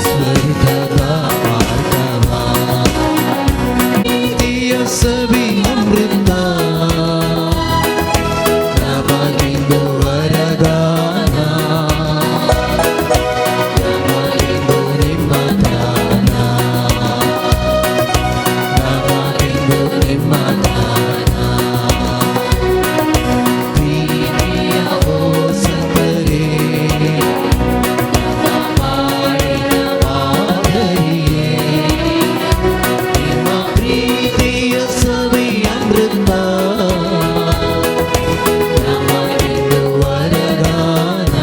ಸ್ವರ್ಗದ ಮಾರ್ಗವ ಪ್ರೀತಿಯ ಸವಿ ಅಮೃತ ನಮಗಿಂದು ವರದಾನ ನಮಗಿಂದು ನಿಮ್ಮ ದಾನ ನಮಗಿಂದು ನಿಮ್ಮ ದಾನ ಪ್ರೀತಿಯ ಓ ಸಂತರೇ ಮಾದರಿಯೇ ನಿಮ್ಮ ಪ್ರೀತಿಯ ಸವಿ ಅಮೃತ ನಮಗಿಂದು ವರದಾನ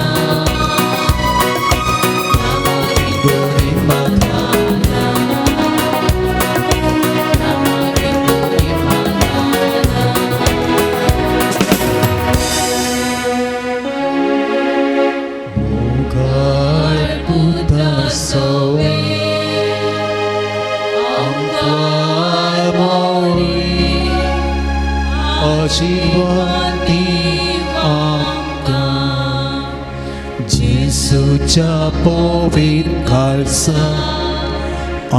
ನಮಗಿಂದು ನಿಮ್ಮ ದಾನ ನಮಗಿಂದು ನಿಮ್ಮ ದಾನ. मोगाळ पुता सवे आमकां मावळी आशिर्वाद आमकां जेसूच्या पवित्र खालसा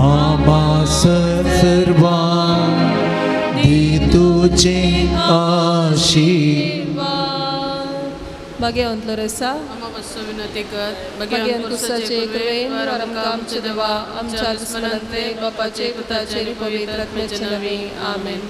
आमा सर्वांक दी तुजे आशिर्वाद. भाग्यवंतलो रसा आम्हा विनंती कर भाग्यान कुसाचे कृपेन आमकां आमचे देवा आमच्या दुस्मनांतले बापाचे पुताचे आणि पवित्र आत्म्याचे नावे आमेन.